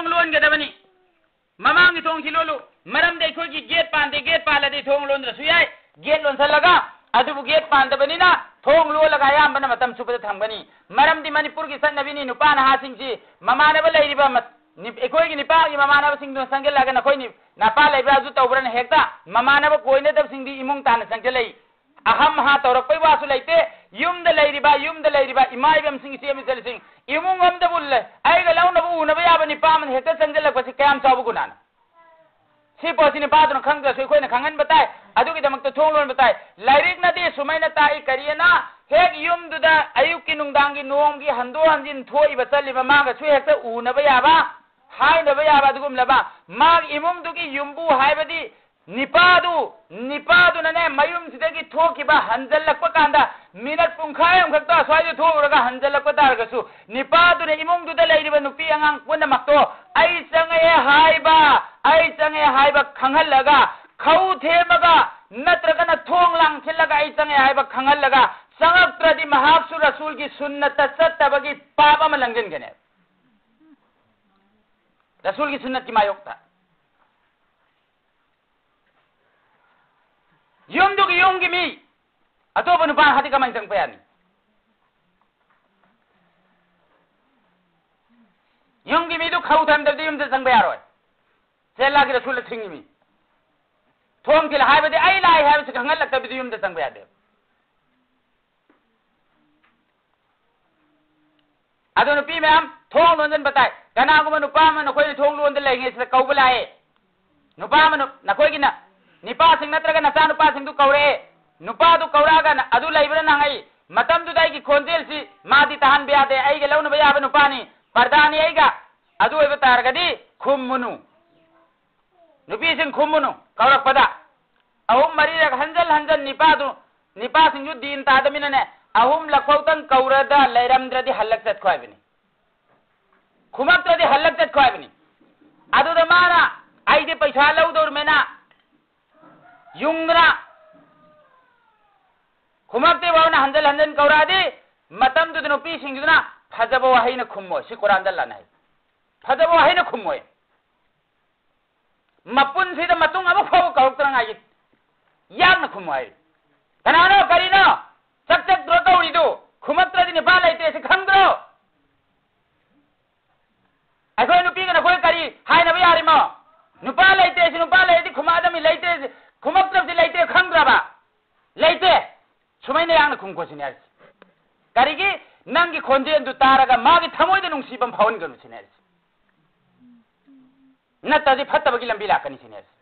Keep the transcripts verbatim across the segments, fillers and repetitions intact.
ꯂꯣꯟꯒꯗꯕꯅꯤ꯫ ꯃꯃꯥꯡꯒꯤ ꯊꯣꯡꯁꯤ ꯂꯣꯜꯂꯨ꯫ ꯃꯔꯝꯗꯤ ꯑꯩꯈꯣꯏꯒꯤ ꯒꯦꯠ ꯄꯥꯟꯗꯦ, ꯒꯦꯠ ꯄꯥꯜꯂꯗꯤ ꯊꯣꯡ ꯂꯣꯟꯗ꯭ꯔꯁꯨ ꯌꯥꯏ꯫ ꯒꯦꯠ ꯂꯣꯟꯁꯤꯜꯂꯒ, ꯑꯗꯨꯕꯨ ꯒꯦꯠ ꯄꯥꯟꯗꯕꯅꯤꯅ ꯊꯣꯡ ꯂꯣꯜꯂꯒ ꯑꯌꯥꯝꯕꯅ ꯃꯇꯝ ꯆꯨꯞꯄꯗ ꯊꯝꯒꯅꯤ꯫ ꯃꯔꯝꯗꯤ ꯃꯅꯤꯄꯨꯔꯒꯤ ꯆꯠꯅꯕꯤꯅꯤ, ꯅꯨꯄꯥ ꯅꯍꯥꯁꯤꯡꯁꯤ ꯃꯃꯥꯟꯅꯕ ꯂꯩꯔꯤꯕ ꯃ-, ꯅꯤ-, ꯑꯩꯈꯣꯏꯒꯤ ꯅꯤꯄꯥꯒꯤ ꯃꯃꯥꯟꯅꯕꯁꯤꯡꯗꯨꯅ ꯆꯪꯁꯤꯜꯂꯛꯑꯒ ꯅꯈꯣꯏ ꯅꯤ-, ꯅꯄꯥ ꯂꯩꯕ꯭ꯔꯥ ꯑꯗꯨ ꯇꯧꯕ꯭ꯔꯥꯅ ꯍꯦꯛꯇ ꯃꯃꯥꯟꯅꯕ ꯀꯣꯏꯅꯗꯕꯁꯤꯡꯗꯤ ꯏꯃꯨꯡ ꯇꯥꯟꯅ ꯆꯪꯁꯤꯜꯂꯛꯏ꯫ ꯑꯍꯝ ꯍꯥ ꯇꯧꯔꯛꯄꯩ ꯋꯥꯁꯨ ꯂꯩꯇꯦ꯫ ꯌꯨꯝꯗ ꯂꯩꯔꯤꯕ, ꯌꯨꯝꯗ ꯂꯩꯔꯤꯕ ꯏꯃꯥ ꯏꯕꯦꯝꯁꯤꯡ, ꯏꯆꯦ ꯏꯆꯜꯁꯤꯡ, ꯏꯃꯨꯡ ꯑꯝꯗꯕꯨ ꯂꯩ, ꯑꯩꯒ ꯂꯧꯅꯕ ꯎꯅꯕ ꯌꯥꯕ ꯅꯤꯄꯥ ꯑꯃꯅ ꯍꯦꯛꯇ ꯆꯪꯁꯤꯜꯂꯛꯄꯁꯤ ꯀꯌꯥꯝ ꯆꯥꯎꯕ ꯒꯨꯅꯥꯅꯣ? ꯁꯤ ꯄꯣꯠꯁꯤ ꯅꯤꯄꯥꯗꯨꯅ ꯈꯪꯗ꯭ꯔꯁꯨ ꯑꯩꯈꯣꯏꯅ ꯈꯪꯍꯟꯕ ꯇꯥꯏ꯫ ꯑꯗꯨꯒꯤꯗꯃꯛꯇ ꯊꯣꯡ ꯂꯣꯟꯕ ꯇꯥꯏ꯫ ꯂꯥꯏꯔꯤꯛꯅꯗꯤ ꯁꯨꯃꯥꯏꯅ ꯇꯥꯛꯏ, ꯀꯔꯤꯑꯅ? ꯍꯦꯛ ꯌꯨꯝꯗꯨꯗ ꯑꯌꯨꯛꯀꯤ ꯅꯨꯡꯗꯥꯡꯒꯤ ꯅꯣꯡꯒꯤ ꯍꯟꯗꯣꯛ ꯍꯟꯖꯤꯟ ꯊꯣꯛꯏꯕ ꯆꯠꯂꯤꯕ ꯃꯥꯒꯁꯨ ꯍꯦꯛꯇ ꯎꯅꯕ ꯌꯥꯕ, ꯍꯥꯏꯅꯕ ꯌꯥꯕ ꯑꯗꯨꯒꯨꯝꯂꯕ ꯃꯥꯒꯤ ꯏꯃꯨꯡꯗꯨꯒꯤ ꯌꯨꯝꯕꯨ ꯍꯥꯏꯕꯗꯤ ꯅꯤꯄꯥꯗꯨ, ꯅꯤꯄꯥꯗꯨꯅꯅꯦ ꯃꯌꯨꯝꯁꯤꯗꯒꯤ ꯊꯣꯛꯈꯤꯕ ꯍꯟꯖꯜꯂꯛꯄ ꯀꯥꯟꯗ ꯃꯤꯅꯠ ꯄꯨꯡꯈꯥꯏ ꯑꯃꯈꯛꯇ ꯑꯁ꯭ꯋꯥꯏꯗ ꯊꯣꯛꯎꯔꯒ ꯍꯟꯖꯜꯂꯛꯄ ꯇꯥꯔꯒꯁꯨ ꯅꯤꯄꯥꯗꯨꯅ ꯏꯃꯨꯡꯗꯨꯗ ꯂꯩꯔꯤꯕ ꯅꯨꯄꯤ ꯑꯉꯥꯡ ꯄꯨꯝꯅꯃꯛꯇꯣ ꯑꯩ ꯆꯪꯉꯛꯑꯦ ꯍꯥꯏꯕ, ꯑꯩ ꯆꯪꯉꯛꯑꯦ ꯍꯥꯏꯕ ꯈꯪꯍꯜꯂꯒ ꯈꯧ ꯊꯦꯝꯃꯒ ꯅꯠꯇ꯭ꯔꯒꯅ ꯊꯣꯡ ꯂꯥꯡ ꯊꯤꯜꯂꯒ ꯑꯩ ꯆꯪꯉꯛꯑꯦ ꯍꯥꯏꯕ ꯈꯪꯍꯜꯂꯒ ꯆꯪꯉꯛꯇ꯭ꯔꯗꯤ ꯃꯍꯥꯛꯁꯨ ꯔꯁꯨꯜꯒꯤ ꯁꯨꯟꯅꯠꯇ ꯆꯠꯇꯕꯒꯤ ꯄꯥꯞ ꯑꯃ ꯂꯪꯁꯤꯟꯒꯅꯦꯕ꯫ ꯔꯁꯨꯜꯒꯤ ꯁꯨꯟꯅꯠꯀꯤ ꯃꯥꯌꯣꯛꯇ꯫ ꯌꯨꯝꯗꯨꯒꯤ ꯌꯨꯝꯒꯤ ꯃꯤ ꯑꯇꯣꯞꯄ ꯅꯨꯄꯥ ꯍꯥꯏꯗꯤ ꯀꯃꯥꯏꯅ ꯆꯪꯕ ꯌꯥꯅꯤ? ꯌꯨꯝꯒꯤ ꯃꯤꯗꯨ ꯈꯧ ꯊꯝꯗꯕꯗꯤ ꯌꯨꯝꯗ ꯆꯪꯕ ꯌꯥꯔꯣꯏ꯫ ꯆꯦꯜꯂꯥꯒꯤ ꯔꯁꯨꯜꯅ ꯊꯤꯡꯉꯤꯃꯤ꯫ ꯊꯣꯡ ꯊꯤꯜ ꯍꯥꯏꯕꯗꯤ ꯑꯩ ꯂꯥꯛꯏ ꯍꯥꯏꯕꯁꯤ ꯈꯪꯍꯜꯂꯛꯇꯕꯗꯤ ꯌꯨꯝꯗ ꯆꯪꯕ ꯌꯥꯗꯦ꯫ ꯑꯗꯣ ꯅꯨꯄꯤ ꯃꯌꯥꯝ ꯊꯣꯡ ꯂꯣꯟꯁꯤꯟꯕ ꯇꯥꯏ꯫ ꯀꯅꯥꯒꯨꯝꯕ ꯅꯨꯄꯥ ꯑꯃ ꯅꯈꯣꯏꯅ ꯊꯣꯡ ꯂꯣꯟꯗ ꯂꯩꯔꯤꯉꯩꯁꯤꯗ ꯀꯧꯕ ꯂꯥꯛꯑꯦ꯫ ꯅꯨꯄꯥ ꯑꯃꯅ ꯅꯈꯣꯏꯒꯤꯅ ꯅꯤꯄꯥꯁꯤꯡ ꯅꯠꯇ꯭ꯔꯒ ꯅꯆꯥꯅꯨꯄꯥꯁꯤꯡꯗꯨ ꯀꯧꯔꯛꯑꯦ꯫ ꯅꯨꯄꯥꯗꯨ ꯀꯧꯔꯛꯑꯒ ꯑꯗꯨ ꯂꯩꯕ꯭ꯔꯥ ꯅꯪ? ꯑꯩ ꯃꯇꯝꯗꯨꯗ ꯑꯩꯒꯤ ꯈꯣꯟꯖꯦꯜꯁꯤ ꯃꯥꯗꯤ ꯇꯥꯍꯟꯕ ꯌꯥꯗꯦ꯫ ꯑꯩꯒ ꯂꯧꯅꯕ ꯌꯥꯕ ꯅꯨꯄꯥꯅꯤ, ꯄꯔꯗꯥꯅꯤ ꯑꯩꯒ꯫ ꯑꯗꯨ ꯑꯣꯏꯕ ꯇꯥꯔꯒꯗꯤ ꯈꯨꯝꯃꯨꯅꯨ꯫ ꯅꯨꯄꯤꯁꯤꯡ ꯈꯨꯝꯃꯨꯅꯨ ꯀꯧꯔꯛꯄꯗ꯫ ꯑꯍꯨꯝ ꯃꯔꯤꯔꯛ ꯍꯟꯖꯟ ꯍꯟꯖꯟ ꯅꯤꯄꯥꯗꯨ, ꯅꯤꯄꯥꯁꯤꯡꯁꯨ ꯗꯤꯟ ꯇꯥꯗꯃꯤꯅꯅꯦ, ꯑꯍꯨꯝꯂꯛ ꯐꯥꯎꯇꯪ ꯀꯧꯔꯗ ꯂꯩꯔꯝꯗ꯭ꯔꯗꯤ ꯍꯜꯂꯛ ꯆꯠꯈꯣ ꯍꯥꯏꯕꯅꯤ꯫ ꯈꯨꯝꯃꯛꯇ꯭ꯔꯗꯤ ꯍꯜꯂꯛ ꯆꯠꯈꯣ ꯍꯥꯏꯕꯅꯤ꯫ ꯑꯗꯨꯗ ꯃꯥꯅ, "ꯑꯩꯗꯤ ꯄꯩꯁꯥ ꯂꯧꯗꯧꯔꯤꯃꯦꯅ ꯌꯨꯡꯗꯅ ꯈꯨꯝꯃꯛꯇꯦ ꯐꯥꯎꯅ ꯍꯟꯖꯟ ꯍꯟꯖꯟ ꯀꯧꯔꯛꯑꯗꯤ ꯃꯇꯝꯗꯨꯗ ꯅꯨꯄꯤꯁꯤꯡꯗꯨꯅ ꯐꯖꯕ ꯋꯥꯍꯩꯅ ꯈꯨꯝꯃꯣ꯫ ꯁꯤ ꯀꯨꯔꯥꯟꯗ ꯂꯥꯟꯅꯩ꯫ ꯐꯖꯕ ꯋꯥꯍꯩꯅ ꯈꯨꯝꯃꯣꯏ꯫ ꯃꯄꯨꯟꯁꯤꯗ ꯃꯇꯨꯡ ꯑꯃꯨꯛ ꯐꯥꯎꯕ ꯀꯧꯔꯛꯇꯅꯉꯥꯏꯒꯤ ꯌꯥꯡꯅ ꯈꯨꯝꯃꯨ ꯍꯥꯏꯔꯤ꯫ ꯀꯅꯥꯅꯣ? ꯀꯔꯤꯅꯣ? ꯆꯞ ꯆꯞꯇ꯭ꯔꯣ ꯇꯧꯔꯤꯗꯨ? ꯈꯨꯝꯃꯛꯇ꯭ꯔꯗꯤ ꯅꯨꯄꯥ ꯂꯩꯇꯦ ꯁꯤ ꯈꯪꯗ꯭ꯔꯣ? ꯑꯩꯈꯣꯏ ꯅꯨꯄꯤꯒ ꯅꯈꯣꯏ ꯀꯔꯤ ꯍꯥꯏꯅꯕ ꯌꯥꯔꯤꯃꯣ? ꯅꯨꯄꯥ ꯂꯩꯇꯦ ꯁꯤ, ꯅꯨꯄꯥ ꯂꯩꯔꯗꯤ ꯈꯨꯝꯃꯛꯑꯗꯕꯅꯤ, ꯂꯩꯇꯦ ꯁꯤ, ꯈꯨꯝꯃꯛꯇ꯭ꯔꯕꯗꯤ ꯂꯩꯇꯦ ꯈꯪꯗ꯭ꯔꯕ? ꯂꯩꯇꯦ꯫ ꯁꯨꯃꯥꯏꯅ ꯌꯥꯡꯅ ꯈꯨꯝꯈꯣ ꯁꯤꯅꯦ ꯍꯥꯏꯔꯤꯁꯦ꯫ ꯀꯔꯤꯒꯤ? ꯅꯪꯒꯤ ꯈꯣꯟꯖꯦꯜꯗꯨ ꯇꯥꯔꯒ ꯃꯥꯒꯤ ꯊꯃꯣꯏꯗ ꯅꯨꯡꯁꯤꯕ ꯑꯃ ꯐꯥꯎꯍꯟꯒꯅꯨ ꯁꯤꯅꯦ ꯍꯥꯏꯔꯤꯁꯦ꯫ ꯅꯠꯇ꯭ꯔꯗꯤ ꯐꯠꯇꯕꯒꯤ ꯂꯝꯕꯤ ꯂꯥꯛꯀꯅꯤ ꯁꯤꯅꯦ ꯍꯥꯏꯔꯤꯁꯦ꯫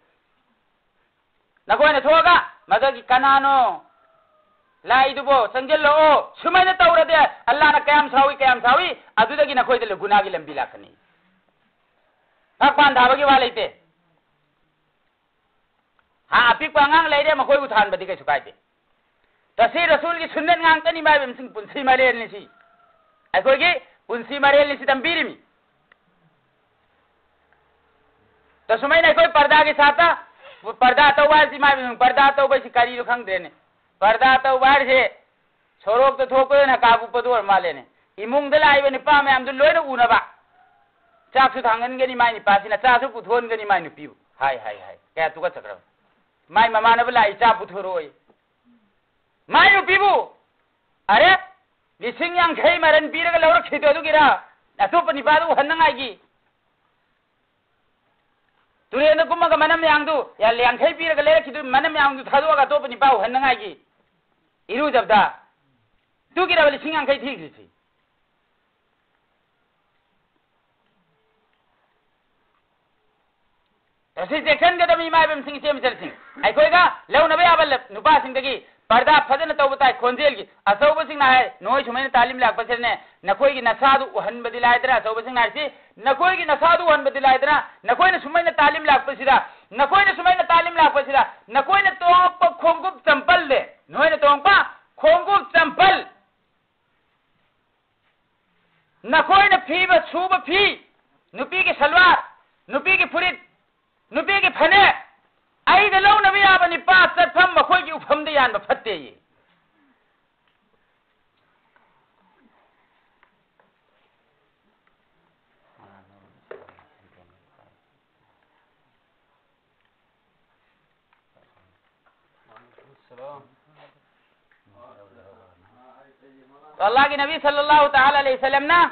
ꯅꯈꯣꯏꯅ ꯊꯣꯛꯑꯒ ꯃꯗꯨꯒꯤ ꯀꯅꯥꯅꯣ ꯂꯥꯛꯏꯗꯨꯕꯣ, ꯆꯪꯁꯤꯜꯂꯛꯑꯣ, ꯁꯨꯃꯥꯏꯅ ꯇꯧꯔꯗꯤ ꯑꯜꯂꯥꯅ ꯀꯌꯥꯝ ꯁꯥꯎꯏ, ꯀꯌꯥꯝ ꯁꯥꯎꯏ, ꯑꯗꯨꯗꯒꯤ ꯅꯈꯣꯏꯗ ꯒꯨꯅꯥꯒꯤ ꯂꯝꯕꯤ ꯂꯥꯛꯀꯅꯤ꯫ ꯉꯥꯛꯄꯥꯟ ꯊꯥꯕꯒꯤ ꯋꯥ ꯂꯩꯇꯦ꯫ ꯍꯥ, ꯑꯄꯤꯛꯄ ꯑꯉꯥꯡ ꯂꯩꯔꯦ, ꯃꯈꯣꯏꯕꯨ ꯊꯥꯟꯕꯗꯤ ꯀꯩꯁꯨ ꯀꯥꯏꯗꯦ꯫ ꯇꯁꯤ ꯔꯁꯨꯜꯒꯤ ꯁꯨꯟꯅꯠ ꯉꯥꯛꯇꯅꯤ ꯃꯥꯏꯕꯝꯁꯤꯡ, ꯄꯨꯟꯁꯤ ꯃꯔꯦꯜꯅꯤ ꯁꯤ꯫ ꯑꯩꯈꯣꯏꯒꯤ ꯄꯨꯟꯁꯤ ꯃꯔꯦꯜꯅꯤ ꯁꯤ ꯇꯝꯕꯤꯔꯤꯃꯤ꯫ ꯇꯁꯨꯃꯥꯏꯅ ꯑꯩꯈꯣꯏ ꯄꯔꯗꯥꯒꯤ ꯁꯥꯠꯇ, ꯄꯔꯗꯥ ꯇꯧꯕ ꯍꯥꯏꯁꯤ ꯃꯥꯏꯕꯝ, ꯄꯔꯗꯥ ꯇꯧꯕ ꯍꯥꯏꯁꯤ ꯀꯔꯤꯅꯣ ꯈꯪꯗ꯭ꯔꯦꯅꯦ꯫ ꯄꯔꯗꯥ ꯇꯧꯕ ꯍꯥꯏꯔꯤꯁꯦ ꯁꯣꯔꯣꯛꯇ ꯊꯣꯛꯄꯗ ꯅꯀꯥꯞ ꯎꯞꯄꯗꯨ ꯑꯣꯏꯔ ꯃꯥꯜꯂꯦꯅꯦ꯫ ꯏꯃꯨꯡꯗ ꯂꯥꯛꯏꯕ ꯅꯨꯄꯥ ꯃꯌꯥꯝꯗꯨ ꯂꯣꯏꯅ ꯎꯅꯕ꯫ ꯆꯥꯛꯁꯨ ꯊꯥꯡꯍꯟꯒꯅꯤ ꯃꯥꯏ ꯅꯨꯄꯥꯁꯤꯅ, ꯆꯥꯁꯨ ꯄꯨꯊꯣꯛꯍꯟꯒꯅꯤ ꯃꯥꯏ ꯅꯨꯄꯤꯕꯨ꯫ ꯍꯥꯏ, ꯍꯥꯏ, ꯍꯥꯏ꯫ ꯀꯌꯥ ꯇꯨꯀꯠꯆꯈ꯭ꯔꯕ꯫ ꯃꯥꯏ ꯃꯃꯥꯟꯅꯕ ꯂꯥꯛꯏ, ꯆꯥ ꯄꯨꯊꯣꯔꯛꯑꯣꯏ꯫ ꯃꯥꯏ ꯅꯨꯄꯤꯕꯨ, ꯑꯔꯦ, ꯂꯤꯁꯤꯡ ꯌꯥꯡꯈꯩ ꯃꯔꯟ ꯄꯤꯔꯒ ꯂꯧꯔꯛꯈꯤꯗꯣ ꯑꯗꯨꯒꯤꯔ? ꯑꯇꯣꯞꯄ ꯅꯨꯄꯥꯗꯨ ꯎꯍꯟꯅꯉꯥꯏꯒꯤ꯫ ꯇꯨꯔꯦꯟꯗ ꯀꯨꯝꯃꯒ ꯃꯅꯝ ꯃꯌꯥꯝꯗꯨ, ꯌꯥ-, ꯌꯥꯡꯈꯩ ꯄꯤꯔꯒ ꯂꯩꯔꯛꯈꯤꯗꯣ ꯃꯅꯝ ꯃꯌꯥꯝꯗꯨ ꯊꯥꯗꯣꯛꯑꯒ ꯑꯇꯣꯞꯄ ꯅꯨꯄꯥ ꯎꯍꯟꯅꯉꯥꯏꯒꯤ꯫ ꯏꯔꯨꯖꯕꯗ꯫ ꯑꯗꯨꯒꯤꯔꯕ ꯂꯤꯁꯤꯡ ꯌꯥꯡꯈꯩ ꯊꯤꯈ꯭ꯔꯤꯁꯤ? ꯑꯁꯤ ꯆꯦꯛꯁꯤꯟꯒꯗꯕ ꯏꯃꯥ ꯏꯕꯦꯝꯁꯤꯡ, ꯏꯆꯦ ꯃꯆꯜꯁꯤꯡ, ꯑꯩꯈꯣꯏꯒ ꯂꯧꯅꯕ ꯌꯥꯕ ꯂ-, ꯅꯨꯄꯥꯁꯤꯡꯗꯒꯤ ꯄꯔꯗꯥ ꯐꯖꯅ ꯇꯧꯕ ꯇꯥꯏ꯫ ꯈꯣꯟꯖꯦꯜꯒꯤ ꯑꯆꯧꯕꯁꯤꯡꯅ ꯍꯥꯏ, ꯅꯣꯏ ꯁꯨꯃꯥꯏꯅ ꯇꯥꯂꯤꯝ ꯂꯥꯛꯄꯁꯤꯅꯅꯦ, ꯅꯈꯣꯏꯒꯤ ꯅꯁꯥꯗꯨ ꯎꯍꯟꯕꯗꯤ ꯂꯥꯏꯗꯅ, ꯑꯆꯧꯕꯁꯤꯡꯅ ꯍꯥꯏꯁꯤ, ꯅꯈꯣꯏꯒꯤ ꯅꯁꯥꯗꯨ ꯎꯍꯟꯕꯗꯤ ꯂꯥꯏꯗꯅ, ꯅꯈꯣꯏꯅ ꯁꯨꯃꯥꯏꯅ ꯇꯥꯂꯤꯝ ꯂꯥꯛꯄꯁꯤꯗ, ꯅꯈꯣꯏꯅ ꯁꯨꯃꯥꯏꯅ ꯇꯥꯂꯤꯝ ꯂꯥꯛꯄꯁꯤꯗ, ꯅꯈꯣꯏꯅ ꯇꯣꯡꯉꯛꯄ ꯈꯣꯡꯎꯞ ꯆꯝꯄꯜꯅꯦ, ꯅꯈꯣꯏꯅ ꯇꯣꯡꯉꯛꯄ ꯈꯣꯡꯎꯞ ꯆꯝꯄꯜ, ꯅꯈꯣꯏꯅ ꯐꯤꯕ ꯁꯨꯕ ꯐꯤ, ꯅꯨꯄꯤꯒꯤ ꯁꯜꯋꯥꯔ, ꯅꯨꯄꯤꯒꯤ ꯐꯨꯔꯤꯠ, ꯅꯨꯄꯤꯒꯤ ꯐꯅꯦꯛ, ꯑꯩꯅ ꯂꯧꯅꯕ ꯌꯥꯕ ꯅꯤꯄꯥ ꯆꯠꯐꯝ ꯃꯈꯣꯏꯒꯤ ꯎꯐꯝꯗ ꯌꯥꯟꯕ ꯐꯠꯇꯦꯌꯦ꯫ ꯑꯜꯂꯥꯍꯒꯤ ꯅꯕꯤ ꯁꯜꯂꯜꯂꯥꯍꯨ ꯇꯥꯂꯥ ꯑꯂꯩꯍꯤ ꯋꯁꯜꯂꯝꯅ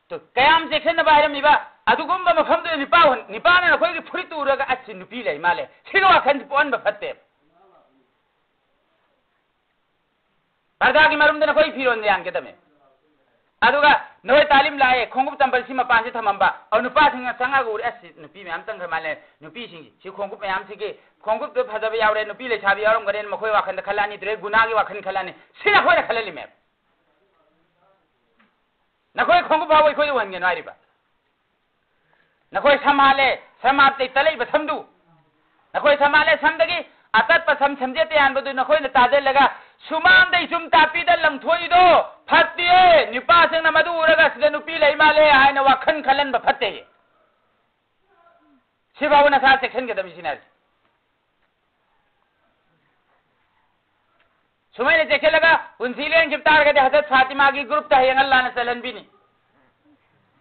ꯇꯨ, ꯀꯌꯥꯝ ꯆꯦꯛꯁꯤꯟꯅꯕ ꯍꯥꯏꯔꯝꯃꯤꯕ꯫ ꯑꯗꯨꯒꯨꯝꯕ ꯃꯐꯝꯗꯨꯗ ꯅꯨꯄꯥ ꯍꯣꯟ-, ꯅꯨꯄꯥꯅ ꯅꯈꯣꯏꯒꯤ ꯐꯨꯔꯤꯠꯇꯨ ꯎꯔꯒ, "ꯑꯁ, ꯁꯤ ꯅꯨꯄꯤ ꯂꯩ ꯃꯥꯜꯂꯦ", ꯁꯤꯒꯤ ꯋꯥꯈꯜꯁꯤ ꯄꯣꯛꯍꯟꯕ ꯐꯠꯇꯦꯕ꯫ ꯄꯔꯗꯥꯒꯤ ꯃꯔꯨꯝꯗ ꯅꯈꯣꯏ ꯐꯤꯔꯣꯟ ꯌꯥꯟꯒꯗꯕꯅꯦ꯫ ꯑꯗꯨꯒ ꯅꯈꯣꯏ ꯇꯥꯂꯤꯝ ꯂꯥꯛꯑꯦ, ꯈꯣꯡꯎꯞ ꯆꯝꯄꯜꯁꯤ ꯃꯄꯥꯟꯁꯤ ꯊꯝꯃꯝꯕ, ꯑꯗꯨ ꯅꯨꯄꯥꯁꯤꯡꯅ ꯆꯪꯉꯒ ꯎꯔꯦ, "ꯑꯁ, ꯁꯤ ꯅꯨꯄꯤ ꯃꯌꯥꯝ ꯆꯪꯈ꯭ꯔ ꯃꯥꯜꯂꯦ, ꯅꯨꯄꯤꯁꯤꯡꯁꯤ, ꯁꯤ ꯈꯣꯡꯎꯞ ꯃꯌꯥꯝꯁꯤꯒꯤ ꯈꯣꯡꯎꯞꯇꯨ ꯐꯖꯕ ꯌꯥꯎꯔꯦ, ꯅꯨꯄꯤ ꯂꯩꯁꯥꯕꯤ ꯌꯥꯎꯔꯝꯒꯅꯦꯅ" ꯃꯈꯣꯏ ꯋꯥꯈꯜꯗ ꯈꯜꯂꯛꯑꯅꯤ, ꯑꯗꯨꯗꯩ ꯒꯨꯅꯥꯒꯤ ꯋꯥꯈꯜ ꯈꯜꯂꯛꯑꯅꯤ꯫ ꯁꯤ ꯅꯈꯣꯏꯅ ꯈꯜꯍꯜꯂꯤꯃꯦꯕ꯫ ꯅꯈꯣꯏ ꯈꯣꯡꯎꯞ ꯐꯥꯎꯕ ꯑꯩꯈꯣꯏꯗ ꯎꯍꯟꯒꯅꯨ ꯍꯥꯏꯔꯤꯕ꯫ ꯅꯈꯣꯏ ꯁꯝ ꯍꯥꯠꯂꯦ, ꯁꯝ ꯍꯥꯠꯇꯩ ꯇꯠꯂꯛꯏꯕ ꯁꯝꯗꯨ꯫ ꯅꯈꯣꯏ ꯁꯝ ꯍꯥꯠꯂꯦ, ꯁꯝꯗꯒꯤ ꯑꯇꯠꯄ ꯁꯝ ꯁꯝꯖꯦꯠꯇ ꯌꯥꯟꯕꯗꯨ ꯅꯈꯣꯏꯅ ꯇꯥꯁꯤꯜꯂꯒ, ꯁꯨꯃꯥꯡꯗꯩ ꯆꯨꯝ ꯇꯥꯛꯄꯤꯗ ꯂꯪꯊꯣꯛꯏꯗꯣ ꯐꯠꯇꯦ꯫ ꯅꯨꯄꯥꯁꯤꯡꯅ ꯃꯗꯨ ꯎꯔꯒ, "ꯁꯤꯗ ꯅꯨꯄꯤ ꯂꯩ ꯃꯥꯜꯂꯦ" ꯍꯥꯏꯅ ꯋꯥꯈꯜ ꯈꯜꯍꯟꯕ ꯐꯠꯇꯦ꯫ ꯁꯤꯐꯥꯎꯕ ꯅꯁꯥ ꯆꯦꯛꯁꯤꯟꯒꯗꯕꯅꯤ ꯁꯤꯅ ꯍꯥꯏꯔꯤꯁꯦ꯫ ꯁꯨꯃꯥꯏꯅ ꯆꯦꯛꯁꯤꯜꯂꯒ ꯄꯨꯟꯁꯤ ꯂꯦꯟꯈꯤꯕ ꯇꯥꯔꯒꯗꯤ ꯍꯖꯔꯠ ꯐꯥꯇꯤꯃꯥꯒꯤ ꯒ꯭ꯔꯨꯞꯇ ꯍꯌꯦꯡ ꯑꯜꯂꯥꯅ ꯆꯜꯍꯟꯕꯤꯅꯤ꯫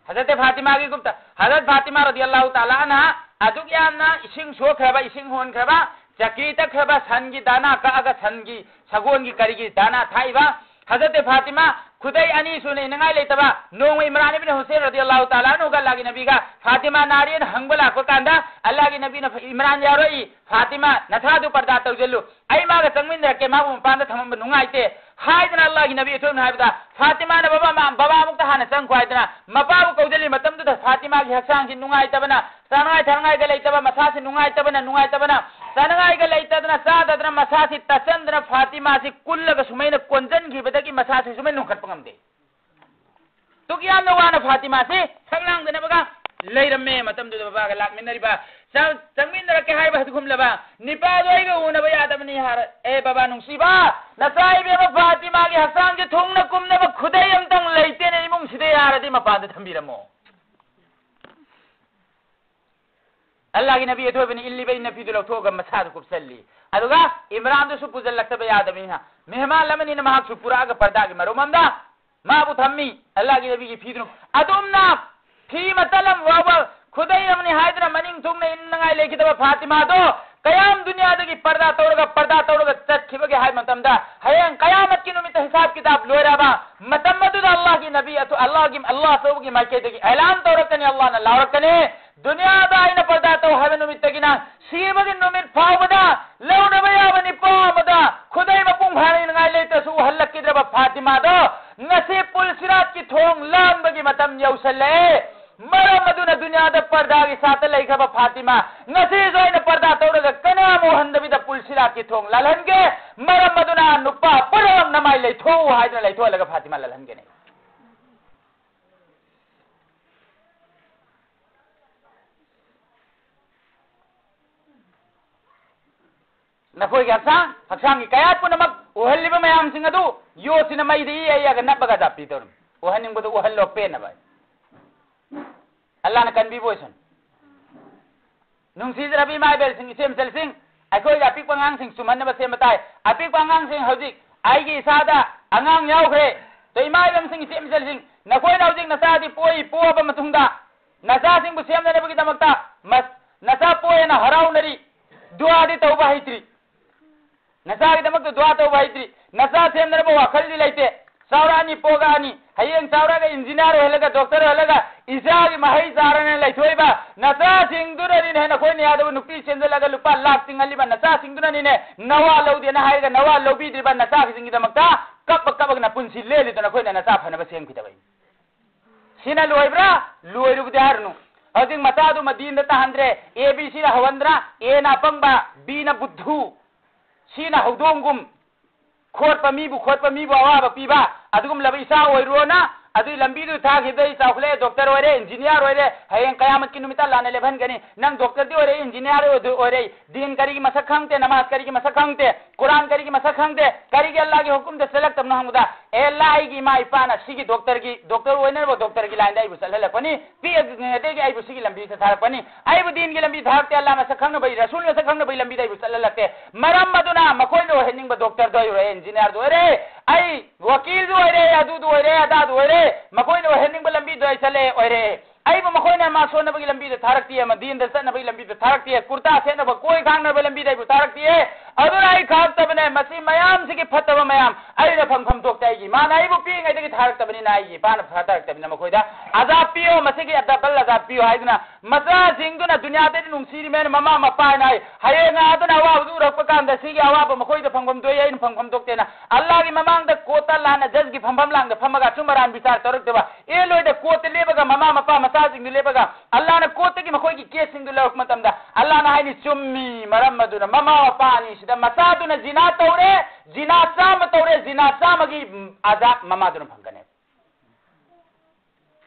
ꯍꯖꯔꯠ ꯐꯥꯇꯤꯃꯥꯒꯤ ꯒ꯭ꯔꯨꯞꯇ, ꯍꯖꯔꯠ ꯐꯥꯇꯤꯃꯥ ꯔꯗꯤꯌꯜꯂꯥꯍꯨ ꯇꯥꯂꯥ ꯑꯟꯍꯥ ꯑꯗꯨꯛ ꯌꯥꯝꯅ ꯏꯁꯤꯡ ꯁꯣꯛꯈ꯭ꯔꯕ, ꯏꯁꯤꯡ ꯍꯣꯟꯈ꯭ꯔꯕ, ꯆꯀ꯭ꯔꯤ ꯇꯛꯈ꯭ꯔꯕ, ꯁꯟꯒꯤ ꯗꯥꯅꯥ ꯀꯛꯑꯒ ꯁꯟꯒꯤ ꯁꯒꯣꯜꯒꯤ ꯀꯔꯤꯒꯤ ꯗꯥꯅꯥ ꯊꯥꯛꯏꯕ ꯍꯖꯔꯠ ꯐꯥꯇꯤꯃꯥ ꯈꯨꯗꯩ ꯑꯅꯤ ꯁꯨꯅ ꯏꯅꯉꯥꯏ ꯂꯩꯇꯕ, ꯅꯣꯡꯃ ꯏꯃꯔꯥꯟ ꯏꯕꯤꯟ ꯍꯨꯁꯦꯟ ꯔꯗꯤꯌꯜꯂꯥꯍꯨ ꯇꯥꯂꯥ ꯑꯟꯍꯨꯒ ꯑꯜꯂꯥꯍꯒꯤ ꯅꯕꯤꯒ ꯐꯥꯇꯤꯃꯥ ꯅꯥꯔꯦꯅ ꯍꯪꯕ ꯂꯥꯛꯄ ꯀꯥꯟꯗ, ꯑꯜꯂꯥꯍꯒꯤ ꯅꯕꯤꯅ, "ꯏꯃꯔꯥꯟ ꯌꯥꯎꯔꯛꯏ, ꯐꯥꯇꯤꯃꯥ, ꯅꯁꯥꯗꯨ ꯄꯔꯗꯥ ꯇꯧꯁꯤꯜꯂꯨ, ꯑꯩ ꯃꯥꯒ ꯆꯪꯃꯤꯟꯅꯔꯛꯀꯦ, ꯃꯥꯕꯨ ꯃꯄꯥꯟꯗ ꯊꯝꯃꯝꯕ ꯅꯨꯡꯉꯥꯏꯇꯦ" ꯍꯥꯏꯗꯅ ꯑꯜꯂꯥꯍꯒꯤ ꯅꯕꯤ ꯑꯊꯣꯏꯕꯅ ꯍꯥꯏꯕꯗ, ꯐꯥꯇꯤꯃꯥꯅ ꯃꯕꯥ, ꯃꯥ-, ꯃꯕꯥꯃꯨꯛꯇ ꯍꯥꯟꯅ ꯆꯪꯈꯣ ꯍꯥꯏꯗꯅ ꯃꯄꯥꯕꯨ ꯀꯧꯁꯤꯜꯂꯤ ꯃꯇꯝꯗꯨꯗ ꯐꯥꯇꯤꯃꯥꯒꯤ ꯍꯛꯆꯥꯡꯁꯤ ꯅꯨꯡꯉꯥꯏꯇꯕꯅ, ꯆꯥꯅꯉꯥꯏ ꯊꯛꯅꯉꯥꯏꯒ ꯂꯩꯇꯕ, ꯃꯁꯥꯁꯤ ꯅꯨꯡꯉꯥꯏꯇꯕꯅ, ꯅꯨꯡꯉꯥꯏꯇꯕꯅ, ꯆꯥꯅꯉꯥꯏꯒ ꯂꯩꯇꯗꯅ, ꯆꯥꯗꯗꯅ, ꯃꯁꯥꯁꯤ ꯇꯠꯁꯟꯗꯅ ꯐꯥꯇꯤꯃꯥꯁꯤ ꯀꯨꯜꯂꯒ ꯁꯨꯃꯥꯏꯅ ꯀꯣꯟꯁꯤꯟꯈꯤꯕꯗꯒꯤ ꯃꯁꯥꯁꯤ ꯁꯨꯃꯥꯏꯅ ꯅꯣꯡꯈꯠꯄ ꯉꯝꯗꯦ꯫ ꯑꯗꯨꯛ ꯌꯥꯝꯅ ꯋꯥꯅ ꯐꯥꯇꯤꯃꯥꯁꯤ ꯁꯛ ꯂꯥꯡꯗꯅꯕꯒ ꯂꯩꯔꯝꯃꯦ꯫ ꯃꯇꯝꯗꯨꯗ ꯕꯕꯥꯒ ꯂꯥꯛꯃꯤꯟꯅꯔꯤꯕ, ꯆ-, ꯆꯪꯃꯤꯟꯅꯔꯛꯀꯦ ꯍꯥꯏꯕ ꯑꯗꯨꯒꯨꯝꯂꯕ ꯅꯤꯄꯥꯗꯣ ꯑꯩꯒ ꯎꯅꯕ ꯌꯥꯗꯕꯅꯤ ꯍꯥꯏꯔ, "ꯑꯦ ꯕꯕꯥ ꯅꯨꯡꯁꯤꯕ, ꯅꯆꯥ ꯏꯕꯦꯝꯃ ꯐꯥꯇꯤꯃꯥꯒꯤ ꯍꯛꯆꯥꯡꯁꯦ ꯊꯨꯡꯅ ꯀꯨꯝꯅꯕ ꯈꯨꯗꯩ ꯑꯝꯇꯪ ꯂꯩꯇꯦꯅꯦ, ꯏꯃꯨꯡꯁꯤꯗ ꯌꯥꯔꯗꯤ ꯃꯄꯥꯟꯗ ꯊꯝꯕꯤꯔꯝꯃꯣ"꯫ ꯑꯜꯂꯥꯍꯒꯤ ꯅꯕꯤ ꯑꯊꯣꯏꯕꯅ ꯏꯜꯂꯤꯕ ꯏꯟꯅꯐꯤꯗꯨ ꯂꯧꯊꯣꯛꯑꯒ ꯃꯁꯥꯗ ꯀꯨꯞꯁꯜꯂꯤ꯫ ꯑꯗꯨꯒ ꯏꯃꯔꯥꯟꯗꯨꯁꯨ ꯄꯨꯁꯤꯜꯂꯛꯇꯕ ꯌꯥꯗꯕꯅꯤꯅ, ꯃꯦꯍꯃꯥꯟ ꯑꯃꯅꯤꯅ ꯃꯍꯥꯛꯁꯨ ꯄꯨꯔꯛꯑꯒ ꯄꯔꯗꯥꯒꯤ ꯃꯔꯨꯝ ꯑꯃꯗ ꯃꯥꯕꯨ ꯊꯝꯃꯤ꯫ ꯑꯜꯂꯥꯍꯒꯤ ꯅꯕꯤꯒꯤ ꯐꯤꯗꯨꯅ ꯑꯗꯨꯝꯅ ꯐꯤ ꯃꯇꯜ ꯑꯃ ꯐꯥꯎꯕ ꯈꯨꯗꯩ ꯑꯃꯅꯤ ꯍꯥꯏꯗꯨꯅ ꯃꯅꯤꯡ ꯊꯨꯡꯅ ꯏꯟꯅꯉꯥꯏ ꯂꯩꯈꯤꯗꯕ ꯐꯥꯇꯤꯃꯥꯗꯣ ꯀꯌꯥꯝ ꯗꯨꯅꯤꯌꯥꯗꯒꯤ ꯄꯔꯗꯥ ꯇꯧꯔꯒ, ꯄꯔꯗꯥ ꯇꯧꯔꯒ ꯆꯠꯈꯤꯕꯒꯦ ꯍꯥꯏꯕ ꯃꯇꯝꯗ, ꯍꯌꯦꯡ ꯀꯌꯥꯃꯠꯀꯤ ꯅꯨꯃꯤꯠꯇ ꯍꯤꯁꯥꯕ ꯀꯤꯇꯥꯕ ꯂꯣꯏꯔꯕ ꯃꯇꯝ ꯑꯗꯨꯗ ꯑꯜꯂꯥꯍꯒꯤ ꯅꯕꯤ ꯑꯊꯨ-, ꯑꯜꯂꯥꯍꯒꯤ, ꯑꯜꯂꯥꯍ ꯑꯆꯧꯕꯒꯤ ꯃꯥꯏꯀꯩꯗꯒꯤ ꯑꯦꯂꯥꯟ ꯇꯧꯔꯛꯀꯅꯤ, ꯑꯜꯂꯥꯍꯅ ꯂꯥꯎꯔꯛꯀꯅꯤ, "ꯗꯨꯅꯤꯌꯥꯗ ꯑꯩꯅ ꯄꯔꯗꯥ ꯇꯧ ꯍꯥꯏꯕ ꯅꯨꯃꯤꯠꯇꯒꯤꯅ ꯁꯤꯕꯒꯤ ꯅꯨꯃꯤꯠ ꯐꯥꯎꯕꯗ ꯂꯧꯅꯕ ꯌꯥꯕ ꯅꯤꯄꯥ ꯑꯃꯗ ꯈꯨꯗꯩ ꯃꯄꯨꯡ ꯐꯥꯅ ꯏꯅꯉꯥꯏ ꯂꯩꯇ꯭ꯔꯁꯨ ꯎꯍꯜꯂꯛꯈꯤꯗ꯭ꯔꯕ ꯐꯥꯇꯤꯃꯥꯗꯣ ꯉꯁꯤ ꯄꯨꯜꯁꯤꯔꯥꯠꯀꯤ ꯊꯣꯡ ꯂꯥꯟꯕꯒꯤ ꯃꯇꯝ ꯌꯧꯁꯜꯂꯛꯑꯦ꯫ ꯃꯔꯝ ꯑꯗꯨꯅ ꯗꯨꯅꯤꯌꯥꯗ ꯄꯔꯗꯥꯒꯤ ꯁꯥꯠꯇ ꯂꯩꯈ꯭ꯔꯕ ꯐꯥꯇꯤꯃꯥ, ꯉꯁꯤꯁꯨ ꯑꯩꯅ ꯄꯔꯗꯥ ꯇꯧꯔꯒ ꯀꯅꯥꯝ ꯎꯍꯟꯗꯕꯤꯗ ꯄꯨꯜꯁꯤꯔꯥꯠꯀꯤ ꯊꯣꯡ ꯂꯥꯜꯍꯟꯒꯦ꯫ ꯃꯔꯝ ꯑꯗꯨꯅ ꯅꯨꯄꯥ ꯄꯨꯝꯅꯃꯛ ꯅꯃꯥꯏ ꯂꯩꯊꯣꯛꯎ" ꯍꯥꯏꯗꯨꯅ ꯂꯩꯊꯣꯛꯍꯜꯂꯒ ꯐꯥꯇꯤꯃꯥ ꯂꯥꯜꯍꯟꯒꯅꯤ꯫ ꯅꯈꯣꯏꯒꯤ ꯍꯛꯆꯥꯡ, ꯍꯛꯆꯥꯡꯒꯤ ꯀꯌꯥꯠ ꯄꯨꯝꯅꯃꯛ ꯎꯍꯜꯂꯤꯕ ꯃꯌꯥꯝꯁꯤꯡ ꯑꯗꯨ ꯌꯣꯠꯁꯤꯅ ꯃꯩꯗ ꯏ ꯑꯩꯌꯥꯒ ꯅꯞꯄꯒ ꯗꯥꯄꯤ ꯇꯧꯔꯝꯃꯤ꯫ ꯎꯍꯟꯅꯤꯡꯕꯗꯨ ꯎꯍꯜꯂꯣ ꯄꯦꯟꯅꯕ꯫ ꯑꯜꯂꯥꯍꯅ ꯀꯟꯕꯤꯕ ꯑꯣꯏꯁꯅꯨ꯫ ꯅꯨꯡꯁꯤꯖꯔꯕ ꯏꯃꯥ ꯏꯕꯦꯜꯁꯤꯡ, ꯏꯆꯦ ꯃꯆꯜꯁꯤꯡ, ꯑꯩꯈꯣꯏꯒꯤ ꯑꯄꯤꯛꯄ ꯑꯉꯥꯡꯁꯤꯡ ꯆꯨꯝꯍꯟꯅꯕ ꯁꯦꯝꯕ ꯇꯥꯏ꯫ ꯑꯄꯤꯛꯄ ꯑꯉꯥꯡꯁꯤꯡ ꯍꯧꯖꯤꯛ ꯑꯩꯒꯤ ꯏꯁꯥꯗ ꯑꯉꯥꯡ ꯌꯥꯎꯈ꯭ꯔꯦ꯫ ꯑꯗꯣ ꯏꯃꯥ ꯏꯕꯦꯜꯁꯤꯡ, ꯏꯆꯦ ꯃꯆꯜꯁꯤꯡ, ꯅꯈꯣꯏꯅ ꯍꯧꯖꯤꯛ ꯅꯆꯥꯗꯤ ꯄꯣꯛꯏ, ꯄꯣꯛꯑꯕ ꯃꯇꯨꯡꯗ ꯅꯆꯥꯁꯤꯡꯕꯨ ꯁꯦꯝꯅꯅꯕꯒꯤꯗꯃꯛꯇ ꯃꯁ-, ꯅꯆꯥ ꯄꯣꯛꯑꯦꯅ ꯍꯔꯥꯎꯅꯔꯤ, ꯗꯨꯋꯥꯗꯤ ꯇꯧꯕ ꯍꯩꯇ꯭ꯔꯤ꯫ ꯅꯆꯥꯒꯤꯗꯃꯛꯇ ꯗꯨꯋꯥ ꯇꯧꯕ ꯍꯩꯇ꯭ꯔꯤ꯫ ꯅꯆꯥ ꯁꯦꯝꯅꯅꯕ ꯋꯥꯈꯜꯗꯤ ꯂꯩꯇꯦ꯫ ꯆꯥꯎꯔꯛꯑꯅꯤ, ꯄꯣꯛꯂꯛꯑꯅꯤ꯫ ꯍꯌꯦꯡ ꯆꯥꯎꯔꯛꯑꯒ ꯏꯟꯖꯤꯅꯤꯌꯥꯔ ꯑꯣꯏꯍꯜꯂꯒ, ꯗꯣꯛꯇꯔ ꯑꯣꯏꯍꯜꯂꯒ, ꯏꯆꯥꯒꯤ ꯃꯍꯩ ꯆꯥꯔꯅ ꯂꯩꯊꯣꯛꯏꯕ ꯅꯆꯥꯁꯤꯡꯗꯨꯅꯅꯤꯅꯦ ꯅꯈꯣꯏꯅ ꯌꯥꯗꯕ ꯅꯨꯄꯤ ꯆꯦꯟꯁꯤꯜꯂꯒ ꯂꯨꯄꯥ ꯂꯥꯛ ꯇꯤꯡꯍꯜꯂꯤꯕ ꯅꯆꯥꯁꯤꯡꯗꯨꯅꯅꯤꯅꯦ ꯅꯋꯥ ꯂꯧꯗꯦꯅ ꯍꯥꯏꯔꯒ ꯅꯋꯥ ꯂꯧꯕꯤꯗ꯭ꯔꯤꯕ ꯅꯆꯥꯁꯤꯡꯒꯤꯗꯃꯛꯇ ꯀꯞꯄ ꯀꯞꯄꯒ ꯅꯄꯨꯟꯁꯤ ꯂꯦꯜꯂꯤꯗꯣ ꯅꯈꯣꯏꯅ ꯅꯆꯥ ꯐꯅꯕ ꯁꯦꯝꯈꯤꯗꯕꯅꯤ꯫ ꯁꯤꯅ ꯂꯣꯏꯕ꯭ꯔꯥ? ꯂꯣꯏꯔꯨꯕꯗꯤ ꯍꯥꯏꯔꯨꯅꯨ꯫ ꯍꯧꯖꯤꯛ ꯃꯆꯥꯗꯨꯃ ꯗꯤꯟꯗ ꯇꯥꯍꯟꯗ꯭ꯔꯦ꯫ ꯑꯦ ꯕꯤ ꯁꯤꯅ ꯍꯧꯍꯟꯗ꯭ꯔꯥ? ꯑꯦꯅ ꯑꯄꯪꯕ, ꯕꯤꯅ ꯕꯨꯗꯙꯨ, ꯁꯤꯅ ꯍꯧꯗꯣꯡꯒꯨꯝ꯫ ꯈꯣꯠꯄ ꯃꯤꯕꯨ, ꯈꯣꯠꯄ ꯃꯤꯕꯨ ꯑꯋꯥꯕ ꯄꯤꯕ ꯑꯗꯨꯒꯨꯝꯂꯕ ꯏꯆꯥ ꯑꯣꯏꯔꯨꯔꯣꯅ꯫ ꯑꯗꯨꯒꯤ ꯂꯝꯕꯤꯗꯨ ꯊꯥꯈꯤꯕꯗꯩ ꯆꯥꯎꯈꯠꯂꯛꯑꯦ, ꯗꯣꯛꯇꯔ ꯑꯣꯏꯔꯦ, ꯏꯟꯖꯤꯅꯤꯌꯥꯔ ꯑꯣꯏꯔꯦ, ꯍꯌꯦꯡ ꯀꯌꯥꯃꯠꯀꯤ ꯅꯨꯃꯤꯠꯇ ꯂꯥꯟꯅ ꯂꯦꯞꯍꯟꯒꯅꯤ꯫ ꯅꯪ ꯗꯣꯛꯇꯔꯗꯤ ꯑꯣꯏꯔꯦ, ꯏꯟꯖꯤꯅꯤꯌꯥꯔ ꯑꯣꯏꯗ-, ꯑꯣꯏꯔꯦ, ꯗꯤꯟ ꯀꯔꯤꯒꯤ ꯃꯁꯛ ꯈꯪꯗꯦ, ꯅꯃꯥꯖ ꯀꯔꯤꯒꯤ ꯃꯁꯛ ꯈꯪꯗꯦ, ꯀꯨꯔꯥꯟ ꯀꯔꯤꯒꯤ ꯃꯁꯛ ꯈꯪꯗꯦ, ꯀꯔꯤꯒꯤ ꯑꯜꯂꯥꯍꯒꯤ ꯍꯨꯀꯨꯝꯗ ꯆꯠꯂꯛꯇꯕꯅꯣ ꯍꯪꯕꯗ, "ꯑꯦ ꯑꯜꯂꯥꯍ, ꯑꯩꯒꯤ ꯏꯃꯥ ꯏꯄꯥꯅ ꯁꯤꯒꯤ ꯗꯣꯛꯇꯔꯒꯤ, ꯗꯣꯛꯇꯔ ꯑꯣꯏꯅꯕ ꯗꯣꯛꯇꯔꯒꯤ ꯂꯥꯏꯟꯗ ꯑꯩꯕꯨ ꯆꯠꯍꯜꯂꯛꯄꯅꯤ, ꯄꯤꯛꯏꯉꯩꯗꯒꯤ ꯑꯩꯕꯨ ꯁꯤꯒꯤ ꯂꯝꯕꯤꯗ ꯊꯥꯔꯛꯄꯅꯤ, ꯑꯩꯕꯨ ꯗꯤꯟꯒꯤ ꯂꯝꯕꯤ ꯊꯥꯔꯛꯇꯦ, ꯑꯜꯂꯥꯍ ꯃꯁꯛ ꯈꯪꯅꯕꯒꯤ, ꯔꯁꯨꯜ ꯃꯁꯛ ꯈꯪꯅꯕꯒꯤ ꯂꯝꯕꯤꯗ ꯑꯩꯕꯨ ꯆꯠꯍꯜꯂꯛꯇꯦ꯫ ꯃꯔꯝ ꯑꯗꯨꯅ ꯃꯈꯣꯏꯅ ꯑꯣꯏꯍꯟꯅꯤꯡꯕ ꯗꯣꯛꯇꯔꯗꯣ ꯑꯩ ꯑꯣꯏꯔꯦ, ꯏꯟꯖꯤꯅꯤꯌꯥꯔꯗꯣ ꯑꯣꯏꯔꯦ, ꯑꯩ ꯋꯀꯤꯜꯗꯨ ꯑꯣꯏꯔꯦ, ꯑꯗꯨꯗꯨ ꯑꯣꯏꯔꯦ, ꯑꯗꯥꯗꯨ ꯑꯣꯏꯔꯦ, ꯃꯈꯣꯏꯅ ꯑꯣꯏꯍꯟꯅꯤꯡꯕ ꯂꯝꯕꯤꯗꯣ ꯑꯩ ꯆꯠꯂꯦ, ꯑꯣꯏꯔꯦ꯫ ꯑꯩꯕꯨ ꯃꯈꯣꯏꯅ ꯃꯥ ꯁꯣꯟꯅꯕꯒꯤ ꯂꯝꯕꯤꯗ ꯊꯥꯔꯛꯇꯦ, ꯑꯃ ꯗꯤꯟꯗ ꯆꯠꯅꯕꯒꯤ ꯂꯝꯕꯤꯗ ꯊꯥꯔꯛꯇꯦ, ꯀꯨꯔꯇꯥ ꯁꯦꯠꯅꯕ, ꯀꯣꯏ ꯈꯥꯡꯅꯕ ꯂꯝꯕꯤꯗ ꯑꯩꯕꯨ ꯊꯥꯔꯛꯇꯦ꯫ ꯑꯗꯨꯅ ꯑꯩ ꯈꯥꯛꯇꯕꯅꯦ꯫ ꯃꯁꯤ ꯃꯌꯥꯝꯁꯤꯒꯤ ꯐꯠꯇꯕ ꯃꯌꯥꯝ ꯑꯩꯅ ꯐꯪꯐꯝ ꯊꯣꯛꯇꯦ꯫ ꯑꯩꯒꯤ ꯏꯃꯥꯅ ꯑꯩꯕꯨ ꯄꯤꯛꯏꯉꯩꯗꯒꯤ ꯊꯥꯔꯛꯇꯕꯅꯤꯅ, ꯑꯩꯒꯤ ꯏꯄꯥꯅ ꯊꯥꯔꯛꯇꯕꯅꯤꯅ, ꯃꯈꯣꯏꯗ ꯑꯖꯥꯕ ꯄꯤꯌꯣ, ꯃꯁꯤꯒꯤ double ꯑꯖꯥꯕ ꯄꯤꯌꯣ ꯍꯥꯏꯗꯨꯅ ꯃꯆꯥꯁꯤꯡꯗꯨꯅ ꯗꯨꯅꯤꯌꯥꯗꯗꯤ ꯅꯨꯡꯁꯤꯔꯤꯃꯦꯅ ꯃꯃꯥ ꯃꯄꯥꯅ ꯍꯥꯏ, ꯍꯌꯦꯡ ꯑꯗꯨꯅ ꯑꯋꯥꯕꯗꯨ ꯎꯔꯛꯄ ꯀꯥꯟꯗ ꯁꯤꯒꯤ ꯑꯋꯥꯕ ꯃꯈꯣꯏꯗ ꯐꯪꯐꯝ ꯊꯣꯛꯏ, ꯑꯩꯅ ꯐꯪꯐꯝ ꯊꯣꯛꯇꯦꯅ ꯑꯜꯂꯥꯍꯒꯤ ꯃꯃꯥꯡꯗ ꯀꯣꯔꯠꯇ ꯂꯥꯟꯅ ꯖꯖꯀꯤ ꯐꯝꯐꯝ ꯂꯥꯡꯗ ꯐꯝꯃꯒ ꯑꯆꯨꯝ ꯑꯔꯥꯟ ꯕꯤꯆꯥꯔ ꯇꯧꯔꯛꯇꯕ, ꯑꯦ ꯂꯣꯏꯗ ꯀꯣꯔꯠꯇ ꯂꯦꯞꯄꯒ ꯃꯃꯥ ꯃꯄꯥ ꯃꯆꯥꯁꯤꯡꯗꯨ ꯂꯦꯞꯄꯒ ꯑꯜꯂꯥꯍꯅ ꯀꯣꯔꯠꯇꯒꯤ ꯃꯈꯣꯏꯒꯤ ꯀꯦꯁꯁꯤꯡꯗꯨ ꯂꯧꯔꯛꯄ ꯃꯇꯝꯗ ꯑꯜꯂꯥꯍꯅ ꯍꯥꯏꯅꯤ, ꯆꯨꯝꯃꯤ, ꯃꯔꯝ ꯑꯗꯨꯅ ꯃꯃꯥ ꯃꯄꯥ ꯑꯅꯤꯁꯤꯗ ꯃꯆꯥꯗꯨꯅ ꯖꯤꯅꯥ ꯇꯧꯔꯦ, ꯖꯤꯅꯥ ꯆꯥꯝꯃ ꯇꯧꯔꯦ, ꯖꯤꯅꯥ ꯆꯥꯝꯃꯒꯤ ꯑꯖꯥꯕ ꯃꯃꯥꯗꯨꯅ ꯐꯪꯒꯅꯦꯕ꯫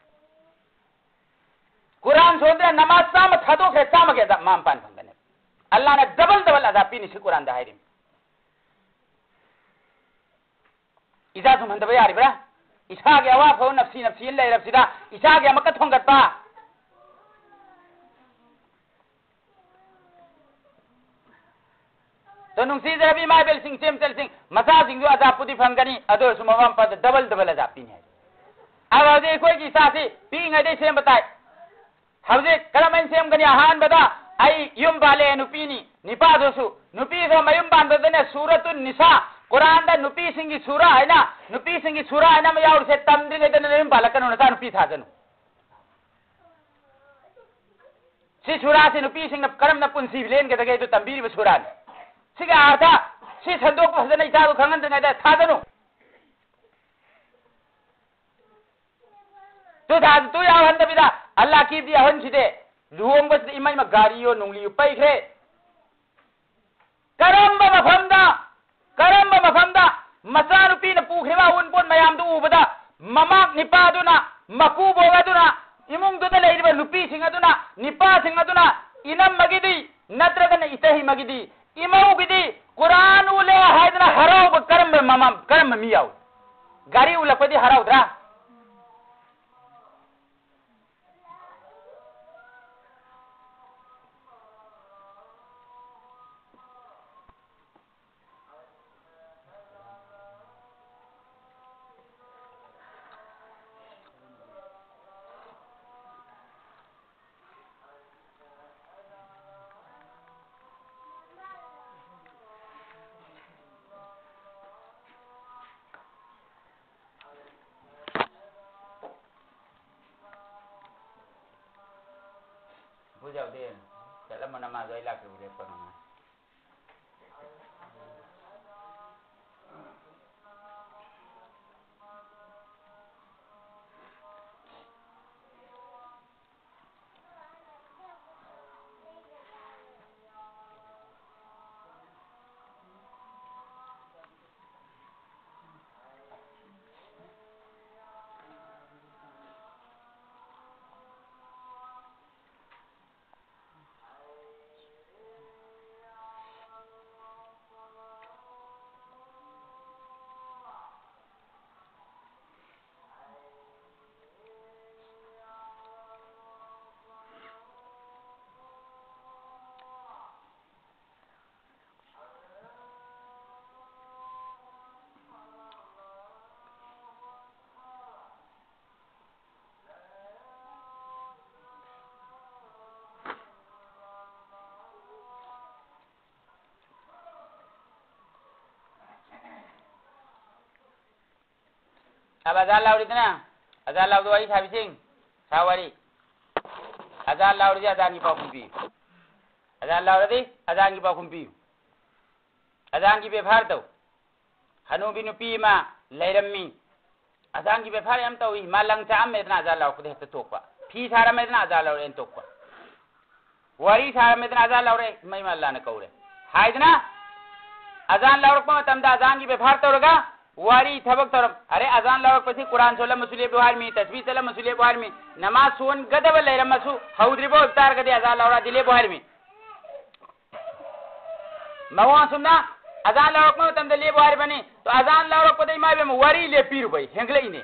ꯀꯨꯔꯥꯟ ꯁꯣꯟꯗꯅ ꯅꯃꯥꯖ ꯆꯥꯝꯃ ꯊꯥꯗꯣꯛꯈ꯭ꯔꯦ, ꯆꯥꯝꯃꯒꯤ ꯑꯖꯥꯕ ꯃꯃꯥ ꯃꯄꯥꯅ ꯐꯪꯒꯅꯦꯕ꯫ ꯑꯜꯂꯥꯍꯅ double double ꯑꯖꯥꯕ ꯄꯤꯅꯤ, ꯁꯤ ꯀꯨꯔꯥꯟꯗ ꯍꯥꯏꯔꯤꯕꯅꯤ꯫ ꯏꯆꯥ ꯁꯨꯝꯍꯟꯗꯕ ꯌꯥꯔꯤꯕ꯭ꯔꯥ? ꯏꯁꯥꯒꯤ ꯑꯋꯥꯐꯕ ꯅꯞꯁꯤ ꯅꯞꯁꯤꯅ ꯂꯩꯔꯕꯁꯤꯗ ꯏꯆꯥꯒꯤ ꯑꯃꯨꯛꯀ ꯊꯣꯡꯒꯠꯄ꯫ ꯑꯗꯣ ꯅꯨꯡꯁꯤꯖꯔꯕꯤ ꯏꯃꯥ ꯏꯕꯦꯜꯁꯤꯡ, ꯏꯆꯦ ꯏꯆꯜꯁꯤꯡ, ꯃꯆꯥꯁꯤꯡꯁꯨ ꯑꯖꯥꯕꯄꯨꯗꯤ ꯐꯪꯒꯅꯤ, ꯑꯗꯨ ꯑꯣꯏꯔꯁꯨ ꯃꯃꯥ ꯃꯄꯥꯗ double double ꯑꯖꯥꯕ ꯄꯤꯅꯤ ꯍꯥꯏ꯫ ꯑꯗꯣ ꯍꯧꯖꯤꯛ ꯑꯩꯈꯣꯏꯒꯤ ꯏꯆꯥꯁꯤ ꯄꯤꯛꯏꯉꯩꯗꯩ ꯁꯦꯝꯕ ꯇꯥꯏ꯫ ꯍꯧꯖꯤꯛ ꯀꯔꯝꯍꯥꯏꯅ ꯁꯦꯝꯒꯅꯤ? ꯑꯍꯥꯟꯕꯗ ꯑꯩ ꯌꯨꯝ ꯄꯥꯜꯂꯦ, ꯅꯨꯄꯤꯅꯤ, ꯅꯤꯄꯥꯗꯨꯁꯨ꯫ ꯅꯨꯄꯤꯗꯣ ꯃꯌꯨꯝ ꯄꯥꯟꯕꯗꯅꯦ ꯁꯨꯔꯇꯨꯟ ꯅꯤꯁꯥ, ꯀꯨꯔꯥꯟꯗ ꯅꯨꯄꯤꯁꯤꯡꯒꯤ ꯁꯨꯔꯥ ꯍꯥꯏꯅ, ꯅꯨꯄꯤꯁꯤꯡꯒꯤ ꯁꯨꯔꯥ ꯍꯥꯏꯅ ꯑꯃ ꯌꯥꯎꯔꯤꯁꯦ, ꯇꯝꯗ꯭ꯔꯤꯉꯩꯗ ꯅꯌꯨꯝ ꯄꯥꯜꯂꯛꯀꯅꯨ, ꯅꯆꯥ ꯅꯨꯄꯤ ꯊꯥꯖꯅꯨ꯫ ꯁꯤ ꯁꯨꯔꯥꯁꯤ ꯅꯨꯄꯤꯁꯤꯡꯅ ꯀꯔꯝꯅ ꯄꯨꯟꯁꯤ ꯂꯦꯟꯒꯗꯒꯦ ꯑꯗꯨ ꯇꯝꯕꯤꯔꯤꯕ ꯁꯨꯔꯥꯅꯤ꯫ ꯁꯤꯒꯤ ꯑꯥꯔꯊ, ꯁꯤ ꯁꯟꯗꯣꯛꯄ ꯐꯖꯅ ꯏꯆꯥꯗꯨ ꯈꯪꯍꯟꯗ꯭ꯔꯤꯉꯩꯗ ꯊꯥꯖꯅꯨ꯫ ꯇꯨ ꯊꯥꯖ-, ꯇꯨ ꯌꯥꯎꯍꯟꯗꯕꯤꯗ ꯑꯜꯂꯥꯍ ꯀꯤꯕꯗꯤ ꯌꯥꯎꯍꯟꯈꯤꯗꯦ꯫ ꯂꯨꯍꯣꯡꯕꯁꯤꯗ ꯏꯃꯩꯃ ꯒꯥꯔꯤꯌꯣ ꯅꯨꯡꯂꯤꯌꯣ ꯄꯩꯈ꯭ꯔꯦ꯫ ꯀꯔꯝꯕ ꯃꯐꯝꯗ, ꯀꯔꯝꯕ ꯃꯐꯝꯗ ꯃꯆꯥꯅꯨꯄꯤꯅ ꯄꯨꯈ꯭ꯔꯤꯕ ꯑꯎꯟꯄꯣꯠ ꯃꯌꯥꯝꯗꯨ ꯎꯕꯗ ꯃꯃꯥ ꯅꯤꯄꯥꯗꯨꯅ, ꯃꯀꯨꯕꯣꯛ ꯑꯗꯨꯅ, ꯏꯃꯨꯡꯗꯨꯗ ꯂꯩꯔꯤꯕ ꯅꯨꯄꯤꯁꯤꯡ ꯑꯗꯨꯅ, ꯅꯤꯄꯥꯁꯤꯡ ꯑꯗꯨꯅ ꯏꯅꯝꯃꯒꯤꯗꯤ ꯅꯠꯇ꯭ꯔꯒꯅ ꯏꯇꯩꯃꯒꯤꯗꯤ, ꯏꯃꯧꯒꯤꯗꯤ ꯀꯨꯔꯥꯟ ꯎꯠꯂꯦ ꯍꯥꯏꯗꯅ ꯍꯔꯥꯎꯕ ꯀꯔꯝꯕ ꯃꯃꯥ, ꯀꯔꯝꯕ ꯃꯤ ꯌꯥꯎꯏ? ꯒꯥꯔꯤ ꯎꯠꯂꯛꯄꯗꯤ ꯍꯔꯥꯎꯗ꯭ꯔꯥ? ꯍꯧꯖꯤꯛ ꯌꯥꯎꯗꯦ꯫ ꯆꯠꯂꯝꯃꯣ ꯅꯃꯥꯗꯣ, ꯑꯩ ꯂꯥꯛꯇ꯭ꯔꯤꯕꯨ ꯂꯦꯞꯄ ꯅꯃꯥ꯫ ꯑꯕ ꯑꯖꯥꯟ ꯂꯥꯎꯔꯤꯗꯅ, ꯑꯖꯥꯟ ꯂꯥꯎꯗ ꯋꯥꯔꯤ ꯁꯥꯕꯤꯁꯤꯡ, ꯁꯥ ꯋꯥꯔꯤ꯫ ꯑꯖꯥꯟ ꯂꯥꯎꯔꯗꯤ ꯑꯖꯥꯟꯒꯤ ꯄꯥꯎꯈꯨꯝ ꯄꯤꯌꯨ꯫ ꯑꯖꯥꯟ ꯂꯥꯎꯔꯗꯤ ꯑꯖꯥꯟꯒꯤ ꯄꯥꯎꯈꯨꯝ ꯄꯤꯌꯨ꯫ ꯑꯖꯥꯟꯒꯤ ꯕꯦꯕꯥꯔ ꯇꯧ꯫ ꯍꯅꯨꯕꯤ ꯅꯨꯄꯤ ꯑꯃ ꯂꯩꯔꯝꯃꯤ꯫ ꯑꯖꯥꯟꯒꯤ ꯕꯦꯕꯥꯔ ꯌꯥꯝ ꯇꯧꯏ꯫ ꯃꯥ ꯂꯪ ꯆꯥꯛꯑꯝꯃꯦꯗꯅ ꯑꯖꯥꯟ ꯂꯥꯎꯔꯛꯄꯗ ꯍꯦꯛꯇ ꯇꯣꯛꯄ꯫ ꯐꯤ ꯁꯥꯔꯝꯃꯦꯗꯅ ꯑꯖꯥꯟ ꯂꯥꯎꯔꯛꯑꯦꯅ ꯇꯣꯛꯄ꯫ ꯋꯥꯔꯤ ꯁꯥꯔꯝꯃꯦꯗꯅ ꯑꯖꯥꯟ ꯂꯥꯎꯔꯛꯑꯦ, ꯃꯩ ꯃꯜꯂꯥꯅ ꯀꯧꯔꯦ꯫ ꯍꯥꯏꯗꯅ ꯑꯖꯥꯟ ꯂꯥꯎꯔꯛꯄ ꯃꯇꯝꯗ ꯑꯖꯥꯟꯒꯤ ꯕꯦꯕꯥꯔ ꯇꯧꯔꯒ ꯋꯥꯔꯤ ꯊꯕꯛ ꯇꯧꯔꯝ-, ꯑꯔꯦ ꯑꯖꯥꯟ ꯂꯥꯎꯔꯛꯄꯁꯤ ꯀꯨꯔꯥꯟ ꯁꯣꯜꯂꯝꯃꯁꯨ ꯂꯦꯞꯄꯨ ꯍꯥꯏꯔꯝꯃꯤ, ꯇꯁꯕꯤ ꯆꯠꯂꯝꯃꯁꯨ ꯂꯦꯞꯄꯨ ꯍꯥꯏꯔꯝꯃꯤ, ꯅꯃꯥꯖ ꯁꯣꯟꯒꯗꯕ ꯂꯩꯔꯝꯃꯁꯨ ꯍꯧꯗ꯭ꯔꯤꯕ ꯑꯣꯏꯕ ꯇꯥꯔꯒꯗꯤ ꯑꯖꯥꯟ ꯂꯥꯎꯔꯛꯑꯗꯤ ꯂꯦꯞꯄꯨ ꯍꯥꯏꯔꯝꯃꯤ꯫ ꯃꯑꯣꯡ ꯑꯁꯨꯝꯅ ꯑꯖꯥꯟ ꯂꯥꯎꯔꯛꯄ ꯃꯇꯝꯗ ꯂꯦꯞꯄꯨ ꯍꯥꯏꯔꯤꯕꯅꯤ꯫ ꯇꯣ ꯑꯖꯥꯟ ꯂꯥꯎꯔꯛꯄꯗ ꯏꯃꯥ ꯏꯕꯦꯝꯃ ꯋꯥꯔꯤ ꯂꯦꯞꯄꯤꯔꯨꯕꯩ ꯍꯦꯟꯒꯠꯂꯛꯏꯅꯦ꯫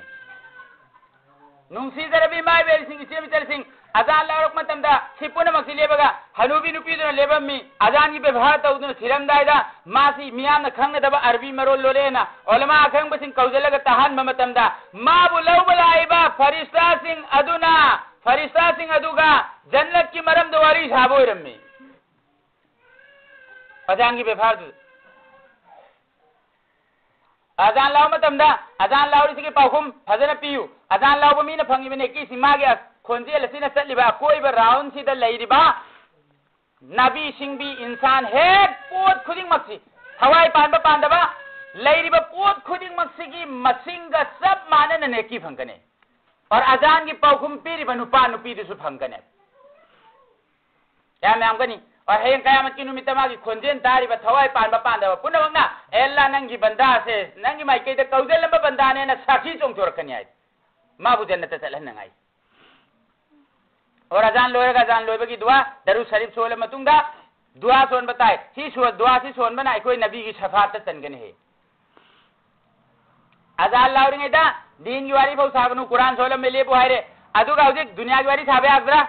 ꯅꯨꯡꯁꯤꯖꯔꯕꯤ ꯏꯃꯥ ꯏꯕꯦꯜꯁꯤꯡ, ꯏꯆꯦ ꯃꯆꯜꯁꯤꯡ, ꯑꯖꯥꯟ ꯂꯥꯎꯔꯛꯄ ꯃꯇꯝꯗ ꯁꯤ ꯄꯨꯝꯅꯃꯛꯁꯤ ꯂꯦꯞꯄꯒ ꯍꯅꯨꯕꯤ ꯅꯨꯄꯤꯗꯨꯅ ꯂꯦꯞꯄꯝꯃꯤ꯫ ꯑꯖꯥꯟꯒꯤ ꯕꯦꯕꯥꯔ ꯇꯧꯗꯨꯅ ꯁꯤꯔꯝꯗꯥꯏꯗ ꯃꯥꯁꯤ ꯃꯤꯌꯥꯝꯅ ꯈꯪꯒꯗꯕ ꯑꯔꯕꯤ ꯃꯔꯣꯜ ꯂꯣꯜꯂꯦꯅ ꯑꯣꯂꯃꯥ ꯑꯈꯪꯕꯁꯤꯡ ꯀꯧꯁꯤꯜꯂꯒ ꯇꯥꯍꯟꯕ ꯃꯇꯝꯗ ꯃꯥꯕꯨ ꯂꯧꯕ ꯂꯥꯛꯏꯕ ꯐꯔꯤꯁꯇꯥꯁꯤꯡ ꯑꯗꯨꯅ ꯐꯔꯤꯁꯇꯥꯁꯤꯡ ꯑꯗꯨꯒ ꯖꯟꯅꯠꯀꯤ ꯃꯔꯝꯗ ꯋꯥꯔꯤ ꯁꯥꯕ ꯑꯣꯏꯔꯝꯃꯤ꯫ ꯑꯖꯥꯟꯒꯤ ꯕꯦꯕꯥꯔꯗꯨ꯫ ꯑꯖꯥꯟ ꯂꯥꯎꯕ ꯃꯇꯝꯗ ꯑꯖꯥꯟ ꯂꯥꯎꯔꯤꯁꯤꯒꯤ ꯄꯥꯎꯈꯨꯝ ꯐꯖꯅ ꯄꯤꯌꯨ꯫ ꯑꯖꯥꯟ ꯂꯥꯎꯕ ꯃꯤꯅ ꯐꯪꯉꯤꯕ ꯅꯦꯀꯤꯁꯤ ꯃꯥꯒꯤ ꯑ-, ꯈꯣꯟꯖꯦꯜ ꯑꯁꯤꯅ ꯆꯠꯂꯤꯕ ꯑꯀꯣꯏꯕ ꯔꯥꯎꯟꯁꯤꯗ ꯂꯩꯔꯤꯕ ꯅꯥꯕꯤ ꯁꯤꯡꯕꯤ ꯏꯟꯁꯥꯟ ꯍꯦꯛ ꯄꯣꯠ ꯈꯨꯗꯤꯡꯃꯛꯁꯤ, ꯊꯋꯥꯏ ꯄꯥꯟꯕ ꯄꯥꯟꯗꯕ, ꯂꯩꯔꯤꯕ ꯄꯣꯠ ꯈꯨꯗꯤꯡꯃꯛꯁꯤꯒꯤ ꯃꯁꯤꯡꯒ ꯆꯞ ꯃꯥꯟꯅꯅ ꯅꯦꯀꯤ ꯐꯪꯒꯅꯤ꯫ ꯑꯣꯔ ꯑꯖꯥꯟꯒꯤ ꯄꯥꯎꯈꯨꯝ ꯄꯤꯔꯤꯕ ꯅꯨꯄꯥ ꯅꯨꯄꯤꯗꯨꯁꯨ ꯐꯪꯒꯅꯤ꯫ ꯀꯌꯥꯝ ꯌꯥꯝꯒꯅꯤ? ꯑꯣꯔ ꯍꯌꯦꯡ ꯀꯌꯥꯃꯠꯀꯤ ꯅꯨꯃꯤꯠꯇ ꯃꯥꯒꯤ ꯈꯣꯟꯖꯦꯜ ꯇꯥꯔꯤꯕ ꯊꯋꯥꯏ ꯄꯥꯟꯕ ꯄꯥꯟꯗꯕ ꯄꯨꯝꯅꯃꯛꯅ, "ꯑꯦ ꯑꯜꯂꯥ, ꯅꯪꯒꯤ ꯕꯟꯗꯥꯁꯦ ꯅꯪꯒꯤ ꯃꯥꯏꯀꯩꯗ ꯀꯧꯖꯜꯂꯝꯕ ꯕꯟꯗꯥꯅꯦꯅ" ꯁꯥꯈꯤ ꯆꯣꯡꯊꯣꯔꯛꯀꯅꯤ ꯍꯥꯏ꯫ ꯃꯥꯕꯨ ꯖꯟꯅꯠꯇ ꯆꯠꯍꯟꯅꯉꯥꯏ꯫ ꯑꯣꯔ ꯑꯖꯥꯟ ꯂꯣꯏꯔꯒ, ꯑꯖꯥꯟ ꯂꯣꯏꯕꯒꯤ ꯗꯨꯋꯥ, ꯗꯔꯨ ꯁꯔꯤꯐ ꯁꯣꯜꯂ ꯃꯇꯨꯡꯗ ꯗꯨꯋꯥ ꯁꯣꯟꯕ ꯇꯥꯏ꯫ ꯁꯤ ꯁꯣ-, ꯗꯨꯋꯥ ꯁꯤ ꯁꯣꯟꯕꯅ ꯑꯩꯈꯣꯏ ꯅꯕꯤꯒꯤ ꯁꯐꯥꯠꯇ ꯆꯟꯒꯅꯤ ꯍꯦ꯫ ꯑꯖꯥꯟ ꯂꯥꯎꯔꯤꯉꯩꯗ ꯗꯤꯟꯒꯤ ꯋꯥꯔꯤ ꯐꯥꯎ ꯁꯥꯒꯅꯨ, ꯀꯨꯔꯥꯟ ꯁꯣꯜꯂꯝꯃꯦ ꯂꯦꯞꯄꯨ ꯍꯥꯏꯔꯦ꯫ ꯑꯗꯨꯒ ꯍꯧꯖꯤꯛ ꯗꯨꯅꯤꯌꯥꯒꯤ ꯋꯥꯔꯤ ꯁꯥꯕ ꯌꯥꯒꯗ꯭ꯔꯥ?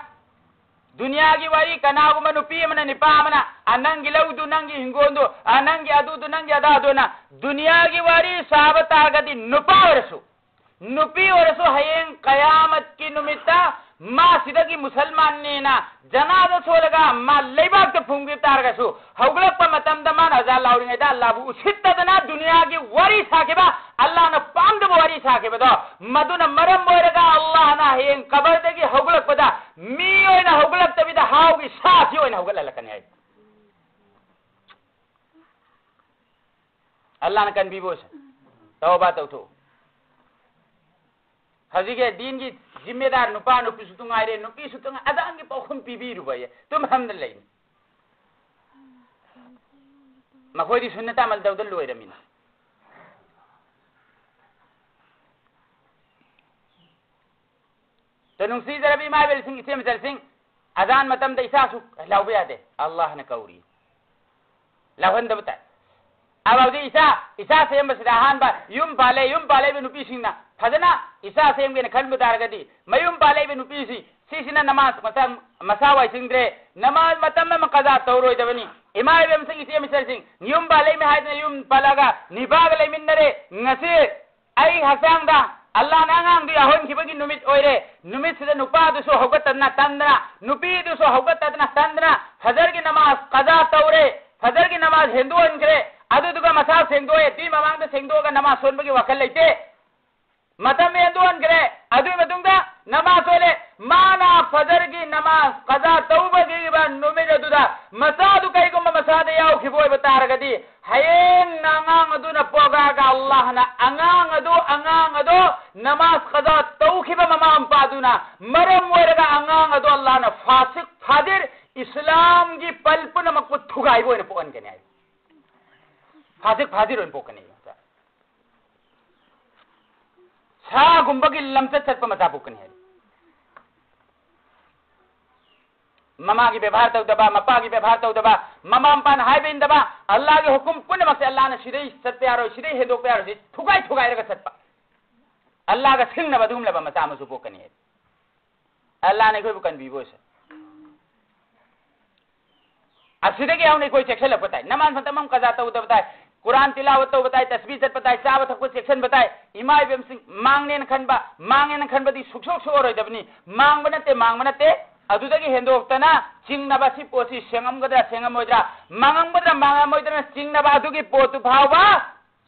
ꯗꯨꯅꯤꯌꯥꯒꯤ ꯋꯥꯔꯤ ꯀꯅꯥꯒꯨꯝꯕ ꯅꯨꯄꯤ ꯑꯃꯅ ꯅꯤꯄꯥ ꯑꯃꯅ, "ꯑ, ꯅꯪꯒꯤ ꯂꯧꯗꯨ, ꯅꯪꯒꯤ ꯍꯤꯡꯒꯣꯜꯗꯨ, ꯑ, ꯅꯪꯒꯤ ꯑꯗꯨꯗꯨ, ꯅꯪꯒꯤ ꯑꯗꯥꯗꯨꯅ", ꯗꯨꯅꯤꯌꯥꯒꯤ ꯋꯥꯔꯤ ꯁꯥꯕ ꯇꯥꯔꯒꯗꯤ ꯅꯨꯄꯥ ꯑꯣꯏꯔꯁꯨ, ꯅꯨꯄꯤ ꯑꯣꯏꯔꯁꯨ ꯍꯌꯦꯡ ꯀꯌꯥꯃꯠꯀꯤ ꯅꯨꯃꯤꯠꯇ ꯃꯥ ꯁꯤꯗꯒꯤ ꯃꯨꯁꯜꯃꯥꯟꯅꯦꯅ ꯖꯅꯥꯖꯥ ꯁꯣꯜꯂꯒ ꯃꯥ ꯂꯩꯕꯥꯛꯇ ꯐꯨꯝꯈꯤꯕ ꯇꯥꯔꯒꯁꯨ, ꯍꯧꯒꯠꯂꯛꯄ ꯃꯇꯝꯗ ꯃꯥꯅ ꯑꯖꯥꯟ ꯂꯥꯎꯔꯤꯉꯩꯗ ꯑꯜꯂꯥꯕꯨ ꯎꯁꯤꯠꯇꯗꯅ ꯗꯨꯅꯤꯌꯥꯒꯤ ꯋꯥꯔꯤ ꯁꯥꯈꯤꯕ, ꯑꯜꯂꯥꯅ ꯄꯥꯝꯗꯕ ꯋꯥꯔꯤ ꯁꯥꯈꯤꯕꯗꯣ, ꯃꯗꯨꯅ ꯃꯔꯝ ꯑꯣꯏꯔꯒ ꯑꯜꯂꯥꯅ ꯍꯌꯦꯡ ꯀꯕꯔꯗꯒꯤ ꯍꯧꯒꯠꯂꯛꯄꯗ ꯃꯤ ꯑꯣꯏꯅ ꯍꯧꯒꯠꯂꯛꯇꯕꯤꯗ ꯍꯥꯎꯒꯤ ꯁꯥꯁꯤ ꯑꯣꯏꯅ ꯍꯧꯒꯠꯍꯜꯂꯛꯀꯅꯤ ꯍꯥꯏ꯫ ꯑꯜꯂꯥꯅ ꯀꯟꯕꯤꯕ ꯑꯣꯏꯁꯅꯨ꯫ ꯇꯧꯕ ꯇꯧꯊꯣꯛꯎ꯫ ꯍꯧꯖꯤꯛꯀꯤ ꯗꯤꯟꯒꯤ ꯖꯤꯝꯃꯦꯗꯥꯔ ꯅꯨꯄꯥ ꯅꯨꯄꯤꯁꯨ ꯇꯨ ꯉꯥꯏꯔꯦ, ꯅꯨꯄꯤꯁꯨ ꯇꯨ ꯉꯥꯏ-, ꯑꯖꯥꯟꯒꯤ ꯄꯥꯎꯈꯨꯝ ꯄꯤꯕꯤꯔꯨꯕ ꯑꯌꯦ꯫ ꯇꯨꯝꯐꯝꯗ ꯂꯩꯅꯤ꯫ ꯃꯈꯣꯏꯗꯤ ꯁꯨꯟꯅꯠ ꯑꯃꯜ ꯇꯧꯗ ꯂꯣꯏꯔꯃꯤꯅ꯫ ꯇꯣ ꯅꯨꯡꯁꯤꯖꯔꯕꯤ ꯏꯃꯥ ꯏꯕꯦꯜꯁꯤꯡ, ꯏꯆꯦ ꯃꯆꯜꯁꯤꯡ, ꯑꯖꯥꯟ ꯃꯇꯝꯗ ꯏꯁꯥꯁꯨ ꯂꯥꯎꯕ ꯌꯥꯗꯦ꯫ ꯑꯜꯂꯥꯍꯅ ꯀꯧꯔꯤ꯫ ꯂꯥꯎꯍꯟꯗꯕ ꯇꯥꯏ꯫ ꯑꯗꯨ ꯍꯧꯖꯤꯛ ꯏꯆꯥ, ꯏꯆꯥ ꯁꯦꯝꯕꯁꯤꯗ ꯑꯍꯥꯟꯕ ꯌꯨꯝ ꯄꯥꯜꯂꯦ, ꯌꯨꯝ ꯄꯥꯜꯂꯛꯏꯕ ꯅꯨꯄꯤꯁꯤꯡꯅ ꯐꯖꯅ ꯏꯆꯥ ꯁꯦꯝꯒꯦꯅ ꯈꯟꯕ ꯇꯥꯔꯒꯗꯤ ꯃꯌꯨꯝ ꯄꯥꯜꯂꯛꯏꯕ ꯅꯨꯄꯤꯁꯤ, ꯁꯤꯁꯤꯅ ꯅꯃꯥꯖ ꯃꯇꯝ, ꯃꯁꯥ ꯋꯥꯏ ꯆꯤꯟꯗ꯭ꯔꯦ, ꯅꯃꯥꯖ ꯃꯇꯝ ꯑꯃ ꯀꯖꯥ ꯇꯧꯔꯣꯏꯗꯕꯅꯤ꯫ ꯏꯃꯥ ꯏꯕꯦꯝꯁꯤꯡ, ꯏꯆꯦ ꯃꯆꯜꯁꯤꯡ, ꯌꯨꯝ ꯄꯥꯜꯂꯛꯏꯃꯦ ꯍꯥꯏꯗꯅ ꯌꯨꯝ ꯄꯥꯜꯂꯛꯑꯒ ꯅꯤꯄꯥꯒ ꯂꯩꯃꯤꯟꯅꯔꯦ꯫ ꯉꯁꯤ ꯑꯩ ꯍꯛꯆꯥꯡꯗ ꯑꯜꯂꯥꯅ ꯑꯉꯥꯡꯗꯨ ꯌꯥꯎꯍꯟꯈꯤꯕꯒꯤ ꯅꯨꯃꯤꯠ ꯑꯣꯏꯔꯦ꯫ ꯅꯨꯃꯤꯠꯁꯤꯗ ꯅꯨꯄꯥꯗꯨꯁꯨ ꯍꯧꯒꯠꯇꯗꯅ ꯇꯟꯗꯅ, ꯅꯨꯄꯤꯗꯨꯁꯨ ꯍꯧꯒꯠꯇꯗꯅ ꯇꯟꯗꯅ, ꯐꯖꯔꯒꯤ ꯅꯃꯥꯖ ꯀꯖꯥ ꯇꯧꯔꯦ, ꯐꯖꯔꯒꯤ ꯅꯃꯥꯖ ꯍꯦꯟꯗꯣꯛꯍꯟꯈ꯭ꯔꯦ꯫ ꯑꯗꯨꯗꯨꯒ ꯃꯁꯥ ꯁꯦꯡꯗꯣꯛꯑꯦ, ꯃꯤ ꯃꯃꯥꯡꯗ ꯁꯦꯡꯗꯣꯛꯑꯒ ꯅꯃꯥꯖ ꯁꯣꯟꯕꯒꯤ ꯋꯥꯈꯜ ꯂꯩꯇꯦ꯫ ꯃꯇꯝ ꯍꯦꯟꯗꯣꯛꯍꯟꯈ꯭ꯔꯦ꯫ ꯑꯗꯨꯒꯤ ꯃꯇꯨꯡꯗ ꯅꯃꯥꯖ ꯁꯣꯜꯂꯦ꯫ ꯃꯥꯅ ꯐꯖꯔꯒꯤ ꯅꯃꯥꯖ ꯀꯖꯥ ꯇꯧꯕꯒꯤ ꯅꯨꯃꯤꯠ ꯑꯗꯨꯗ ꯃꯆꯥꯗꯨ ꯀꯩꯒꯨꯝꯕ ꯃꯁꯥꯗ ꯌꯥꯎꯈꯤꯕ ꯑꯣꯏꯕ ꯇꯥꯔꯒꯗꯤ, ꯍꯌꯦꯡꯅ ꯑꯉꯥꯡ ꯑꯗꯨꯅ ꯄꯣꯛꯂꯛꯑꯒ ꯑꯜꯂꯥꯍꯅ ꯑꯉꯥꯡ ꯑꯗꯨ, ꯑꯉꯥꯡ ꯑꯗꯨ ꯅꯃꯥꯖ ꯀꯖꯥ ꯇꯧꯈꯤꯕ ꯃꯃꯥ ꯃꯄꯥꯗꯨꯅ ꯃꯔꯝ ꯑꯣꯏꯔꯒ ꯑꯉꯥꯡ ꯑꯗꯨ ꯑꯜꯂꯥꯍꯅ ꯐꯥꯁꯤꯛ, ꯐꯥꯖꯤꯔ, ꯏꯁꯂꯥꯝꯒꯤ ꯄꯜ ꯄꯨꯝꯅꯃꯛꯄꯨ ꯊꯨꯒꯥꯏꯕ ꯑꯣꯏꯅ ꯄꯣꯛꯍꯟꯒꯅꯤ ꯍꯥꯏ꯫ ꯐꯥꯁꯤꯛ, ꯐꯥꯖꯤꯔ ꯑꯣꯏꯅ ꯄꯣꯛꯀꯅꯤ꯫ ꯁꯥꯒꯨꯝꯕꯒꯤ ꯂꯝꯆꯠ ꯆꯠꯄ ꯃꯆꯥ ꯄꯣꯛꯀꯅꯤ ꯍꯥꯏ꯫ ꯃꯃꯥꯒꯤ ꯕꯦꯕꯥꯔ ꯇꯧꯗꯕ, ꯃꯄꯥꯒꯤ ꯕꯦꯕꯥꯔ ꯇꯧꯗꯕ, ꯃꯃꯥ ꯃꯄꯥꯅ ꯍꯥꯏꯕ ꯏꯟꯗꯕ, ꯑꯜꯂꯥꯍꯒꯤ ꯍꯨꯀꯨꯝ ꯄꯨꯝꯅꯃꯛꯁꯦ ꯑꯜꯂꯥꯍꯅ ꯁꯤꯗꯩ ꯆꯠꯄ ꯌꯥꯔꯣꯏ, ꯁꯤꯗꯩ ꯍꯦꯟꯗꯣꯛꯄ ꯌꯥꯔꯣꯏ, ꯁꯤ ꯊꯨꯒꯥꯏ ꯊꯨꯒꯥꯏꯔꯒ ꯆꯠꯄ꯫ ꯑꯜꯂꯥꯍꯒ ꯁꯤꯡꯅꯕ ꯑꯗꯨꯒꯨꯝꯂꯕ ꯃꯆꯥ ꯑꯃꯁꯨ ꯄꯣꯛꯀꯅꯤ ꯍꯥꯏ꯫ ꯑꯜꯂꯥꯍꯅ ꯑꯩꯈꯣꯏꯕꯨ ꯀꯟꯕꯤꯕ ꯑꯣꯏꯁꯦ꯫ ꯑꯁꯤꯗꯒꯤ ꯍꯧꯅ ꯑꯩꯈꯣꯏ ꯆꯦꯛꯁꯤꯜꯂꯛꯄ ꯇꯥꯏ꯫ ꯅꯃꯥꯖ ꯃꯇꯝ ꯑꯃ ꯀꯖꯥ ꯇꯧꯗꯕ ꯇꯥꯏ, ꯀꯨꯔꯥꯟ ꯇꯤꯂꯥꯋꯠ ꯇꯧꯕ ꯇꯥꯏ, ꯇꯁꯕꯤ ꯆꯠꯄ ꯇꯥꯏ, ꯆꯥꯕ ꯊꯛꯄ ꯆꯦꯛꯁꯤꯟꯕ ꯇꯥꯏ꯫ ꯏꯃꯥ ꯏꯕꯦꯝꯁꯤꯡ, ꯃꯥꯡꯅꯦꯅ ꯈꯟꯕ, ꯃꯥꯡꯉꯦꯅ ꯈꯟꯕꯗꯤ ꯁꯨꯛꯁꯣꯛ ꯁꯣꯛꯑꯔꯣꯏꯗꯕꯅꯤ꯫ ꯃꯥꯡꯕ ꯅꯠꯇꯦ, ꯃꯥꯡꯕ ꯅꯠꯇꯦ꯫ ꯑꯗꯨꯗꯒꯤ ꯍꯦꯟꯗꯣꯛꯇꯅ ꯆꯤꯡꯅꯕ, ꯁꯤ ꯄꯣꯠꯁꯤ ꯁꯦꯡꯉꯝꯒꯗ꯭ꯔꯥ, ꯁꯦꯡꯉꯝꯃꯣꯏꯗ꯭ꯔꯥ, ꯃꯥꯡꯉꯝꯒꯗ꯭ꯔꯥ, ꯃꯥꯡꯉꯝꯃꯣꯏꯗ꯭ꯔꯥ ꯆꯤꯡꯅꯕ ꯑꯗꯨꯒꯤ ꯄꯣꯠꯇꯨ ꯐꯥꯎꯕ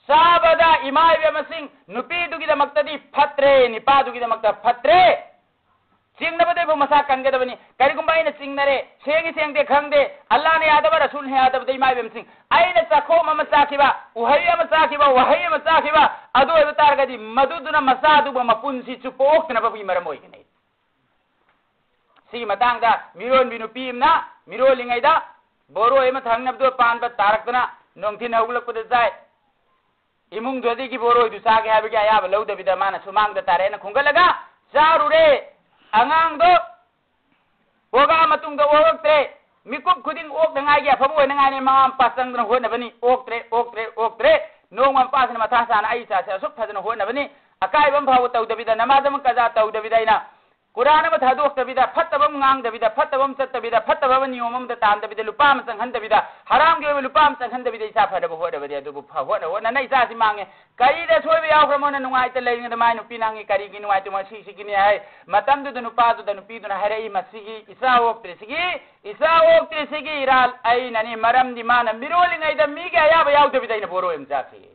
ꯆꯥꯕꯗ ꯏꯃꯥ ꯏꯕꯦꯝꯃꯁꯤꯡ, ꯅꯨꯄꯤꯗꯨꯒꯤꯗꯃꯛꯇꯗꯤ ꯐꯠꯇ꯭ꯔꯦ, ꯅꯤꯄꯥꯗꯨꯒꯤꯗꯃꯛꯇ ꯐꯠꯇ꯭ꯔꯦ꯫ ꯆꯤꯡꯅꯕꯗꯩꯕꯨ ꯃꯁꯥ ꯀꯟꯒꯗꯕꯅꯤ꯫ ꯀꯔꯤꯒꯨꯝꯕ ꯑꯩꯅ ꯆꯤꯡꯅꯔꯦ, ꯁꯦꯡꯉꯤ ꯁꯦꯡꯗꯦ ꯈꯪꯗꯦ, ꯑꯜꯂꯥꯍꯅ ꯌꯥꯗꯕ, ꯔꯁꯨꯜꯅ ꯌꯥꯗꯕꯗ, ꯏꯃꯥ ꯏꯕꯦꯝꯁꯤꯡ, ꯑꯩꯅ ꯆꯥꯛꯈꯣꯝ ꯑꯃ ꯆꯥꯈꯤꯕ, ꯎꯍꯩ ꯑꯃ ꯆꯥꯈꯤꯕ, ꯋꯥꯍꯩ ꯑꯃ ꯆꯥꯈꯤꯕ, ꯑꯗꯨ ꯑꯣꯏꯕ ꯇꯥꯔꯒꯗꯤ ꯃꯗꯨꯗꯨꯅ ꯃꯆꯥꯗꯨꯕꯨ ꯃꯄꯨꯟꯁꯤ ꯆꯨꯞꯄ ꯑꯣꯛꯇꯅꯕꯒꯤ ꯃꯔꯝ ꯑꯣꯏꯒꯅꯤ꯫ ꯁꯤꯒꯤ ꯃꯇꯥꯡꯗ ꯃꯤꯔꯣꯟꯕꯤ ꯅꯨꯄꯤ ꯑꯃꯅ ꯃꯤꯔꯣꯜꯂꯤꯉꯩꯗ ꯕꯣꯔꯣꯏ ꯑꯃ ꯊꯪꯅꯕꯗꯨ ꯄꯥꯟꯕ ꯇꯥꯔꯛꯇꯅ ꯅꯨꯡꯊꯤꯟ ꯍꯧꯒꯠꯂꯛꯄꯗ ꯆꯥꯏ꯫ ꯏꯃꯨꯡꯗꯨꯗꯒꯤ ꯕꯣꯔꯣꯏꯗꯨ ꯆꯥꯒꯦ ꯍꯥꯏꯕꯒꯤ ꯑꯌꯥꯕ ꯂꯧꯗꯕꯤꯗ ꯃꯥꯅ ꯁꯨꯃꯥꯡꯗ ꯇꯥꯔꯛꯑꯦꯅ ꯈꯣꯡꯒꯠꯂꯒ ꯆꯥꯔꯨꯔꯦ꯫ ꯑꯉꯥꯡꯗꯣ ꯄꯣꯛꯂꯛꯑ ꯃꯇꯨꯡꯗ ꯑꯣꯛꯂꯛꯇ꯭ꯔꯦ꯫ ꯃꯤꯀꯨꯞ ꯈꯨꯗꯤꯡ ꯑꯣꯛꯅꯉꯥꯏꯒꯤ ꯑꯐꯕ ꯑꯣꯏꯅꯉꯥꯏꯅꯤ꯫ ꯃꯃꯥ ꯃꯄꯥ ꯆꯪꯗꯅ ꯍꯣꯠꯅꯕꯅꯤ꯫ ꯑꯣꯛꯇ꯭ꯔꯦ, ꯑꯣꯛꯇ꯭ꯔꯦ, ꯑꯣꯛꯇ꯭ꯔꯦ꯫ ꯅꯣꯡꯃ ꯃꯄꯥꯁꯤꯅ ꯃꯊꯥ ꯁꯥꯅ ꯑꯩ ꯏꯆꯥꯁꯦ ꯑꯁꯨꯛ ꯐꯖꯅ ꯍꯣꯠꯅꯕꯅꯤ, ꯑꯀꯥꯏꯕ ꯑꯃ ꯐꯥꯎꯕ ꯇꯧꯗꯕꯤꯗ, ꯅꯃꯥꯖ ꯑꯃ ꯀꯖꯥ ꯇꯧꯗꯕꯤꯗ, ꯑꯩꯅ ꯀꯨꯔꯥꯟ ꯑꯃ ꯊꯥꯗꯣꯛꯇꯕꯤꯗ, ꯐꯠꯇꯕ ꯑꯃ ꯉꯥꯡꯗꯕꯤꯗ, ꯐꯠꯇꯕ ꯑꯃ ꯆꯠꯇꯕꯤꯗ, ꯐꯠꯇꯕ ꯑꯃ ꯅꯤꯌꯣꯝ ꯑꯃꯗ ꯇꯥꯟꯗꯕꯤꯗ, ꯂꯨꯄꯥ ꯑꯃ ꯆꯪꯍꯟꯗꯕꯤꯗ, ꯍꯔꯥꯝꯒꯤ ꯑꯣꯏꯕ ꯂꯨꯄꯥ ꯑꯃ ꯆꯪꯍꯟꯗꯕꯤꯗ ꯏꯆꯥ ꯐꯅꯕ ꯍꯣꯠꯅꯕꯗꯤ ꯑꯗꯨꯕꯨ ꯐ-, ꯍꯣꯠꯅ ꯍꯣꯠꯅꯅ ꯏꯆꯥꯁꯤ ꯃꯥꯡꯉꯦ꯫ ꯀꯔꯤꯗ ꯑꯁꯣꯏꯕ ꯌꯥꯎꯈ꯭ꯔꯃꯣꯅ ꯅꯨꯡꯉꯥꯏꯇ ꯂꯩꯔꯤꯉꯩꯗ ꯃꯥꯏ ꯅꯨꯄꯤ ꯅꯪꯒꯤ ꯀꯔꯤꯒꯤ ꯅꯨꯡꯉꯥꯏꯇ ꯃꯁꯤꯁꯤꯒꯤꯅꯤ ꯍꯥꯏ꯫ ꯃꯇꯝꯗꯨꯗ ꯅꯨꯄꯥꯗꯨꯗ ꯅꯨꯄꯤꯗꯨꯅ ꯍꯥꯏꯔꯛꯏ, "ꯃꯁꯤꯒꯤ ꯏꯆꯥ ꯑꯣꯛꯇ꯭ꯔꯤꯁꯤꯒꯤ, ꯏꯆꯥ ꯑꯣꯛꯇ꯭ꯔꯤꯁꯤꯒꯤ ꯏꯔꯥꯜ ꯑꯩꯅꯅꯤ꯫ ꯃꯔꯝꯗꯤ ꯃꯥꯅ ꯃꯤꯔꯣꯜꯂꯤꯉꯩꯗ ꯃꯤꯒꯤ ꯑꯌꯥꯕ ꯌꯥꯎꯗꯕꯤꯗ ꯑꯩꯅ ꯕꯣꯔꯣꯏ ꯑꯃ ꯆꯥꯈꯤ"꯫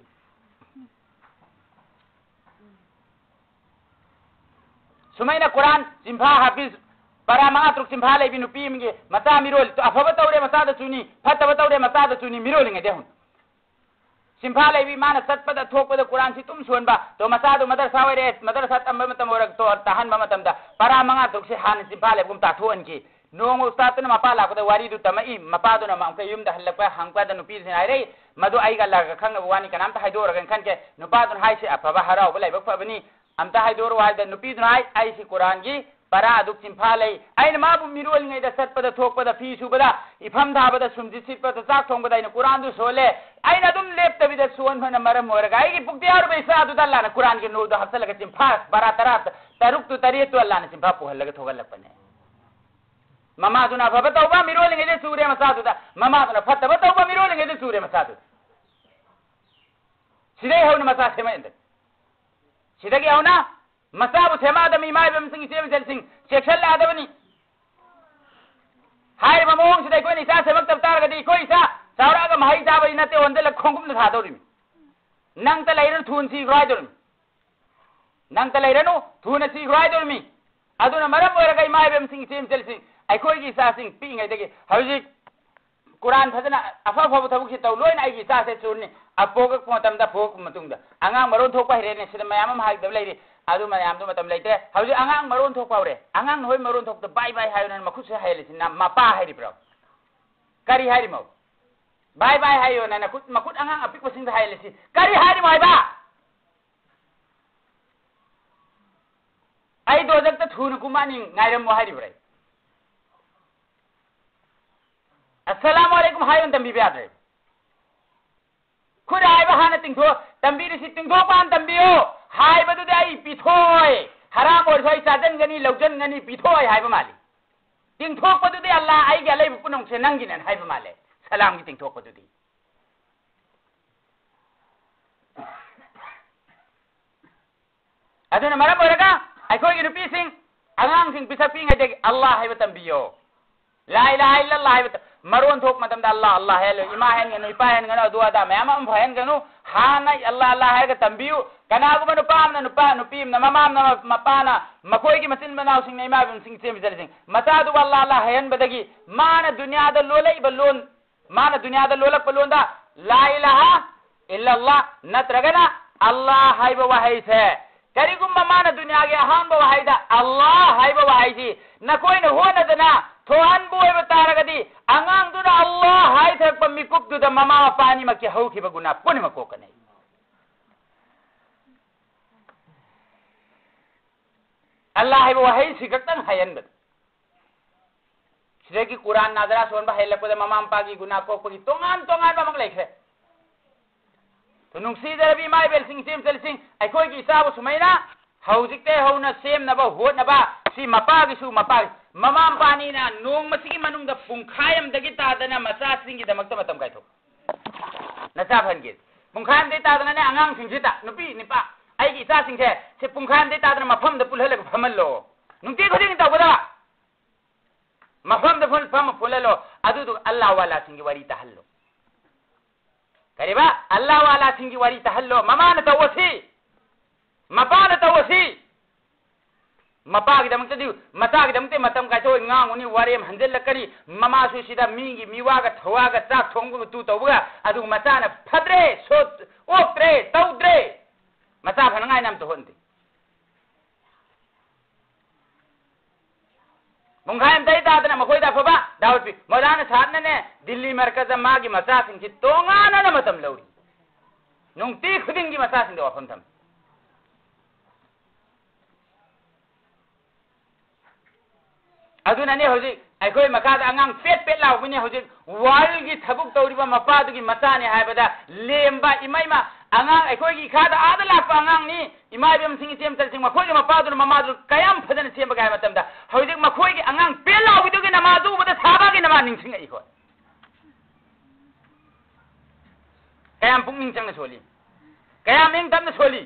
ꯁꯨꯃꯥꯏꯅ ꯀꯨꯔꯥꯟ ꯆꯤꯟꯐꯥ ꯍꯥꯐꯤꯖ, ꯄꯔꯥ ꯃꯉꯥ ꯇꯔꯨꯛ ꯆꯤꯟꯐꯥ ꯂꯩꯕꯤ ꯅꯨꯄꯤ ꯑꯃꯒꯤ ꯃꯆꯥ ꯃꯤꯔꯣꯜ, ꯑꯐꯕ ꯇꯧꯔꯦ ꯃꯆꯥꯗ ꯆꯨꯅꯤ, ꯐꯠꯇꯕ ꯇꯧꯔꯦ ꯃꯆꯥꯗ ꯆꯨꯅꯤ, ꯃꯤꯔꯣꯜꯂꯤꯉꯩꯗ ꯍꯧꯅ꯫ ꯆꯤꯟꯐꯥ ꯂꯩꯕꯤ ꯃꯥꯅ ꯆꯠꯄꯗ ꯊꯣꯛꯄꯗ ꯀꯨꯔꯥꯟꯁꯤ ꯑꯗꯨꯝ ꯁꯣꯟꯕ꯫ ꯇꯣ ꯃꯆꯥꯗꯨ ꯃꯗꯔꯁꯥ ꯑꯣꯏꯔꯦ, ꯃꯗꯔꯁꯥ ꯇꯝꯕ ꯃꯇꯝ ꯑꯣꯏꯔꯛꯇꯣ ꯇꯥꯍꯟꯕ ꯃꯇꯝꯗ ꯄꯔꯥ ꯃꯉꯥ ꯇꯔꯨꯛꯁꯦ ꯍꯥꯟꯅ ꯆꯤꯟꯐꯥ ꯂꯩꯕꯒꯨꯝ ꯇꯥꯊꯣꯛꯍꯟꯈꯤ꯫ ꯅꯣꯡꯃ ꯎꯁꯇꯥꯗꯇꯨꯅ ꯃꯄꯥ ꯂꯥꯛꯄꯗ ꯋꯥꯔꯤꯗꯨ ꯇꯝꯃꯛꯏ꯫ ꯃꯄꯥꯗꯨꯅ ꯑꯃꯨꯛꯀ ꯌꯨꯝꯗ ꯍꯜꯂꯛꯄ ꯍꯪꯕꯗ ꯅꯨꯄꯤꯁꯤꯅ ꯍꯥꯏꯔꯛꯏ, "ꯃꯗꯨ ꯑꯩꯒ ꯑꯜꯂꯥꯍꯒ ꯈꯪꯅꯕ ꯋꯥꯅꯤ, ꯀꯅꯥꯝꯇ ꯍꯥꯏꯗꯣꯛꯑꯔꯒꯅ ꯈꯟꯒꯦ꯫" ꯅꯨꯄꯥꯗꯨꯅ ꯍꯥꯏꯁꯤ, "ꯑꯐꯕ, ꯍꯔꯥꯎꯕ, ꯂꯥꯏꯕꯛ ꯐꯕꯅꯤ, ꯑꯝꯇ ꯍꯥꯏꯗꯣꯛꯑꯔꯣ" ꯍꯥꯏꯕꯗ ꯅꯨꯄꯤꯗꯨꯅ ꯍꯥꯏ, "ꯑꯩꯁꯤ ꯀꯨꯔꯥꯟꯒꯤ ꯄꯔꯥ ꯑꯗꯨꯛ ꯆꯤꯟꯐꯥ ꯂꯩ꯫ ꯑꯩꯅ ꯃꯥꯕꯨ ꯃꯤꯔꯣꯜꯂꯤꯉꯩꯗ ꯆꯠꯄꯗ ꯊꯣꯛꯄꯗ, ꯐꯤ ꯁꯨꯕꯗ, ꯏꯐꯝ ꯊꯥꯕꯗ, ꯁꯨꯝꯖꯤꯠ ꯁꯤꯠꯄꯗ, ꯆꯥꯛ ꯊꯣꯡꯕꯗ ꯑꯩꯅ ꯀꯨꯔꯥꯟꯗꯨ ꯁꯣꯜꯂꯦ꯫ ꯑꯩꯅ ꯑꯗꯨꯝ ꯂꯦꯞꯇꯕꯤꯗ ꯁꯣꯟꯕꯅ ꯃꯔꯝ ꯑꯣꯏꯔꯒ ꯑꯩꯒꯤ ꯄꯨꯛꯇ ꯌꯥꯎꯔꯤꯕ ꯏꯆꯥꯗꯨꯗ ꯑꯜꯂꯥꯍꯅ ꯀꯨꯔꯥꯟꯒꯤ ꯅꯨꯔꯗꯨ ꯍꯥꯞꯆꯜꯂꯒ ꯆꯤꯟꯐꯥ ꯄꯔꯥ ꯇꯔꯥ, ꯇꯔꯨꯛꯇꯨ ꯇꯔꯦꯠꯇꯨ ꯑꯜꯂꯥꯍꯅ ꯆꯤꯟꯐꯥ ꯄꯨꯍꯜꯂꯒ ꯊꯣꯛꯍꯜꯂꯛꯄꯅꯦ꯫" ꯃꯃꯥꯗꯨꯅ ꯑꯐꯕ ꯇꯧꯕ, ꯃꯤꯔꯣꯜꯂꯤꯉꯩꯗ ꯆꯨꯔꯦ ꯃꯆꯥꯗꯨꯗ꯫ ꯃꯃꯥꯗꯨꯅ ꯐꯠꯇꯕ ꯇꯧꯕ, ꯃꯤꯔꯣꯜꯂꯤꯉꯩꯗ ꯆꯨꯔꯦ ꯃꯆꯥꯗꯨꯗ꯫ ꯁꯤꯗꯩ ꯍꯧꯅ ꯃꯆꯥ ꯁꯦꯝꯃꯛꯑꯦ꯫ ꯁꯤꯗꯒꯤ ꯍꯧꯅ ꯃꯆꯥꯕꯨ ꯁꯦꯝꯃꯛꯑꯗꯕꯅꯤ, ꯏꯃꯥ ꯏꯕꯦꯝꯁꯤꯡ, ꯏꯆꯦ ꯏꯆꯜꯁꯤꯡ, ꯆꯦꯛꯁꯤꯜꯂꯛꯑꯗꯕꯅꯤ꯫ ꯍꯥꯏꯔꯤꯕ ꯃꯑꯣꯡꯁꯤꯗ ꯑꯩꯈꯣꯏꯅ ꯏꯆꯥ ꯁꯦꯝꯃꯛꯇꯕ ꯇꯥꯔꯒꯗꯤ ꯑꯩꯈꯣꯏ ꯏꯆꯥ ꯆꯥꯎꯔꯛꯑꯒ ꯃꯍꯩ ꯆꯥꯕꯗꯤ ꯅꯠꯇꯦ, ꯑꯣꯟꯁꯤꯜꯂꯒ ꯈꯣꯡꯒꯨꯝꯗ ꯊꯥꯗꯧꯔꯤꯃꯤ꯫ ꯅꯪꯇ ꯂꯩꯔꯅꯨ, ꯊꯨꯅ ꯁꯤꯈ꯭ꯔꯣ ꯍꯥꯏꯗꯧꯔꯤꯃꯤ꯫ ꯅꯪꯇ ꯂꯩꯔꯅꯨ, ꯊꯨꯅ ꯁꯤꯈ꯭ꯔꯣ ꯍꯥꯏꯗꯧꯔꯤꯃꯤ꯫ ꯑꯗꯨꯅ ꯃꯔꯝ ꯑꯣꯏꯔꯒ ꯏꯃꯥ ꯏꯕꯦꯝꯁꯤꯡ, ꯏꯆꯦ ꯏꯆꯜꯁꯤꯡ, ꯑꯩꯈꯣꯏꯒꯤ ꯏꯆꯥꯁꯤꯡ ꯄꯤꯛꯏꯉꯩꯗꯒꯤ ꯍꯧꯖꯤꯛ ꯀꯨꯔꯥꯟ ꯐꯖꯅ ꯑꯐ ꯑꯐꯕ ꯊꯕꯛꯁꯤ ꯇꯧ, ꯂꯣꯏꯅ ꯑꯩꯒꯤ ꯏꯆꯥꯁꯦ ꯆꯨꯔꯅꯤ꯫ ꯑ, ꯄꯣꯛꯂꯛꯄ ꯃꯇꯝꯗ, ꯄꯣꯛꯂꯛꯄ ꯃꯇꯨꯡꯗ ꯑꯉꯥꯡ ꯃꯔꯣꯟ ꯊꯣꯛꯄ ꯍꯩꯔꯦꯅꯦ, ꯁꯤꯗ ꯃꯌꯥꯝ ꯑꯃ ꯍꯥꯏꯒꯗꯕ ꯂꯩꯔꯤ, ꯑꯗꯨ ꯃꯌꯥꯝꯗꯨ ꯃꯇꯝ ꯂꯩꯇ꯭ꯔꯦ꯫ ꯍꯧꯖꯤꯛ ꯑꯉꯥꯡ ꯃꯔꯣꯟ ꯊꯣꯛꯄ ꯍꯧꯔꯦ꯫ ꯑꯉꯥꯡ ꯅꯈꯣꯏ ꯃꯔꯣꯟ ꯊꯣꯛꯄꯗ ꯕꯥꯏ ꯕꯥꯏ ꯍꯥꯏꯌꯨꯅ ꯃꯈꯨꯠꯁꯦ ꯍꯥꯏꯍꯜꯂꯤꯁꯤ ꯅ-, ꯃꯄꯥ ꯍꯥꯏꯔꯤꯕ꯭ꯔꯣ? ꯀꯔꯤ ꯍꯥꯏꯔꯤꯃꯣ? ꯕꯥꯏ ꯕꯥꯏ ꯍꯥꯏꯌꯣꯅ ꯅꯈꯨꯠ, ꯃꯈꯨꯠ ꯑꯉꯥꯡ ꯑꯄꯤꯛꯄꯁꯤꯡꯗ ꯍꯥꯏꯍꯜꯂꯤꯁꯤ ꯀꯔꯤ ꯍꯥꯏꯔꯤꯃꯣ ꯍꯥꯏꯕ? ꯑꯩ ꯗꯣꯖꯛꯇ ꯊꯨꯅ ꯀꯨꯝꯃꯛꯑꯅꯤ, ꯉꯥꯏꯔꯝꯃꯣ ꯍꯥꯏꯔꯤꯕ꯭ꯔꯥ? ꯑꯁꯂꯥꯃꯨ ꯑꯂꯩꯀꯨꯝ ꯍꯥꯏꯌꯣꯅ ꯇꯝꯕꯤꯕ ꯌꯥꯗ꯭ꯔꯦ꯫ ꯈꯨꯠ ꯍꯥꯏꯕ ꯍꯥꯟꯅ ꯇꯤꯡꯊꯣꯛ-, ꯇꯝꯕꯤꯔꯤꯁꯤ ꯇꯤꯡꯊꯣꯛꯄ ꯍꯥꯟꯅ ꯇꯝꯕꯤꯌꯨ꯫ ꯍꯥꯏꯕꯗꯨꯗꯤ ꯑꯩ ꯄꯤꯊꯣꯛꯑꯣꯏ꯫ ꯍꯔꯥꯝ ꯑꯣꯏꯔꯁꯨ ꯑꯩ ꯆꯥꯖꯟꯒꯅꯤ, ꯂꯧꯖꯟꯒꯅꯤ, ꯄꯤꯊꯣꯛꯑꯣꯏ ꯍꯥꯏꯕ ꯃꯥꯜꯂꯤ꯫ ꯇꯤꯡꯊꯣꯛꯄꯗꯨꯗꯤ ꯑꯜꯂꯥ, ꯑꯩꯒꯤ ꯑꯂꯩꯕ ꯄꯨꯝꯅꯃꯛꯁꯦ ꯅꯪꯒꯤꯅꯦꯅ ꯍꯥꯏꯕ ꯃꯥꯜꯂꯦ꯫ ꯁꯂꯥꯝꯒꯤ ꯇꯤꯡꯊꯣꯛꯄꯗꯨꯗꯤ꯫ ꯑꯗꯨꯅ ꯃꯔꯝ ꯑꯣꯏꯔꯒ ꯑꯩꯈꯣꯏꯒꯤ ꯅꯨꯄꯤꯁꯤꯡ, ꯑꯉꯥꯡꯁꯤꯡ ꯄꯤꯁꯛ ꯄꯤꯛꯏꯉꯩꯗꯒꯤ ꯑꯜꯂꯥ ꯍꯥꯏꯕ ꯇꯝꯕꯤꯌꯣ꯫ ꯂꯥ ꯏꯂꯥꯍ ꯏꯜꯂꯜꯂꯥꯍ ꯍꯥꯏꯕ ꯇ-, ꯃꯔꯣꯟ ꯊꯣꯛꯄ ꯃꯇꯝꯗ ꯑꯜꯂꯥ ꯑꯜꯂꯥ ꯍꯥꯏꯍꯜꯂꯨ, ꯏꯃꯥ ꯍꯥꯏꯍꯟꯒꯅꯨ, ꯏꯄꯥ ꯍꯥꯏꯍꯟꯒꯅꯨ, ꯑꯗꯨ ꯑꯗꯥ ꯃꯌꯥꯝ ꯑꯃ ꯐꯍꯟꯒꯅꯨ꯫ ꯍꯥꯟꯅ ꯑꯜꯂꯥ ꯑꯜꯂꯥ ꯍꯥꯏꯔꯒ ꯇꯝꯕꯤꯌꯨ꯫ ꯀꯅꯥꯒꯨꯝꯕ ꯅꯨꯄꯥ ꯑꯃꯅ, ꯅꯨꯄꯥ, ꯅꯨꯄꯤ ꯑꯃꯅ, ꯃꯃꯥ ꯑꯃꯅ, ꯃ-, ꯃꯈꯣꯏꯒꯤ ꯃꯆꯤꯟ ꯃꯅꯥꯎꯁꯤꯡꯅ, ꯏꯃꯥ ꯏꯕꯦꯝꯁꯤꯡ, ꯏꯆꯦ ꯏꯆꯜꯁꯤꯡ, ꯃꯆꯥꯗꯨꯕꯨ ꯑꯜꯂꯥ ꯑꯜꯂꯥ ꯍꯥꯏꯍꯟꯕꯗꯒꯤ ꯃꯥꯅ ꯗꯨꯅꯤꯌꯥꯗ ꯂꯣꯜꯂꯛꯏꯕ ꯂꯣꯟ, ꯃꯥꯅ ꯗꯨꯅꯤꯌꯥꯗ ꯂꯣꯜꯂꯛꯄ ꯂꯣꯟꯗ ꯂꯥ ꯏꯂꯥꯍ ꯏꯜꯂꯜꯂꯥ ꯅꯠꯇ꯭ꯔꯒꯅ ꯑꯜꯂꯥ ꯍꯥꯏꯕ ꯋꯥꯍꯩꯁꯦ, ꯀꯔꯤꯒꯨꯝꯕ ꯃꯥꯅ ꯗꯨꯅꯤꯌꯥꯒꯤ ꯑꯍꯥꯟꯕ ꯋꯥꯍꯩꯗ ꯑꯜꯂꯥ ꯍꯥꯏꯕ ꯋꯥꯍꯩꯁꯤ ꯅꯈꯣꯏꯅ ꯍꯣꯠꯅꯗꯅ ꯊꯣꯛꯍꯟꯕ ꯑꯣꯏꯕ ꯇꯥꯔꯒꯗꯤ, ꯑꯉꯥꯡꯗꯨꯅ ꯑꯜꯂꯥ ꯍꯥꯏꯊꯔꯛꯄ ꯃꯤꯀꯨꯞꯇꯨꯗ ꯃꯃꯥ ꯃꯄꯥ ꯑꯅꯤꯃꯛꯀꯤ ꯍꯧꯈꯤꯕ ꯒꯨꯅꯥ ꯄꯨꯝꯅꯃꯛ ꯀꯣꯛꯀꯅꯤ꯫ ꯑꯜꯂꯥ ꯍꯥꯏꯕ ꯋꯥꯍꯩꯁꯤ ꯈꯛꯇꯪ ꯍꯥꯏꯍꯟꯕꯗ꯫ ꯁꯤꯗꯒꯤ ꯀꯨꯔꯥꯟ ꯅꯥꯗꯔꯥ ꯁꯣꯟꯕ ꯍꯩꯂꯛꯄꯗ ꯃꯃꯥ ꯃꯄꯥꯒꯤ ꯒꯨꯅꯥ ꯀꯣꯛꯄꯒꯤ ꯇꯣꯉꯥꯟ ꯇꯣꯉꯥꯟꯕ ꯑꯃ ꯂꯩꯈ꯭ꯔꯦ꯫ ꯅꯨꯡꯁꯤꯖꯔꯕꯤ ꯏꯃꯥ ꯏꯕꯦꯜꯁꯤꯡ, ꯏꯆꯦ ꯏꯆꯜꯁꯤꯡ, ꯑꯩꯈꯣꯏꯒꯤ ꯏꯆꯥꯕꯨ ꯁꯨꯃꯥꯏꯅ ꯍꯧꯖꯤꯛꯇꯩ ꯍꯧꯅ ꯁꯦꯝꯅꯕ ꯍꯣꯠꯅꯕ, ꯁꯤ ꯃꯄꯥꯒꯤꯁꯨ, ꯃꯄꯥꯒꯤ, ꯃꯃꯥ ꯃꯄꯥ ꯑꯅꯤꯅ ꯅꯣꯡꯃꯁꯤꯒꯤ ꯃꯅꯨꯡꯗ ꯄꯨꯡꯈꯥꯏ ꯑꯃꯗꯒꯤ ꯇꯥꯗꯅ ꯃꯆꯥꯁꯤꯡꯒꯤꯗꯃꯛꯇ ꯃꯇꯝ ꯀꯥꯏꯊꯣꯛ꯫ ꯅꯆꯥ ꯐꯍꯟꯒꯦ꯫ ꯄꯨꯡꯈꯥꯏ ꯑꯃꯗꯒꯤ ꯇꯥꯗꯅꯅꯦ ꯑꯉꯥꯡꯁꯤꯡꯁꯤꯗ, ꯅꯨꯄꯤ, ꯅꯨꯄꯥ, ꯑꯩꯒꯤ ꯏꯆꯥꯁꯤꯡꯁꯦ ꯁꯤ ꯄꯨꯡꯈꯥꯏ ꯑꯃꯗꯒꯤ ꯇꯥꯗꯅ ꯃꯐꯝꯗ ꯄꯨꯜꯍꯜꯂꯒ ꯐꯝꯍꯜꯂꯣ꯫ ꯅꯨꯡꯇꯤ ꯈꯨꯗꯤꯡꯒꯤ ꯇꯧꯒꯗꯕ꯫ ꯃꯐꯝꯗ ꯐꯝ-, ꯐꯝꯃ ꯄꯨꯜꯍꯜꯂꯣ꯫ ꯑꯗꯨꯗꯨꯒ ꯑꯜꯂꯥ ꯋꯥꯂꯥꯁꯤꯡꯒꯤ ꯋꯥꯔꯤ ꯇꯥꯍꯜꯂꯣ꯫ ꯀꯔꯤꯕ? ꯑꯜꯂꯥ ꯋꯥꯂꯥꯁꯤꯡꯒꯤ ꯋꯥꯔꯤ ꯇꯥꯍꯜꯂꯣ꯫ ꯃꯃꯥꯅ ꯇꯧꯑꯁꯤ, ꯃꯄꯥꯅ ꯇꯧꯑꯁꯤ꯫ ꯃꯄꯥꯒꯤꯗꯃꯛꯇꯗꯤ, ꯃꯆꯥꯒꯤꯗꯃꯛꯇꯗꯤ ꯃꯇꯝ ꯀꯥꯏꯊꯣꯛꯑꯣꯏ, ꯉꯥꯡꯉꯨꯅꯤ, ꯋꯥꯔꯦꯝ ꯍꯟꯖꯤꯜꯂꯛꯀꯅꯤ꯫ ꯃꯃꯥꯁꯨ ꯁꯤꯗ ꯃꯤꯒꯤ ꯃꯤꯋꯥꯒ ꯊꯋꯥꯒ ꯆꯥꯛ ꯊꯣꯡꯕꯒ ꯇꯨ ꯇꯧꯕꯒ, ꯑꯗꯨꯒ ꯃꯆꯥꯅ ꯐꯗ꯭ꯔꯦ, ꯁꯣꯠ-, ꯑꯣꯛꯇ꯭ꯔꯦ, ꯇꯧꯗ꯭ꯔꯦ꯫ ꯃꯆꯥ ꯐꯅꯉꯥꯏꯅ ꯑꯝꯇ ꯍꯣꯠꯅꯗꯦ꯫ ꯄꯨꯡꯈꯥꯏ ꯑꯃꯇꯩ ꯇꯥꯗꯅ ꯃꯈꯣꯏꯗ ꯑꯐꯕ ꯗꯥꯋꯠ ꯄꯤ꯫ ꯃꯧꯂꯥꯅꯥ ꯁꯥꯍꯥꯕꯅꯅꯦ, ꯗꯤꯜꯂꯤ ꯃꯔꯀꯖꯗ ꯃꯥꯒꯤ ꯃꯆꯥꯁꯤꯡꯁꯤ ꯇꯣꯉꯥꯟꯅꯅ ꯃꯇꯝ ꯂꯧꯔꯤ꯫ ꯅꯨꯡꯇꯤ ꯈꯨꯗꯤꯡꯒꯤ ꯃꯆꯥꯁꯤꯡꯗ ꯋꯥꯐꯝ ꯊꯝꯃꯤ꯫ ꯑꯗꯨꯅꯅꯦ ꯍꯧꯖꯤꯛ ꯑꯩꯈꯣꯏ ꯃꯈꯥꯗ ꯑꯉꯥꯡ ꯄꯦꯠ ꯄꯦꯠ ꯂꯥꯎꯕꯅꯦ ꯍꯧꯖꯤꯛ꯫ ꯋꯥꯔꯜꯒꯤ ꯊꯕꯛ ꯇꯧꯔꯤꯕ ꯃꯄꯥꯗꯨꯒꯤ ꯃꯆꯥꯅꯦ ꯍꯥꯏꯕꯗ ꯂꯦꯝꯕ, ꯏꯃꯩꯃ, ꯑꯉꯥꯡ ꯑꯩꯈꯣꯏꯒꯤ ꯏꯈꯥꯗ ꯑꯥꯗ ꯂꯥꯛꯄ ꯑꯉꯥꯡꯅꯤ, ꯏꯃꯥ ꯏꯕꯦꯝꯁꯤꯡ, ꯏꯆꯦ ꯃꯆꯜꯁꯤꯡ, ꯃꯈꯣꯏꯒꯤ ꯃꯄꯥꯗꯨꯅ ꯃꯃꯥꯗꯨ ꯀꯌꯥꯝ ꯐꯖꯅ ꯁꯦꯝꯕꯒꯦ ꯍꯥꯏꯕ ꯃꯇꯝꯗ, ꯍꯧꯖꯤꯛ ꯃꯈꯣꯏꯒꯤ ꯑꯉꯥꯡ ꯄꯦꯠ ꯂꯥꯎꯕꯗꯨꯒꯤ ꯅꯃꯥꯗꯨ ꯎꯕꯗ ꯁꯥꯕꯒꯤ ꯅꯃꯥ ꯅꯤꯡꯁꯤꯡꯉꯛꯏ꯫ ꯍꯣꯏ, ꯀꯌꯥꯝ ꯄꯨꯛꯅꯤꯡ ꯆꯪꯅ ꯁꯣꯜꯂꯤ, ꯀꯌꯥꯝ ꯏꯪ ꯇꯞꯅ ꯁꯣꯜꯂꯤ꯫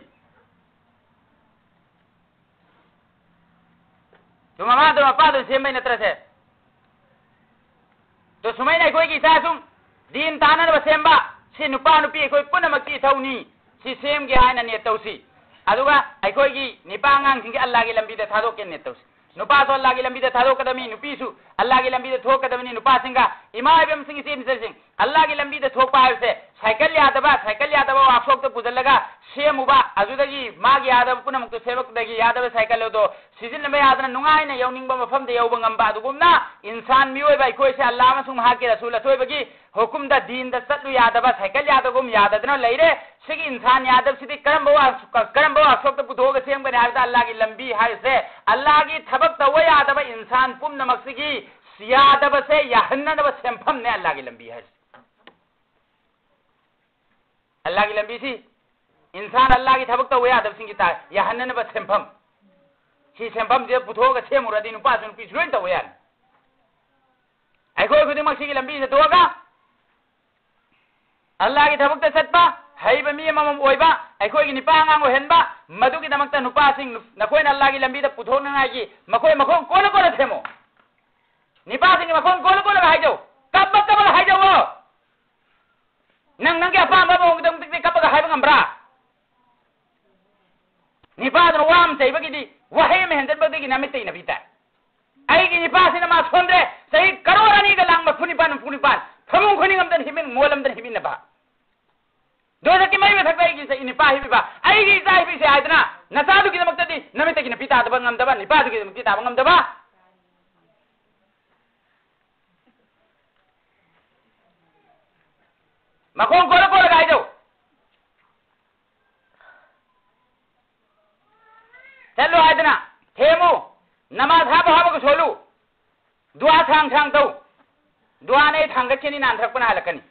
ꯑꯗꯨ ꯃꯃꯥꯗꯣ ꯃꯄꯥꯗꯣ ꯁꯦꯝꯕꯩ ꯅꯠꯇ꯭ꯔꯁꯦ? ꯑꯗꯣ ꯁꯨꯃꯥꯏꯅ ꯑꯩꯈꯣꯏꯒꯤ ꯏꯆꯥꯁꯨ ꯗꯤꯟ ꯇꯥꯅꯅꯕ ꯁꯦꯝꯕ, ꯁꯤ ꯅꯨꯄꯥ ꯅꯨꯄꯤ ꯑꯩꯈꯣꯏ ꯄꯨꯝꯅꯃꯛꯀꯤ ꯏꯊꯧꯅꯤ꯫ ꯁꯤ ꯁꯦꯝꯒꯦ ꯍꯥꯏꯅ ꯅꯦꯠ ꯇꯧꯁꯤ꯫ ꯑꯗꯨꯒ ꯑꯩꯈꯣꯏꯒꯤ ꯅꯤꯄꯥ ꯑꯉꯥꯡꯁꯤꯡꯁꯦ ꯑꯜꯂꯥꯒꯤ ꯂꯝꯕꯤꯗ ꯊꯥꯗꯣꯛꯀꯦ ꯅꯦꯠ ꯇꯧꯁꯤ꯫ ꯅꯨꯄꯥꯁꯨ ꯑꯜꯂꯥꯒꯤ ꯂꯝꯕꯤꯗ ꯊꯥꯗꯣꯛꯀꯗꯕꯅꯤ, ꯅꯨꯄꯤꯁꯨ ꯑꯜꯂꯥꯒꯤ ꯂꯝꯕꯤꯗ ꯊꯣꯛꯀꯗꯕꯅꯤ꯫ ꯅꯨꯄꯥꯁꯤꯡꯒ, ꯏꯃꯥ ꯏꯕꯦꯝꯁꯤꯡ, ꯏꯆꯦ ꯏꯆꯜꯁꯤꯡ, ꯑꯜꯂꯥꯒꯤ ꯂꯝꯕꯤꯗ ꯊꯣꯛꯄ ꯍꯥꯏꯕꯁꯦ ꯁꯥꯏꯀꯜ ꯌꯥꯗꯕ, ꯁꯥꯏꯀꯜ ꯌꯥꯗꯕ ꯋꯥꯛꯁꯣꯞꯇ ꯄꯨꯁꯤꯜꯂꯒ ꯁꯦꯝꯃꯨꯕ, ꯑꯗꯨꯗꯒꯤ ꯃꯥꯒꯤ ꯌꯥꯗꯕ ꯄꯨꯝꯅꯃꯛꯇꯨ ꯁꯦꯝꯃꯛꯄꯗꯒꯤ ꯌꯥꯗꯕ ꯁꯥꯏꯀꯜ ꯑꯗꯣ ꯁꯤꯖꯤꯟꯅꯕ ꯌꯥꯗꯅ ꯅꯨꯡꯉꯥꯏꯅ ꯌꯧꯅꯤꯡꯕ ꯃꯐꯝꯗ ꯌꯧꯕ ꯉꯝꯕ꯫ ꯑꯗꯨꯒꯨꯝꯅ ꯏꯟꯁꯥꯟ ꯃꯤꯑꯣꯏꯕ ꯑꯩꯈꯣꯏꯁꯦ ꯑꯜꯂꯥ ꯑꯃꯁꯨꯡ ꯃꯍꯥꯛꯀꯤ ꯔꯁꯨꯜ ꯑꯊꯣꯏꯕꯒꯤ ꯍꯨꯀꯨꯝꯗ ꯗꯤꯟꯗ ꯆꯠꯂꯨ ꯌꯥꯗꯕ, ꯁꯥꯏꯀꯜ ꯌꯥꯗꯕꯒꯨꯝ ꯌꯥꯗꯗꯅ ꯂꯩꯔꯦ꯫ ꯁꯤꯒꯤ ꯏꯟꯁꯥꯟ ꯌꯥꯗꯕꯁꯤꯗꯤ ꯀꯔꯝꯕ ꯋꯥꯛ-, ꯀꯔꯝꯕ ꯋꯥꯛꯁꯣꯞꯇ ꯄꯨꯊꯣꯛꯑꯒ ꯁꯦꯝꯒꯅꯤ ꯍꯥꯏꯕꯗ ꯑꯜꯂꯥꯒꯤ ꯂꯝꯕꯤ ꯍꯥꯏꯔꯤꯁꯦ, ꯑꯜꯂꯥꯒꯤ ꯊꯕꯛ ꯇꯧꯕ ꯌꯥꯗꯕ ꯏꯟꯁꯥꯟ ꯄꯨꯝꯅꯃꯛꯁꯤꯒꯤ ꯌꯥꯗꯕꯁꯦ ꯌꯥꯍꯟꯅꯅꯕ ꯁꯦꯝꯐꯝꯅꯦ ꯑꯜꯂꯥꯒꯤ ꯂꯝꯕꯤ ꯍꯥꯏꯔꯤꯁꯦ꯫ ꯑꯜꯂꯥꯒꯤ ꯂꯝꯕꯤꯁꯤ ꯏꯟꯁꯥꯟ ꯑꯜꯂꯥꯒꯤ ꯊꯕꯛ ꯇꯧꯕ ꯌꯥꯗꯕꯁꯤꯡꯒꯤ ꯇꯥꯏ ꯌꯥꯍꯟꯅꯅꯕ ꯁꯦꯝꯐꯝ꯫ ꯁꯤ ꯁꯦꯝꯐꯝꯁꯤꯗ ꯄꯨꯊꯣꯛꯑꯒ ꯁꯦꯝꯃꯨꯔꯗꯤ ꯅꯨꯄꯥꯁꯨ ꯅꯨꯄꯤꯁꯨ ꯂꯣꯏ ꯇꯧꯕ ꯌꯥꯅꯤ꯫ ꯑꯩꯈꯣꯏ ꯈꯨꯗꯤꯡꯃꯛ ꯁꯤꯒꯤ ꯂꯝꯕꯤꯁꯤꯗ ꯊꯣꯛꯑꯒ ꯑꯜꯂꯥꯒꯤ ꯊꯕꯛꯇ ꯆꯠꯄ, ꯍꯩꯕ ꯃꯤ ꯑꯃꯃꯝ ꯑꯣꯏꯕ, ꯑꯩꯈꯣꯏꯒꯤ ꯅꯤꯄꯥ ꯑꯉꯥꯡ ꯑꯣꯏꯍꯟꯕ, ꯃꯗꯨꯒꯤꯗꯃꯛꯇ ꯅꯨꯄꯥꯁꯤꯡ, ꯅꯈꯣꯏꯅ ꯑꯜꯂꯥꯒꯤ ꯂꯝꯕꯤꯗ ꯄꯨꯊꯣꯛꯅꯉꯥꯏꯒꯤ ꯃꯈꯣꯏ ꯃꯈꯣꯡ ꯀꯣꯜꯂ ꯀꯣꯜꯂ ꯊꯦꯝꯃꯨ꯫ ꯅꯤꯄꯥꯁꯤꯡꯒꯤ ꯃꯈꯣꯡ ꯀꯣꯜꯂ ꯀꯣꯜꯂꯒ ꯍꯥꯏꯖꯧ, ꯀꯞꯄ ꯀꯞꯄꯒ ꯍꯥꯏꯖꯧꯑꯣ꯫ ꯅꯪ ꯅꯪꯒꯤ ꯑꯄꯥꯝꯕ ꯃꯑꯣꯡꯗ ꯍꯧꯖꯤꯛꯇꯤ ꯀꯞꯄꯒ ꯍꯥꯏꯕ ꯉꯝꯕ꯭ꯔꯥ? ꯅꯤꯄꯥꯗꯨꯅ ꯋꯥ ꯑꯃ ꯆꯩꯕꯒꯤꯗꯤ ꯋꯥꯍꯩ ꯑꯃ ꯍꯦꯟꯖꯟꯕꯗꯒꯤ ꯅꯃꯤꯠꯇꯒꯤ ꯅꯥꯄꯤ ꯇꯥꯏ꯫ ꯑꯩꯒꯤ ꯅꯤꯄꯥꯁꯤꯅ ꯃꯥ ꯁꯣꯟꯗ꯭ꯔꯦ, ꯆꯍꯤ ꯀꯔꯣꯔ ꯑꯅꯤꯒ ꯂꯥꯡ ꯃꯔꯐꯨ ꯅꯤꯄꯥꯟ, ꯍꯨꯝꯐꯨ ꯅꯤꯄꯥꯟ, ꯐꯃꯨꯡ ꯈꯨꯅꯤꯡ ꯑꯃꯗ ꯍꯤꯞꯃꯤꯟ-, ꯃꯣꯜ ꯑꯃꯗ ꯍꯤꯞꯃꯤꯟꯅꯕ꯫ ꯗꯣꯖꯛꯀꯤ ꯃꯩ ꯃꯊꯛꯇ ꯑꯩꯒꯤ ꯏꯆꯥ-, ꯅꯤꯄꯥ ꯍꯤꯞꯄꯤꯕ, ꯑꯩꯒꯤ ꯏꯆꯥ ꯍꯤꯞꯄꯤꯁꯦ ꯍꯥꯏꯗꯅ ꯅꯆꯥꯗꯨꯒꯤꯗꯃꯛꯇꯗꯤ ꯅꯃꯤꯠꯇꯒꯤ ꯅꯥꯄꯤ ꯇꯥꯗꯕ ꯉꯝꯗꯕ, ꯅꯤꯄꯥꯗꯨꯒꯤꯗꯃꯛꯇꯤ ꯇꯥꯕ ꯉꯝꯗꯕ꯫ ꯃꯈꯣꯡ ꯀꯣꯜꯂ ꯀꯣꯜꯂꯒ ꯍꯥꯏꯖꯧ꯫ ꯆꯠꯂꯨ ꯍꯥꯏꯗꯅ ꯊꯦꯝꯃꯨ꯫ ꯅꯃꯥꯖ ꯍꯥꯞꯄ ꯍꯥꯞꯄꯒ ꯁꯣꯜꯂꯨ꯫ ꯗꯨꯋꯥ ꯁꯥꯡ ꯁꯥꯡ ꯇꯧ꯫ ꯗꯨꯋꯥꯅ ꯑꯩ ꯊꯥꯡꯒꯠꯀꯅꯤ, ꯅꯥꯟꯊꯔꯛꯄꯅ ꯍꯜꯂꯛꯀꯅꯤ꯫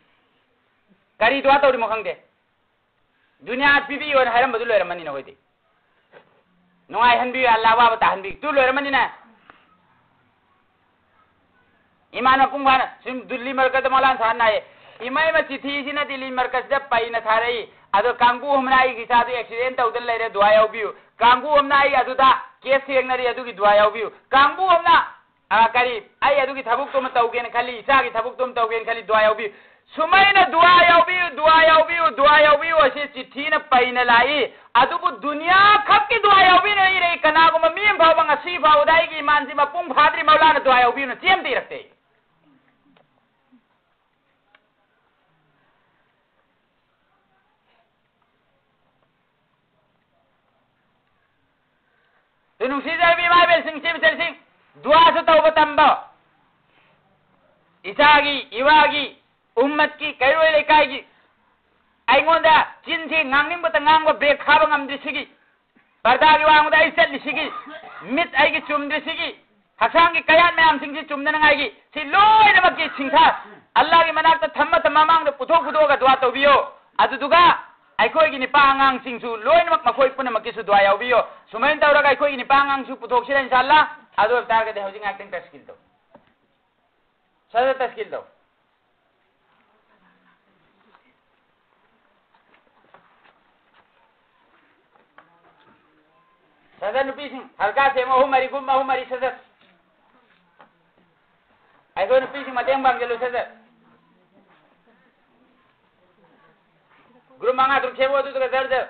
ꯀꯔꯤ ꯗꯨꯋꯥ ꯇꯧꯔꯤꯃꯣ ꯈꯪꯗꯦ꯫ ꯗꯨꯅꯤꯌꯥ ꯄꯤꯕꯤꯌꯣꯅ ꯍꯥꯏꯔꯝꯕꯗꯨ ꯂꯣꯏꯔꯝꯃꯅꯤ ꯅꯈꯣꯏꯗꯤ꯫ ꯅꯨꯡꯉꯥꯏꯍꯟꯕꯤꯌꯨ, ꯑꯜꯂꯥ ꯑꯋꯥꯕ ꯇꯥꯍꯟꯕꯤꯌꯨ꯫ ꯇꯨ ꯂꯣꯏꯔꯝꯃꯅꯤꯅꯦ꯫ ꯏꯃꯥꯟꯅꯕ ꯄꯨꯡ ꯐꯥꯅ ꯁꯨꯝ ꯗꯤꯜꯂꯤ ꯃꯔꯀꯖꯇ ꯃꯧꯂꯥꯅꯥ ꯁꯥꯍꯦꯕꯅ ꯍꯥꯏꯌꯦ, "ꯏꯃꯥ, ꯏꯃꯥ, ꯆꯤꯊꯤꯁꯤꯅ ꯗꯤꯜꯂꯤ ꯃꯔꯀꯖꯇ ꯄꯩꯅ ꯊꯥꯔꯛꯏ꯫ ꯑꯗꯣ ꯀꯥꯡꯕꯨ ꯑꯃꯅ ꯑꯩꯒꯤ ꯏꯆꯥꯗꯨ ꯑꯦꯛꯁꯤꯗꯦꯟ ꯇꯧꯗꯅ ꯂꯩꯔꯦ, ꯗꯨꯋꯥ ꯌꯥꯎꯕꯤꯌꯨ꯫ ꯀꯥꯡꯕꯨ ꯑꯃꯅ ꯑꯩ ꯑꯗꯨꯗ ꯀꯦꯁ ꯊꯦꯡꯅꯔꯤ, ꯑꯗꯨꯒꯤ ꯗꯨꯋꯥ ꯌꯥꯎꯕꯤꯌꯨ꯫ ꯀꯥꯡꯕꯨ ꯑꯃꯅ, ꯑ, ꯀꯔꯤ, ꯑꯩ ꯑꯗꯨꯒꯤ ꯊꯕꯛꯇꯨꯃ ꯇꯧꯒꯦꯅ ꯈꯜꯂꯤ, ꯏꯆꯥꯒꯤ ꯊꯕꯛꯇꯨꯃ ꯇꯧꯒꯦꯅ ꯈꯜꯂꯤ, ꯗꯨꯋꯥ ꯌꯥꯎꯕꯤꯌꯨ꯫ ꯁꯨꯃꯥꯏꯅ ꯗꯨꯋꯥ ꯌꯥꯎꯕꯤꯌꯨ, ꯗꯨꯋꯥ ꯌꯥꯎꯕꯤꯌꯨ, ꯗꯨꯋꯥ ꯌꯥꯎꯕꯤꯌꯨ ꯑꯁꯤ ꯆꯤꯊꯤꯅ ꯄꯩꯅ ꯂꯥꯛꯏ꯫ ꯑꯗꯨꯕꯨ ꯗꯨꯅꯤꯌꯥ ꯈꯛꯀꯤ ꯗꯨꯋꯥ ꯌꯥꯎꯕꯤꯅ ꯏꯔꯛꯏ꯫ ꯀꯅꯥꯒꯨꯝꯕ ꯃꯤ ꯑꯃ ꯐꯥꯎꯕ ꯉꯁꯤ ꯐꯥꯎꯕꯗ ꯑꯩꯒꯤ ꯏꯃꯥꯟꯁꯤ ꯃꯄꯨꯡ ꯐꯥꯗ꯭ꯔꯤ ꯃꯧꯂꯥꯅ ꯗꯨꯋꯥ ꯌꯥꯎꯕꯤꯌꯨꯅ ꯆꯦ ꯑꯃꯇ ꯏꯔꯛꯇꯦ꯫ ꯑꯗꯨ ꯅꯨꯡꯁꯤꯖꯔꯕꯤ ꯏꯃꯥ ꯏꯕꯦꯜꯁꯤꯡ, ꯏꯆꯦ ꯏꯆꯜꯁꯤꯡ, ꯗꯨꯋꯥꯁꯨ ꯇꯧꯕ ꯇꯝꯕ, ꯏꯆꯥꯒꯤ, ꯏꯋꯥꯒꯤ, ꯎꯝꯃꯠꯀꯤ, ꯀꯩꯔꯣꯏ ꯂꯩꯀꯥꯏꯒꯤ, ꯑꯩꯉꯣꯟꯗ ꯆꯤꯟꯁꯤ ꯉꯥꯡꯅꯤꯡꯕꯇ ꯉꯥꯡꯕ, ꯕ꯭ꯔꯦꯛ ꯐꯥꯕ ꯉꯝꯗ꯭ꯔꯤꯁꯤꯒꯤ, ꯄꯔꯗꯥꯒꯤ ꯋꯥꯡꯃꯗ ꯑꯩ ꯆꯠꯂꯤꯁꯤꯒꯤ, ꯃꯤꯠ ꯑꯩꯒꯤ ꯆꯨꯝꯗ꯭ꯔꯤꯁꯤꯒꯤ, ꯍꯛꯆꯥꯡꯒꯤ ꯀꯌꯥꯠ ꯃꯌꯥꯝꯁꯤꯡꯁꯤ ꯆꯨꯝꯅꯅꯉꯥꯏꯒꯤ, ꯁꯤ ꯂꯣꯏꯅꯃꯛꯀꯤ ꯁꯤꯡꯊꯥ ꯑꯜꯂꯥꯍꯒꯤ ꯃꯅꯥꯛꯇ ꯊꯝꯃ ꯊꯝꯃ ꯃꯃꯥꯡꯗ ꯄꯨꯊꯣꯛ ꯄꯨꯊꯣꯛꯑꯒ ꯗꯨꯋꯥ ꯇꯧꯕꯤꯌꯣ꯫ ꯑꯗꯨꯗꯨꯒ ꯑꯩꯈꯣꯏꯒꯤ ꯅꯨꯄꯥ ꯑꯉꯥꯡꯁꯤꯡꯁꯨ ꯂꯣꯏꯅꯃꯛ ꯃꯈꯣꯏ ꯄꯨꯝꯅꯃꯛꯀꯤꯁꯨ ꯗꯨꯋꯥ ꯌꯥꯎꯕꯤꯌꯣ꯫ ꯁꯨꯃꯥꯏꯅ ꯇꯧꯔꯒ ꯑꯩꯈꯣꯏꯒꯤ ꯅꯨꯄꯥ ꯑꯉꯥꯡꯁꯨ ꯄꯨꯊꯣꯛꯁꯤꯔ ꯏꯟꯁꯥ ꯑꯜꯂꯥ꯫ ꯑꯗꯨ ꯑꯣꯏꯕ ꯇꯥꯔꯒꯗꯤ ꯍꯧꯖꯤꯛ ꯉꯥꯏꯍꯥꯛꯇꯪ ꯇꯁꯀꯤꯜ ꯇꯧ꯫ ꯁꯗꯔ ꯇꯁꯀꯤꯜ ꯇꯧ꯫ ꯁꯗꯔ ꯅꯨꯄꯤꯁꯤꯡ ꯍꯜꯀꯥ ꯁꯦꯝꯃꯣ, ꯑꯍꯨꯝ ꯃꯔꯤ, ꯒ꯭ꯔꯨꯞ ꯑꯍꯨꯝ ꯃꯔꯤ ꯁꯗꯔ꯫ ꯑꯩꯈꯣꯏ ꯅꯨꯄꯤꯁꯤꯡ ꯃꯇꯦꯡ ꯄꯥꯡꯁꯤꯜꯂꯨ ꯁꯗꯔ꯫ ꯒ꯭ꯔꯨꯞ ꯃꯉꯥ ꯇꯔꯨꯛ ꯁꯦꯝꯃꯣ, ꯑꯗꯨꯗꯨꯒ ꯖꯔ ꯖꯔ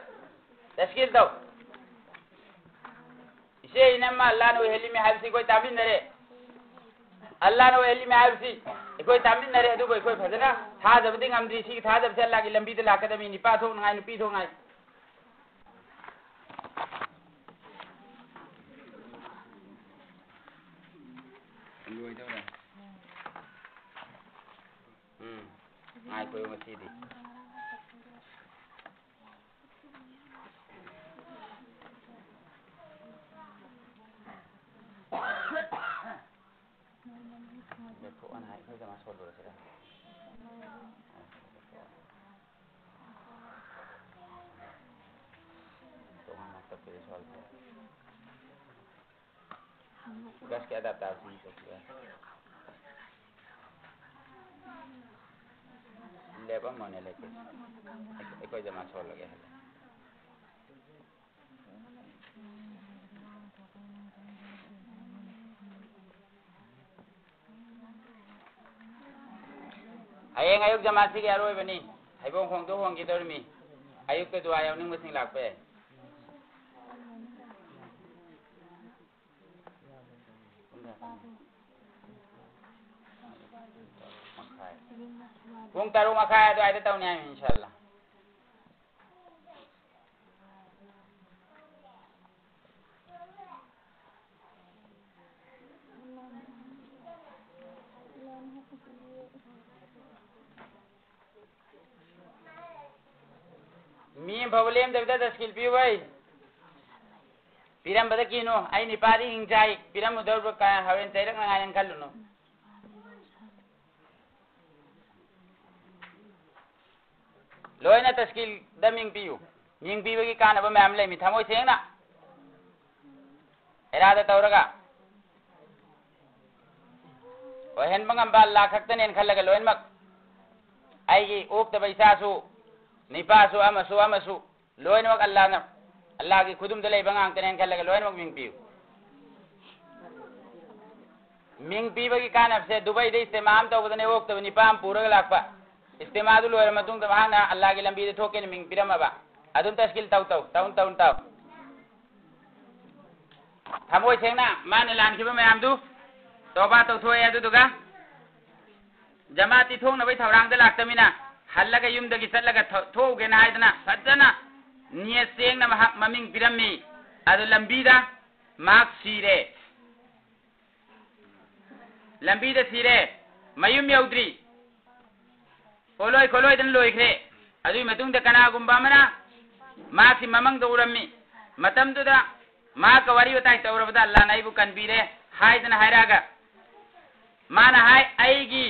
ꯇꯁꯀꯤꯜ ꯇꯧ꯫ ꯏꯆꯦ ꯏꯅꯝꯃ ꯑꯜꯂꯥꯅ ꯑꯣꯏꯍꯜꯂꯤꯃꯤ ꯍꯥꯏꯕꯁꯤ ꯑꯩꯈꯣꯏ ꯇꯥꯃꯤꯟꯅꯔꯦ꯫ ꯑꯜꯂꯥꯅ ꯑꯣꯏꯍꯜꯂꯤꯃꯤ ꯍꯥꯏꯕꯁꯤ ꯑꯩꯈꯣꯏ ꯇꯥꯃꯤꯟꯅꯔꯦ, ꯑꯗꯨꯕꯨ ꯑꯩꯈꯣꯏ ꯐꯖꯅ ꯊꯥꯖꯕꯗꯤ ꯉꯝꯗ꯭ꯔꯤ꯫ ꯁꯤꯒꯤ ꯊꯥꯖꯕꯁꯤ ꯑꯜꯂꯥꯒꯤ ꯂꯝꯕꯤꯗ ꯂꯥꯛꯀꯗꯕꯅꯤ, ꯅꯨꯄꯥ ꯊꯣꯛꯅꯉꯥꯏ, ꯅꯨꯄꯤ ꯊꯣꯛꯅꯉꯥꯏ꯫ ꯂꯣꯏꯗꯧꯔꯦ꯫ ꯎꯝ꯫ ꯉꯥꯏꯈꯣ ꯉꯁꯤꯗꯤ꯫ ꯂꯦꯞꯊꯣꯛꯑꯣꯅ ꯍꯥꯏ, ꯑꯩꯈꯣꯏ ꯖꯃꯥ ꯁꯣꯜꯂꯨꯔꯁꯤꯔ? ꯇꯣꯉꯥꯟꯅ ꯇꯞꯄꯤꯔ ꯁꯣꯜꯂꯁꯤꯔ? ꯒ꯭ꯌꯥꯁꯀꯤ ꯑꯦꯗꯥꯞꯇꯔꯁꯤꯡ ꯇꯧꯊꯣꯛꯑꯦ꯫ ꯂꯦꯞꯄꯝꯃꯣꯅꯦ, ꯂꯦꯞꯀꯦ꯫ ꯑꯩꯈꯣꯏ ꯖꯃꯥ ꯁꯣꯜꯂꯒꯦ ꯍꯥꯏꯕ꯫ ꯍꯌꯦꯡ ꯑꯌꯨꯛ ꯖꯃꯥꯠꯁꯤꯒꯤ ꯑꯔꯣꯏꯕꯅꯤ꯫ ꯍꯩꯕꯣꯡ ꯈꯣꯡꯗꯣ ꯍꯣꯡꯈꯤꯗꯧꯔꯤꯃꯤ꯫ ꯑꯌꯨꯛꯇ ꯗꯨꯋꯥ ꯌꯥꯎꯅꯤꯡꯕꯁꯤꯡ ꯂꯥꯛꯄ ꯌꯥꯏ꯫ ꯄꯨꯡ ꯇꯔꯨꯛ ꯃꯈꯥꯏ ꯑꯗꯨꯋꯥꯏꯗ ꯇꯧꯅꯤ ꯍꯥꯏꯃꯤ, ꯏꯟꯁꯥꯜꯂꯥ꯫ ꯃꯤ ꯑꯃ ꯐꯥꯎꯕ ꯂꯦꯝꯗꯕꯤꯗ ꯇꯁꯀꯤꯜ ꯄꯤꯌꯨ ꯚꯥꯏ꯫ ꯄꯤꯔꯝꯕꯗ ꯀꯤꯅꯨ, ꯑꯩ ꯅꯤꯄꯥꯗꯤ ꯍꯤꯡ ꯆꯥꯏ, ꯄꯤꯔꯝꯃꯨꯗꯧꯔꯤꯕ ꯀ-, ꯍꯣꯔꯦꯟ ꯆꯩꯔꯛꯅꯉꯥꯏꯅꯦꯅ ꯈꯜꯂꯨꯅꯨ꯫ ꯂꯣꯏꯅ ꯇꯁꯀꯤꯜꯗ ꯃꯤꯡ ꯄꯤꯌꯨ꯫ ꯃꯤꯡ ꯄꯤꯕꯒꯤ ꯀꯥꯟꯅꯕ ꯃꯌꯥꯝ ꯂꯩꯃꯤ, ꯊꯃꯣꯏ ꯁꯦꯡꯅ ꯏꯔꯥꯗ ꯇꯧꯔꯒ꯫ ꯑꯣꯏꯍꯟꯕ ꯉꯝꯕ ꯑꯜꯂꯥꯍ ꯈꯛꯇꯅꯦꯅ ꯈꯜꯂꯒ ꯂꯣꯏꯅꯃꯛ, ꯑꯩꯒꯤ ꯑꯣꯛꯇꯕ ꯏꯆꯥꯁꯨ, ꯅꯤꯄꯥꯁꯨ, ꯑꯃꯁꯨ ꯑꯃꯁꯨ, ꯂꯣꯏꯅꯃꯛ ꯑꯜꯂꯥꯍꯅ, ꯑꯜꯂꯥꯍꯒꯤ ꯈꯨꯗꯨꯝꯗ ꯂꯩꯕ ꯉꯥꯛꯇꯅꯦꯅ ꯈꯜꯂꯒ ꯂꯣꯏꯅꯃꯛ ꯃꯤꯡ ꯄꯤꯌꯨ꯫ ꯃꯤꯡ ꯄꯤꯕꯒꯤ ꯀꯥꯟꯅꯕꯁꯦ, ꯗꯨꯕꯩꯗ ꯏꯁꯇꯦꯃꯥ ꯑꯃ ꯇꯧꯕꯗꯅꯦ, ꯑꯣꯛꯇꯕ ꯅꯤꯄꯥ ꯑꯃ ꯄꯨꯔꯒ ꯂꯥꯛꯄ꯫ ꯏꯁꯇꯦꯃꯥꯗꯨ ꯂꯣꯏꯔ ꯃꯇꯨꯡꯗ ꯃꯍꯥꯛꯅ ꯑꯜꯂꯥꯍꯒꯤ ꯂꯝꯕꯤꯗ ꯊꯣꯛꯀꯦꯅ ꯃꯤꯡ ꯄꯤꯔꯝꯃꯕ꯫ ꯑꯗꯨꯝ ꯇꯁꯀꯤꯜ ꯇꯧ ꯇꯧ, ꯇꯧ ꯇꯧ ꯇꯧ꯫ ꯊꯃꯣꯏ ꯁꯦꯡꯅ ꯃꯥꯅ ꯂꯥꯟꯈꯤꯕ ꯃꯌꯥꯝꯗꯨ ꯇꯧꯕꯥ ꯇꯧꯊꯣꯛꯑꯦ꯫ ꯑꯗꯨꯗꯨꯒ ꯖꯃꯥꯠꯇꯤ ꯊꯣꯛꯅꯕꯒꯤ ꯊꯧꯔꯥꯡꯗ ꯂꯥꯛꯇꯃꯤꯅ, ꯍꯜꯂꯒ ꯌꯨꯝꯗꯒꯤ ꯆꯠꯂꯒ ꯊꯣ-, ꯊꯣꯛꯎꯒꯦꯅ ꯍꯥꯏꯗꯅ ꯐꯖꯅ ꯅꯤꯌꯠ ꯁꯦꯡꯅ ꯃꯍꯥꯛ ꯃꯃꯤꯡ ꯄꯤꯔꯝꯃꯤ꯫ ꯑꯗꯨ ꯂꯝꯕꯤꯗ ꯃꯍꯥꯛ ꯁꯤꯔꯦ꯫ ꯂꯝꯕꯤꯗ ꯁꯤꯔꯦ, ꯃꯌꯨꯝ ꯌꯧꯗ꯭ꯔꯤ, ꯑꯣꯠꯂꯣꯏ ꯈꯣꯠꯂꯣꯏꯗꯅ ꯂꯣꯏꯈ꯭ꯔꯦ꯫ ꯑꯗꯨꯒꯤ ꯃꯇꯨꯡꯗ ꯀꯅꯥꯒꯨꯝꯕ ꯑꯃꯅ ꯃꯍꯥꯛꯀꯤ ꯃꯃꯪꯗ ꯎꯔꯝꯃꯤ꯫ ꯃꯇꯝꯗꯨꯗ ꯃꯍꯥꯛꯀ ꯋꯥꯔꯤ ꯋꯥꯇꯥꯏ ꯇꯧꯔꯕꯗ, "ꯑꯜꯂꯥꯍꯅ ꯑꯩꯕꯨ ꯀꯟꯕꯤꯔꯦ" ꯍꯥꯏꯗꯅ ꯍꯥꯏꯔꯛꯑꯒ, ꯃꯥꯅ ꯍꯥꯏ, "ꯑꯩꯒꯤ,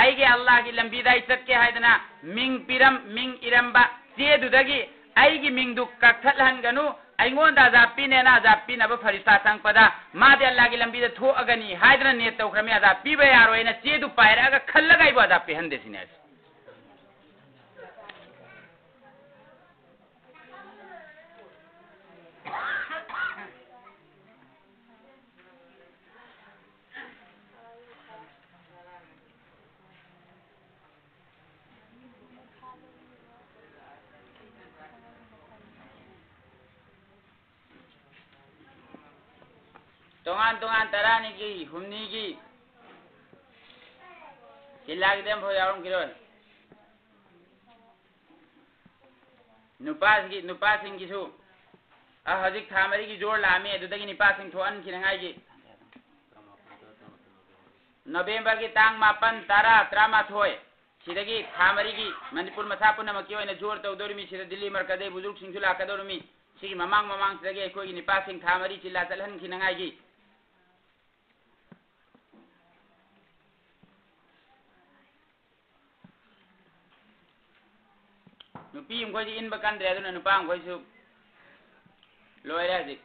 ꯑꯩꯒꯤ ꯑꯜꯂꯥꯍꯒꯤ ꯂꯝꯕꯤꯗ ꯑꯩ ꯆꯠꯀꯦ ꯍꯥꯏꯗꯅ ꯃꯤꯡ ꯄꯤꯔꯝ-, ꯃꯤꯡ ꯏꯔꯝꯕ ꯆꯦꯗꯨꯗꯒꯤ ꯑꯩꯒꯤ ꯃꯤꯡꯗꯨ ꯀꯛꯊꯠꯍꯟꯒꯅꯨ, ꯑꯩꯉꯣꯟꯗ ꯑꯖꯥꯕ ꯄꯤꯅꯦꯅ ꯑꯖꯥꯕ ꯄꯤꯅꯕ ꯐꯔꯤꯁꯇꯥ ꯆꯪꯉꯛꯄꯗ, ꯃꯥꯗꯤ ꯑꯜꯂꯥꯍꯒꯤ ꯂꯝꯕꯤꯗ ꯊꯣꯛꯑꯒꯅꯤ ꯍꯥꯏꯗꯅ ꯅꯤꯌꯠ ꯇꯧꯈ꯭ꯔꯃꯤ, ꯑꯖꯥꯕ ꯄꯤꯕ ꯌꯥꯔꯣꯏꯅ ꯆꯦꯗꯨ ꯄꯥꯏꯔꯛꯑꯒ ꯈꯜꯂꯒ ꯑꯩꯕꯨ ꯑꯖꯥꯕ ꯄꯤꯍꯟꯗꯦ" ꯁꯤꯅꯦ ꯍꯥꯏꯁꯦ꯫ ꯇꯣꯉꯥꯟ ꯇꯣꯉꯥꯟ ꯇꯔꯥꯅꯤꯒꯤ, ꯍꯨꯝꯅꯤꯒꯤ ꯆꯤꯜꯂꯥꯒꯤꯗꯤ ꯑꯃꯐꯥꯎ ꯌꯥꯎꯔꯝꯈꯤꯔꯣꯏ꯫ ꯅꯨꯄꯥꯁꯤꯒꯤ, ꯅꯨꯄꯥꯁꯤꯡꯒꯤꯁꯨ, ꯑ, ꯍꯧꯖꯤꯛ ꯊꯥ ꯃꯔꯤꯒꯤ ꯖꯣꯔ ꯂꯥꯛꯑꯝꯃꯤ, ꯑꯗꯨꯗꯒꯤ ꯅꯨꯄꯥꯁꯤꯡ ꯊꯣꯛꯍꯟꯈꯤꯅꯉꯥꯏꯒꯤ꯫ ꯅꯣꯕꯦꯝꯕꯔꯒꯤ ꯇꯥꯡ ꯃꯥꯄꯟ, ꯇꯔꯥ, ꯇꯔꯥꯃꯥꯊꯣꯏ, ꯁꯤꯗꯒꯤ ꯊꯥ ꯃꯔꯤꯒꯤ ꯃꯅꯤꯄꯨꯔ ꯃꯁꯥ ꯄꯨꯝꯅꯃꯛꯀꯤ ꯑꯣꯏꯅ ꯖꯣꯔ ꯇꯧꯗꯧꯔꯤꯃꯤ꯫ ꯁꯤꯗ ꯗꯤꯜꯂꯤ ꯃꯔꯀꯖꯗꯩ ꯕꯨꯖꯨꯔꯒꯁꯤꯡꯁꯨ ꯂꯥꯛꯀꯗꯧꯔꯤꯃꯤ꯫ ꯁꯤꯒꯤ ꯃꯃꯥꯡ ꯃꯃꯥꯡꯁꯤꯗꯒꯤ ꯑꯩꯈꯣꯏꯒꯤ ꯅꯨꯄꯥꯁꯤꯡ ꯊꯥ ꯃꯔꯤ ꯆꯤꯜꯂꯥ ꯆꯠꯍꯟꯈꯤꯅꯉꯥꯏꯒꯤ꯫ ꯅꯨꯄꯤ ꯃꯈꯣꯏꯗꯤ ꯏꯟꯕ ꯀꯟꯗ꯭ꯔꯦ, ꯑꯗꯨꯅ ꯅꯨꯄꯥ ꯃꯈꯣꯏꯁꯨ ꯂꯣꯏꯔꯦ ꯍꯧꯖꯤꯛ꯫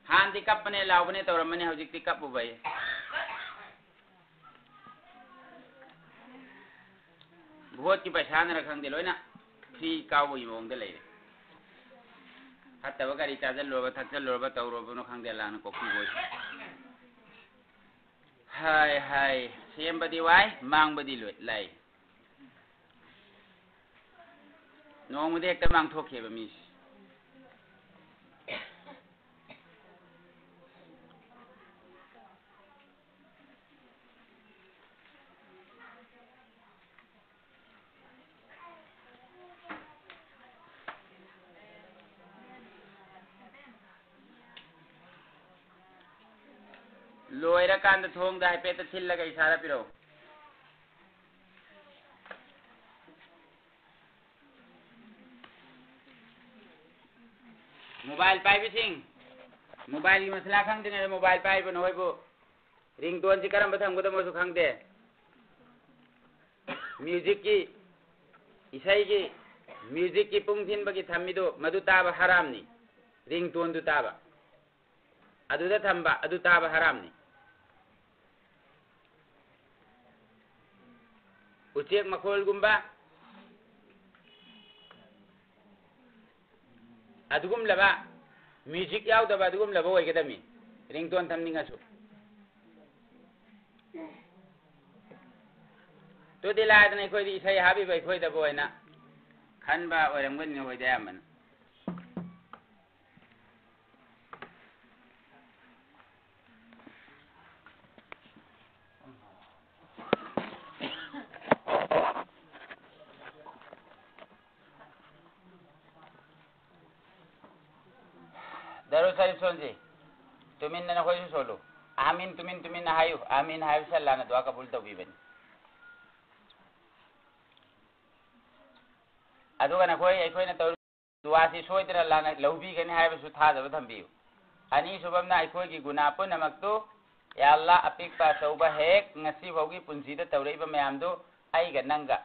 ꯍꯥꯟꯅꯗꯤ ꯀꯞꯄꯅꯦ ꯂꯥꯎꯕꯅꯦ ꯇꯧꯔꯝꯕꯅꯦ, ꯍꯧꯖꯤꯛꯇꯤ ꯀꯞꯄꯨꯕ ꯑꯩ꯫ ꯚꯣꯠꯀꯤ ꯄꯩꯁꯥꯅꯔ ꯈꯪꯗꯦ, ꯂꯣꯏꯅ ꯐ꯭ꯔꯤ ꯀꯥꯎꯕꯒꯤ ꯃꯑꯣꯡꯗ ꯂꯩꯔꯦ꯫ ꯐꯠꯇꯕ ꯀꯔꯤ ꯆꯥꯁꯤꯜꯂꯨꯔꯕ, ꯊꯛꯆꯜꯂꯨꯔꯕ, ꯇꯧꯔꯨꯔꯕꯅꯣ ꯈꯪꯗꯦ, ꯂꯥꯟꯅ ꯀꯣꯛꯄꯤꯕ ꯑꯣꯏꯁꯅꯨ꯫ ꯍꯥꯏ, ꯍꯥꯏ, ꯁꯦꯝꯕꯗꯤ ꯋꯥꯏ, ꯃꯥꯡꯕꯗꯤ ꯂꯣꯏ ꯂꯥꯏ꯫ ꯅꯣꯡꯃꯗꯤ ꯍꯦꯛꯇ ꯃꯥꯡꯊꯣꯛꯈꯤꯕ ꯃꯤꯁꯦ꯫ ꯂꯣꯏꯔꯀꯥꯟꯗ ꯊꯣꯡꯗ ꯍꯥꯏꯐꯦꯠꯇ ꯊꯤꯜꯂꯒ ꯏꯁꯥꯗ ꯄꯤꯔꯛꯎ꯫ ꯃꯣꯕꯥꯏꯜ ꯄꯥꯏꯕꯁꯤꯡ, ꯃꯣꯕꯥꯏꯜꯒꯤ ꯃꯁꯂꯥ ꯈꯪꯗ꯭ꯔꯤꯉꯩꯗ ꯃꯣꯕꯥꯏꯜ ꯄꯥꯏꯕ ꯅꯈꯣꯏꯕꯨ ꯔꯤꯡꯇꯣꯟꯁꯤ ꯀꯔꯝꯕ ꯊꯝꯒꯗꯕꯅꯣꯁꯨ ꯈꯪꯗꯦ꯫ ꯃ꯭ꯌꯨꯖꯤꯛꯀꯤ, ꯏꯁꯩꯒꯤ, ꯃ꯭ꯌꯨꯖꯤꯛꯀꯤ ꯄꯨꯡ ꯊꯤꯟꯕꯒꯤ ꯊꯝꯃꯤꯗꯨ, ꯃꯗꯨ ꯇꯥꯕ ꯍꯔꯥꯝꯅꯤ꯫ ꯔꯤꯡꯇꯣꯟꯗꯨ ꯇꯥꯕ꯫ ꯑꯗꯨꯗ ꯊꯝꯕ, ꯑꯗꯨ ꯇꯥꯕ ꯍꯔꯥꯝꯅꯤ꯫ ꯎꯆꯦꯛ ꯃꯈꯣꯜꯒꯨꯝꯕ, ꯑꯗꯨꯒꯨꯝꯂꯕ, ꯃ꯭ꯌꯨꯖꯤꯛ ꯌꯥꯎꯗꯕ ꯑꯗꯨꯒꯨꯝꯂꯕ ꯑꯣꯏꯒꯗꯕꯅꯤ, ꯔꯤꯡꯇꯣꯟ ꯊꯝꯅꯤꯡꯉꯁꯨ꯫ ꯑꯗꯨꯗꯤ ꯂꯥꯏꯗꯅ ꯑꯩꯈꯣꯏꯗꯤ ꯏꯁꯩ ꯍꯥꯞꯄꯤꯕ ꯑꯩꯈꯣꯏꯗꯕꯨ ꯑꯣꯏꯅ ꯈꯟꯕ ꯑꯣꯏꯔꯝꯒꯅꯤ ꯅꯈꯣꯏꯗꯤ ꯑꯌꯥꯝꯕꯅ꯫ ꯗꯔꯨꯗ ꯁꯔꯤꯐ ꯁꯣꯟꯁꯤ꯫ ꯇꯨꯃꯤꯟꯅ ꯅꯈꯣꯏꯁꯨ ꯁꯣꯜꯂꯨ꯫ ꯑꯥꯃꯤꯟ ꯇꯨꯃꯤꯟ ꯇꯨꯃꯤꯟꯅ ꯍꯥꯏꯌꯨ꯫ ꯑꯥꯃꯤꯟ ꯍꯥꯏꯕꯁꯤ ꯑꯜꯂꯥꯅ ꯗꯨꯋꯥ ꯀꯕꯨꯜ ꯇꯧꯕꯤꯕꯅꯤ꯫ ꯑꯗꯨꯒ ꯅꯈꯣꯏ ꯑꯩꯈꯣꯏꯅ ꯇꯧꯔꯤꯕ ꯗꯨꯋꯥꯁꯤ ꯁꯣꯏꯗꯅ ꯑꯜꯂꯥꯅ ꯂꯧꯕꯤꯒꯅꯤ ꯍꯥꯏꯕꯁꯨ ꯊꯥꯖꯕ ꯊꯝꯕꯤꯌꯨ꯫ ꯑꯅꯤꯁꯨꯕ ꯑꯃꯅ ꯑꯩꯈꯣꯏꯒꯤ ꯒꯨꯅꯥ ꯄꯨꯝꯅꯃꯛꯇꯨ, ꯌꯥ ꯑꯜꯂꯥ, ꯑꯄꯤꯛꯄ ꯑꯆꯧꯕ ꯍꯦꯛ ꯉꯁꯤ ꯐꯥꯎꯒꯤ ꯄꯨꯟꯁꯤꯗ ꯇꯧꯔꯛꯏꯕ ꯃꯌꯥꯝꯗꯨ ꯑꯩꯒ ꯅꯪꯒ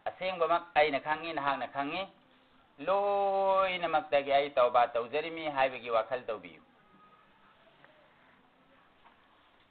ꯑꯁꯦꯡꯕꯃꯛ ꯑꯩꯅ ꯈꯪꯉꯤ, ꯅꯍꯥꯛꯅ ꯈꯪꯉꯤ, ꯂꯣꯏꯅꯃꯛꯇꯒꯤ ꯑꯩ ꯇꯧꯕꯥ ꯇꯧꯖꯔꯤꯃꯤ ꯍꯥꯏꯕꯒꯤ ꯋꯥꯈꯜ ꯇꯧꯕꯤꯌꯨ꯫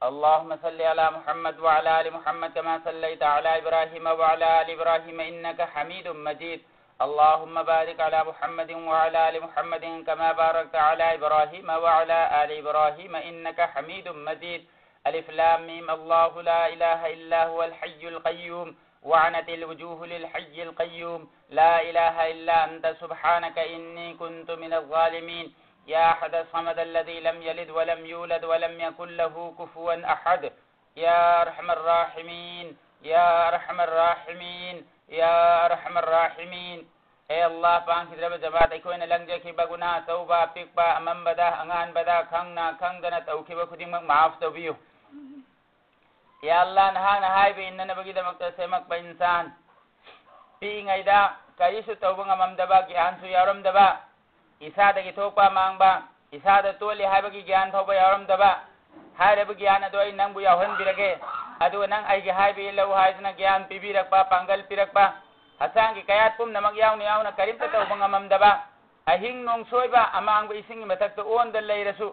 اللهم صل على محمد وعلى آل محمد كما صليت على إبراهيم وعلى آل إبراهيم إنك حميد مجيد. اللهم بارك على محمد وعلى آل محمد كما باركت على إبراهيم وعلى آل إبراهيم إنك حميد مجيد. ألف لام ميم. الله لا إله إلا هو الحي القيوم وعنت الوجوه للحي القيوم لا إله إلا أنت سبحانك إني كنت من الظالمين. يا أحد الصمد الذي لم يلد ولم يولد ولم يكن له كفوا أحد. يا أرحم الراحمين، يا أرحم الراحمين، يا أرحم الراحمين. ꯑꯦ ꯑꯜꯂꯥꯍ, ꯄꯥꯡꯈꯤꯗ꯭ꯔꯕ ꯖꯃꯥꯠ, ꯑꯩꯈꯣꯏꯅ ꯂꯪꯖꯈꯤꯕ ꯒꯨꯅꯥ ꯑꯆꯧꯕ, ꯑꯄꯤꯛꯄ, ꯑꯃꯝꯕꯗ, ꯑꯉꯥꯟꯕꯗ, ꯈꯪꯅ ꯈꯪꯗꯅ ꯇꯧꯈꯤꯕ ꯈꯨꯗꯤꯡꯃꯛ ꯃꯥꯐ ꯇꯧꯕꯤꯌꯨ꯫ ꯌꯥ ꯑꯜꯂꯥꯍ, ꯅꯍꯥꯛꯅ ꯍꯥꯏꯕ ꯏꯟꯅꯅꯕꯒꯤꯗꯃꯛꯇ ꯁꯦꯝꯃꯛꯄ ꯏꯟꯁꯥꯟ, ꯄꯤꯛꯏꯉꯩꯗ ꯀꯔꯤꯁꯨ ꯇꯧꯕ ꯉꯝꯃꯝꯗꯕ, ꯒ꯭ꯌꯥꯟꯁꯨ ꯌꯥꯎꯔꯝꯗꯕ, ꯏꯁꯥꯗꯒꯤ ꯊꯣꯛꯄ ꯑꯃꯥꯡꯕ, ꯏꯁꯥꯗ ꯇꯣꯜꯂꯤ ꯍꯥꯏꯕꯒꯤ ꯒ꯭ꯌꯥꯟ ꯐꯥꯎꯕ ꯌꯥꯎꯔꯝꯗꯕ, ꯍꯥꯏꯔꯤꯕ ꯒ꯭ꯌꯥꯟ ꯑꯗꯣ ꯑꯩ ꯅꯪꯕꯨ ꯌꯥꯎꯍꯟꯕꯤꯔꯒꯦ, ꯑꯗꯨꯒ ꯅꯪ ꯑꯩꯒꯤ ꯍꯥꯏꯕ ꯏꯜꯂꯧ ꯍꯥꯏꯗꯨꯅ ꯒ꯭ꯌꯥꯟ ꯄꯤꯕꯤꯔꯛꯄ, ꯄꯥꯡꯒꯜ ꯄꯤꯔꯛꯄ, ꯍꯛꯆꯥꯡꯒꯤ ꯀꯌꯥꯠ ꯄꯨꯝꯅꯃꯛ ꯌꯥꯎꯅ ꯌꯥꯎꯅ ꯀꯔꯤꯝꯇ ꯇꯧꯕ ꯉꯝꯃꯝꯗꯕ, ꯑꯍꯤꯡ ꯅꯣꯡꯁꯣꯏꯕ ꯑꯃꯥꯡꯕ ꯏꯁꯤꯡꯒꯤ ꯃꯊꯛꯇ ꯑꯣꯟꯗ ꯂꯩꯔꯁꯨ,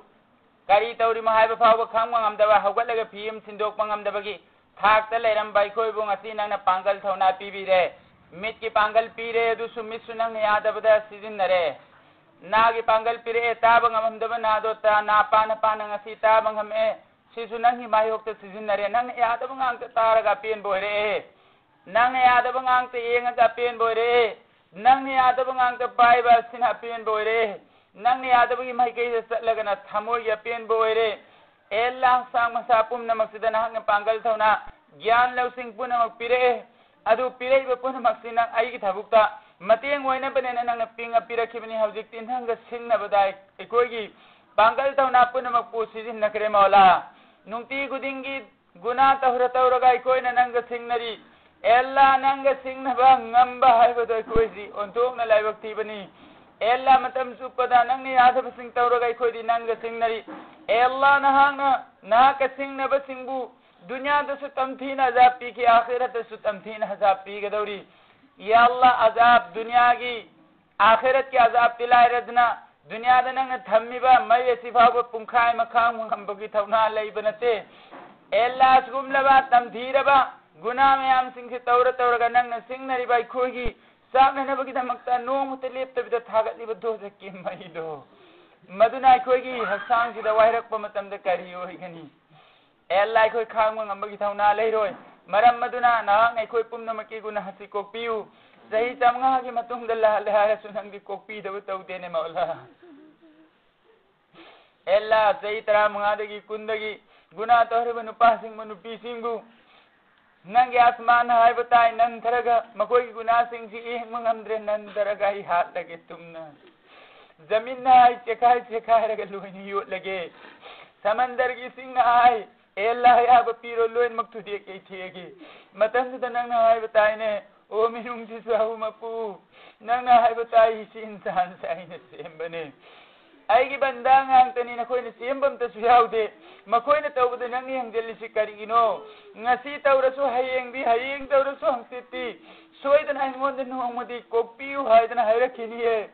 ꯀꯔꯤ ꯇꯧꯔꯤꯃꯣ ꯍꯥꯏꯕ ꯐꯥꯎꯕ ꯈꯪꯕ ꯉꯝꯗꯕ, ꯍꯧꯒꯠꯂꯒ ꯐꯤ ꯑꯃ ꯁꯤꯟꯗꯣꯛꯄ ꯉꯝꯗꯕꯒꯤ ꯊꯥꯛꯇ ꯂꯩꯔꯝꯕ ꯑꯩꯈꯣꯏꯕꯨ ꯉꯁꯤ ꯅꯪꯅ ꯄꯥꯡꯒꯜ ꯊꯧꯅꯥ ꯄꯤꯕꯤꯔꯦ꯫ ꯃꯤꯠꯀꯤ ꯄꯥꯡꯒꯜ ꯄꯤꯔꯦ, ꯑꯗꯨꯁꯨ ꯃꯤꯠꯁꯨ ꯅꯪꯅ ꯌꯥꯗꯕꯗ ꯁꯤꯖꯤꯟꯅꯔꯦ꯫ ꯅꯥꯒꯤ ꯄꯥꯡꯒꯜ ꯄꯤꯔꯛꯑꯦ, ꯇꯥꯕ ꯉꯝꯃꯝꯗꯕ ꯅꯥꯗꯣ ꯇꯥ-, ꯅꯥ ꯄꯥꯅ ꯄꯥꯅ ꯉꯁꯤ ꯇꯥꯕ ꯉꯝꯃꯛꯑꯦ꯫ ꯁꯤꯁꯨ ꯅꯪꯒꯤ ꯃꯥꯌꯣꯛꯇ ꯁꯤꯖꯤꯟꯅꯔꯦ꯫ ꯅꯪꯅ ꯌꯥꯗꯕ ꯉꯥꯛꯇ ꯇꯥꯔꯒ ꯑꯄꯦꯟꯕ ꯑꯣꯏꯔꯛꯑꯦ꯫ ꯅꯪꯅ ꯌꯥꯗꯕ ꯉꯥꯛꯇ ꯌꯦꯡꯉꯒ ꯑꯄꯦꯟꯕ ꯑꯣꯏꯔꯛꯑꯦ꯫ ꯅꯪꯅ ꯌꯥꯗꯕ ꯉꯥꯛꯇ ꯄꯥꯏꯕ ꯑꯁꯤꯅ ꯑꯄꯦꯟꯕ ꯑꯣꯏꯔꯛꯑꯦ꯫ ꯅꯪꯅ ꯌꯥꯗꯕꯒꯤ ꯃꯥꯏꯀꯩꯗ ꯆꯠꯂꯒꯅ ꯊꯃꯣꯏꯒꯤ ꯑꯄꯦꯟꯕ ꯑꯣꯏꯔꯦ꯫ ꯑꯦ ꯑꯜꯂꯥꯍ, ꯍꯛꯆꯥꯡ ꯃꯁꯥ ꯄꯨꯝꯅꯃꯛꯁꯤꯗ ꯅꯍꯥꯛꯅ ꯄꯥꯡꯒꯜ ꯊꯧꯅꯥ, ꯒ꯭ꯌꯥꯟ ꯂꯧꯁꯤꯡ ꯄꯨꯝꯅꯃꯛ ꯄꯤꯔꯛꯑꯦ꯫ ꯑꯗꯨ ꯄꯤꯔꯛꯏꯕ ꯄꯨꯝꯅꯃꯛꯁꯤ ꯅꯪ ꯑꯩꯒꯤ ꯊꯕꯛꯇ ꯃꯇꯦꯡ ꯑꯣꯏꯅꯕꯅꯦꯅ ꯅꯪꯅ ꯄꯤꯡꯉ ꯄꯤꯔꯛꯈꯤꯕꯅꯤ꯫ ꯍꯧꯖꯤꯛꯇꯤ ꯅꯪꯒ ꯁꯤꯡꯅꯕꯗ ꯑꯩꯈꯣꯏꯒꯤ ꯄꯥꯡꯒꯜ ꯊꯧꯅꯥ ꯄꯨꯝꯅꯃꯛꯄꯨ ꯁꯤꯖꯤꯟꯅꯈ꯭ꯔꯦ, ꯃꯧꯂꯥ꯫ ꯅꯨꯡꯇꯤ ꯈꯨꯗꯤꯡꯒꯤ ꯒꯨꯅꯥ ꯇꯧꯔ ꯇꯧꯔꯒ ꯑꯩꯈꯣꯏꯅ ꯅꯪꯒ ꯁꯤꯡꯅꯔꯤ꯫ ꯑꯦ ꯑꯜꯂꯥ, ꯅꯪꯒ ꯁꯤꯡꯅꯕ ꯉꯝꯕ ꯍꯥꯏꯕꯗꯣ ꯑꯩꯈꯣꯏꯗꯤ ꯑꯣꯟꯊꯣꯛꯅ ꯂꯥꯏꯕꯛ ꯊꯤꯕꯅꯤ꯫ ꯑꯦ ꯑꯜꯂꯥ, ꯃꯇꯝ ꯆꯨꯞꯄꯗ ꯅꯪꯅ ꯌꯥꯗꯕꯁꯤꯡ ꯇꯧꯔꯒ ꯑꯩꯈꯣꯏꯗꯤ ꯅꯪꯒ ꯁꯤꯡꯅꯔꯤ꯫ ꯑꯦ ꯑꯜꯂꯥ, ꯅꯍꯥꯛꯅ ꯅꯍꯥꯛꯀ ꯁꯤꯡꯅꯕꯁꯤꯡꯕꯨ ꯗꯨꯅꯤꯌꯥꯗꯁꯨ ꯇꯝꯊꯤꯅ ꯑꯖꯥꯕ ꯄꯤꯈꯤ, ꯑꯥꯈꯤꯔꯠꯇꯁꯨ ꯇꯝꯊꯤꯅ ꯑꯖꯥꯕ ꯄꯤꯒꯗꯧꯔꯤ꯫ ꯌꯥ ꯑꯜꯂꯥ, ꯑꯖꯥꯕ ꯗꯨꯅꯤꯌꯥꯒꯤ, ꯑꯥꯈꯤꯔꯠꯀꯤ ꯑꯖꯥꯕꯇꯤ ꯂꯥꯏꯔꯗꯅ, ꯗꯨꯅꯤꯌꯥꯗ ꯅꯪꯅ ꯊꯝꯃꯤꯕ ꯃꯩ ꯑꯁꯤ ꯐꯥꯎꯕ ꯄꯨꯡꯈꯥꯏ ꯑꯃ ꯈꯥꯡꯕ ꯉꯝꯕꯒꯤ ꯊꯧꯅꯥ ꯂꯩꯕ ꯅꯠꯇꯦ꯫ ꯑꯦ ꯑꯜꯂꯥ, ꯑꯁꯤꯒꯨꯝꯂꯕ ꯇꯝꯊꯤꯔꯕ ꯒꯨꯅꯥ ꯃꯌꯥꯝꯁꯤꯡꯁꯤ ꯇꯧꯔ ꯇꯧꯔꯒ ꯅꯪꯅ ꯁꯤꯡꯅꯔꯤꯕ ꯑꯩꯈꯣꯏꯒꯤ ꯆꯥꯛꯅꯅꯕꯒꯤꯗꯃꯛꯇ ꯅꯣꯡꯃꯇ ꯂꯦꯞꯇꯕꯤꯗ ꯊꯥꯒꯠꯂꯤꯕ ꯗꯣꯖꯛꯀꯤ ꯃꯩꯗꯣ, ꯃꯗꯨꯅ ꯑꯩꯈꯣꯏꯒꯤ ꯍꯛꯆꯥꯡꯁꯤꯗ ꯋꯥꯏꯔꯛꯄ ꯃꯇꯝꯗ ꯀꯔꯤ ꯑꯣꯏꯒꯅꯤ? ꯑꯦ ꯑꯜꯂꯥ, ꯑꯩꯈꯣꯏ ꯈꯥꯡꯕ ꯉꯝꯕꯒꯤ ꯊꯧꯅꯥ ꯂꯩꯔꯣꯏ꯫ ꯃꯔꯝ ꯑꯗꯨꯅ ꯅꯍꯥꯛꯅ ꯑꯩꯈꯣꯏ ꯄꯨꯝꯅꯃꯛꯀꯤ ꯒꯨꯅꯥꯍꯁꯤ ꯀꯣꯛꯄꯤꯌꯨ꯫ ꯆꯍꯤ ꯆꯥꯝꯃꯉꯥꯒꯤ ꯃꯇꯨꯡꯗ ꯂꯥꯜꯂꯦ ꯍꯥꯏꯔꯁꯨ ꯅꯪꯗꯤ ꯀꯣꯛꯄꯤꯗꯕ ꯇꯧꯗꯦꯅꯦ, ꯃꯧꯂꯥ꯫ ꯑꯦ ꯑꯜꯂꯥ, ꯆꯍꯤ ꯇꯔꯥꯃꯉꯥꯗꯒꯤ ꯀꯨꯟꯗꯒꯤ ꯒꯨꯅꯥ ꯇꯧꯔꯤꯕ ꯅꯨꯄꯥꯁꯤꯡꯕꯨ, ꯅꯨꯄꯤꯁꯤꯡꯕꯨ ꯅꯪꯒꯤ ꯑꯁꯃꯥꯟꯅ ꯍꯥꯏꯕ ꯇꯥꯏ, ꯅꯟꯊꯔꯒ ꯃꯈꯣꯏꯒꯤ ꯒꯨꯅꯥꯁꯤꯡꯁꯤ ꯌꯦꯡꯕ ꯉꯝꯗ꯭ꯔꯦ, ꯅꯟꯊꯔꯒ ꯑꯩ ꯍꯥꯠꯂꯒꯦ ꯇꯨꯝꯅ꯫ ꯖꯃꯤꯟꯅ ꯑꯩ ꯆꯦꯈꯥꯏ ꯆꯦꯈꯥꯏꯔꯒ ꯂꯣꯏꯅ ꯌꯣꯠꯂꯒꯦ꯫ ꯁꯃꯟꯗꯔꯒꯤ ꯏꯁꯤꯡꯅ ꯍꯥꯏ, ꯑꯦ ꯑꯜꯂꯥ, ꯑꯌꯥꯕ ꯄꯤꯔꯣ, ꯂꯣꯏꯅꯃꯛ ꯊꯨꯗꯦꯛ ꯌꯩꯊꯦꯛꯑꯒꯦ꯫ ꯃꯇꯝꯗꯨꯗ ꯅꯪꯅ ꯍꯥꯏꯕ ꯇꯥꯏꯅꯦ, "ꯑꯣ ꯃꯤꯅꯨꯡꯁꯤ ꯆꯥꯎꯕ ꯃꯄꯨ, ꯅꯪꯅ ꯍꯥꯏꯕ ꯇꯥꯏ, ꯏꯆꯦ ꯏꯟꯁꯥꯟꯁꯦ ꯑꯩꯅ ꯁꯦꯝꯕꯅꯦ꯫ ꯑꯩꯒꯤ ꯕꯟꯗꯥ ꯉꯥꯛꯇꯅꯤ, ꯅꯈꯣꯏꯅ ꯁꯦꯝꯕ ꯑꯝꯇꯁꯨ ꯌꯥꯎꯗꯦ꯫ ꯃꯈꯣꯏꯅ ꯇꯧꯕꯗ ꯅꯪꯅ ꯌꯦꯡꯁꯤꯜꯂꯤꯁꯤ ꯀꯔꯤꯒꯤꯅꯣ? ꯉꯁꯤ ꯇꯧꯔꯁꯨ ꯍꯌꯦꯡꯗꯤ, ꯍꯌꯦꯡ ꯇꯧꯔꯁꯨ ꯍꯪꯆꯤꯠꯇꯤ, ꯁꯣꯏꯗꯅ ꯑꯩꯉꯣꯟꯗ ꯅꯣꯡꯃꯗꯤ ꯀꯣꯛꯄꯤꯌꯨ ꯍꯥꯏꯗꯅ ꯍꯥꯏꯔꯛꯈꯤꯅꯤꯌꯦ꯫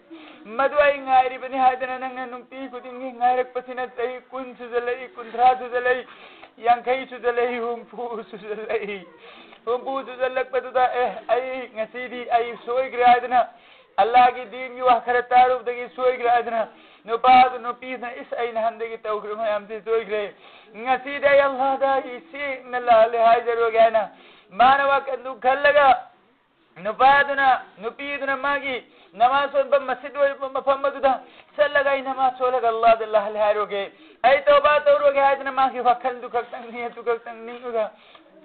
ꯃꯗꯨ ꯑꯩ ꯉꯥꯏꯔꯤꯕꯅꯤ ꯍꯥꯏꯗꯅ ꯅꯪꯅ ꯅꯨꯡꯇꯤ ꯈꯨꯗꯤꯡꯒꯤ ꯉꯥꯏꯔꯛꯄꯁꯤꯅ ꯆꯍꯤ ꯀꯨꯟ ꯁꯨꯖꯜꯂꯛꯏ, ꯀꯨꯟꯊ꯭ꯔꯥ ꯁꯨꯖꯜꯂꯛꯏ, ꯌꯥꯡꯈꯩ ꯁꯨꯖꯜꯂꯛꯏ, ꯍꯨꯝꯐꯨ ꯁꯨꯖꯜꯂꯛꯏ꯫ ꯍꯨꯝꯐꯨ ꯁꯨꯖꯜꯂꯛꯄꯗꯨꯗ, ꯑꯦ, ꯑꯩ ꯉꯁꯤꯗꯤ ꯑꯩ ꯁꯣꯏꯈ꯭ꯔꯦ ꯍꯥꯏꯗꯅ, ꯑꯜꯂꯥꯒꯤ ꯗꯤꯟꯒꯤ ꯋꯥ ꯈꯔ ꯇꯥꯔꯨꯕꯗꯒꯤ ꯁꯣꯏꯈ꯭ꯔꯦ ꯍꯥꯏꯗꯅ, ꯅꯨꯄꯥꯗꯨ ꯅꯨꯄꯤꯗꯨꯅ, "ꯏꯁ, ꯑꯩ ꯅꯍꯥꯟꯗꯒꯤ ꯇꯧꯈ꯭ꯔꯤꯕ ꯃꯌꯥꯝꯁꯤ ꯁꯣꯏꯈ꯭ꯔꯦ꯫ ꯉꯁꯤꯗꯤ ꯑꯩ ꯑꯜꯂꯥꯗ ꯑꯩ ꯁꯦꯡꯅ ꯂꯥꯜꯂꯦ ꯍꯥꯏꯖꯔꯨꯔꯒꯦ" ꯍꯥꯏꯅ ꯃꯥꯅ ꯋꯥꯈꯜꯗꯨ ꯈꯜꯂꯒ, ꯅꯨꯄꯥꯗꯨꯅ, ꯅꯨꯄꯤꯗꯨꯅ ꯃꯥꯒꯤ ꯅꯃꯥꯖ ꯁꯣꯟꯕ ꯃꯁꯖꯤꯗ ꯑꯣꯏꯕ ꯃꯐꯝ ꯑꯗꯨꯗ ꯆꯠꯂꯒ, "ꯑꯩ ꯅꯃꯥꯖ ꯁꯣꯜꯂꯒ ꯑꯜꯂꯥꯗ ꯂꯥꯜꯂꯦ ꯍꯥꯏꯔꯨꯔꯒꯦ, ꯑꯩ ꯇꯧꯕꯥ ꯇꯧꯔꯨꯔꯒꯦ" ꯍꯥꯏꯗꯅ ꯃꯥꯒꯤ ꯋꯥꯈꯜꯗꯨ ꯈꯛꯇꯪ, ꯅꯤꯌꯠꯇꯨ ꯈꯛꯇꯪ ꯅꯤꯡꯉꯒ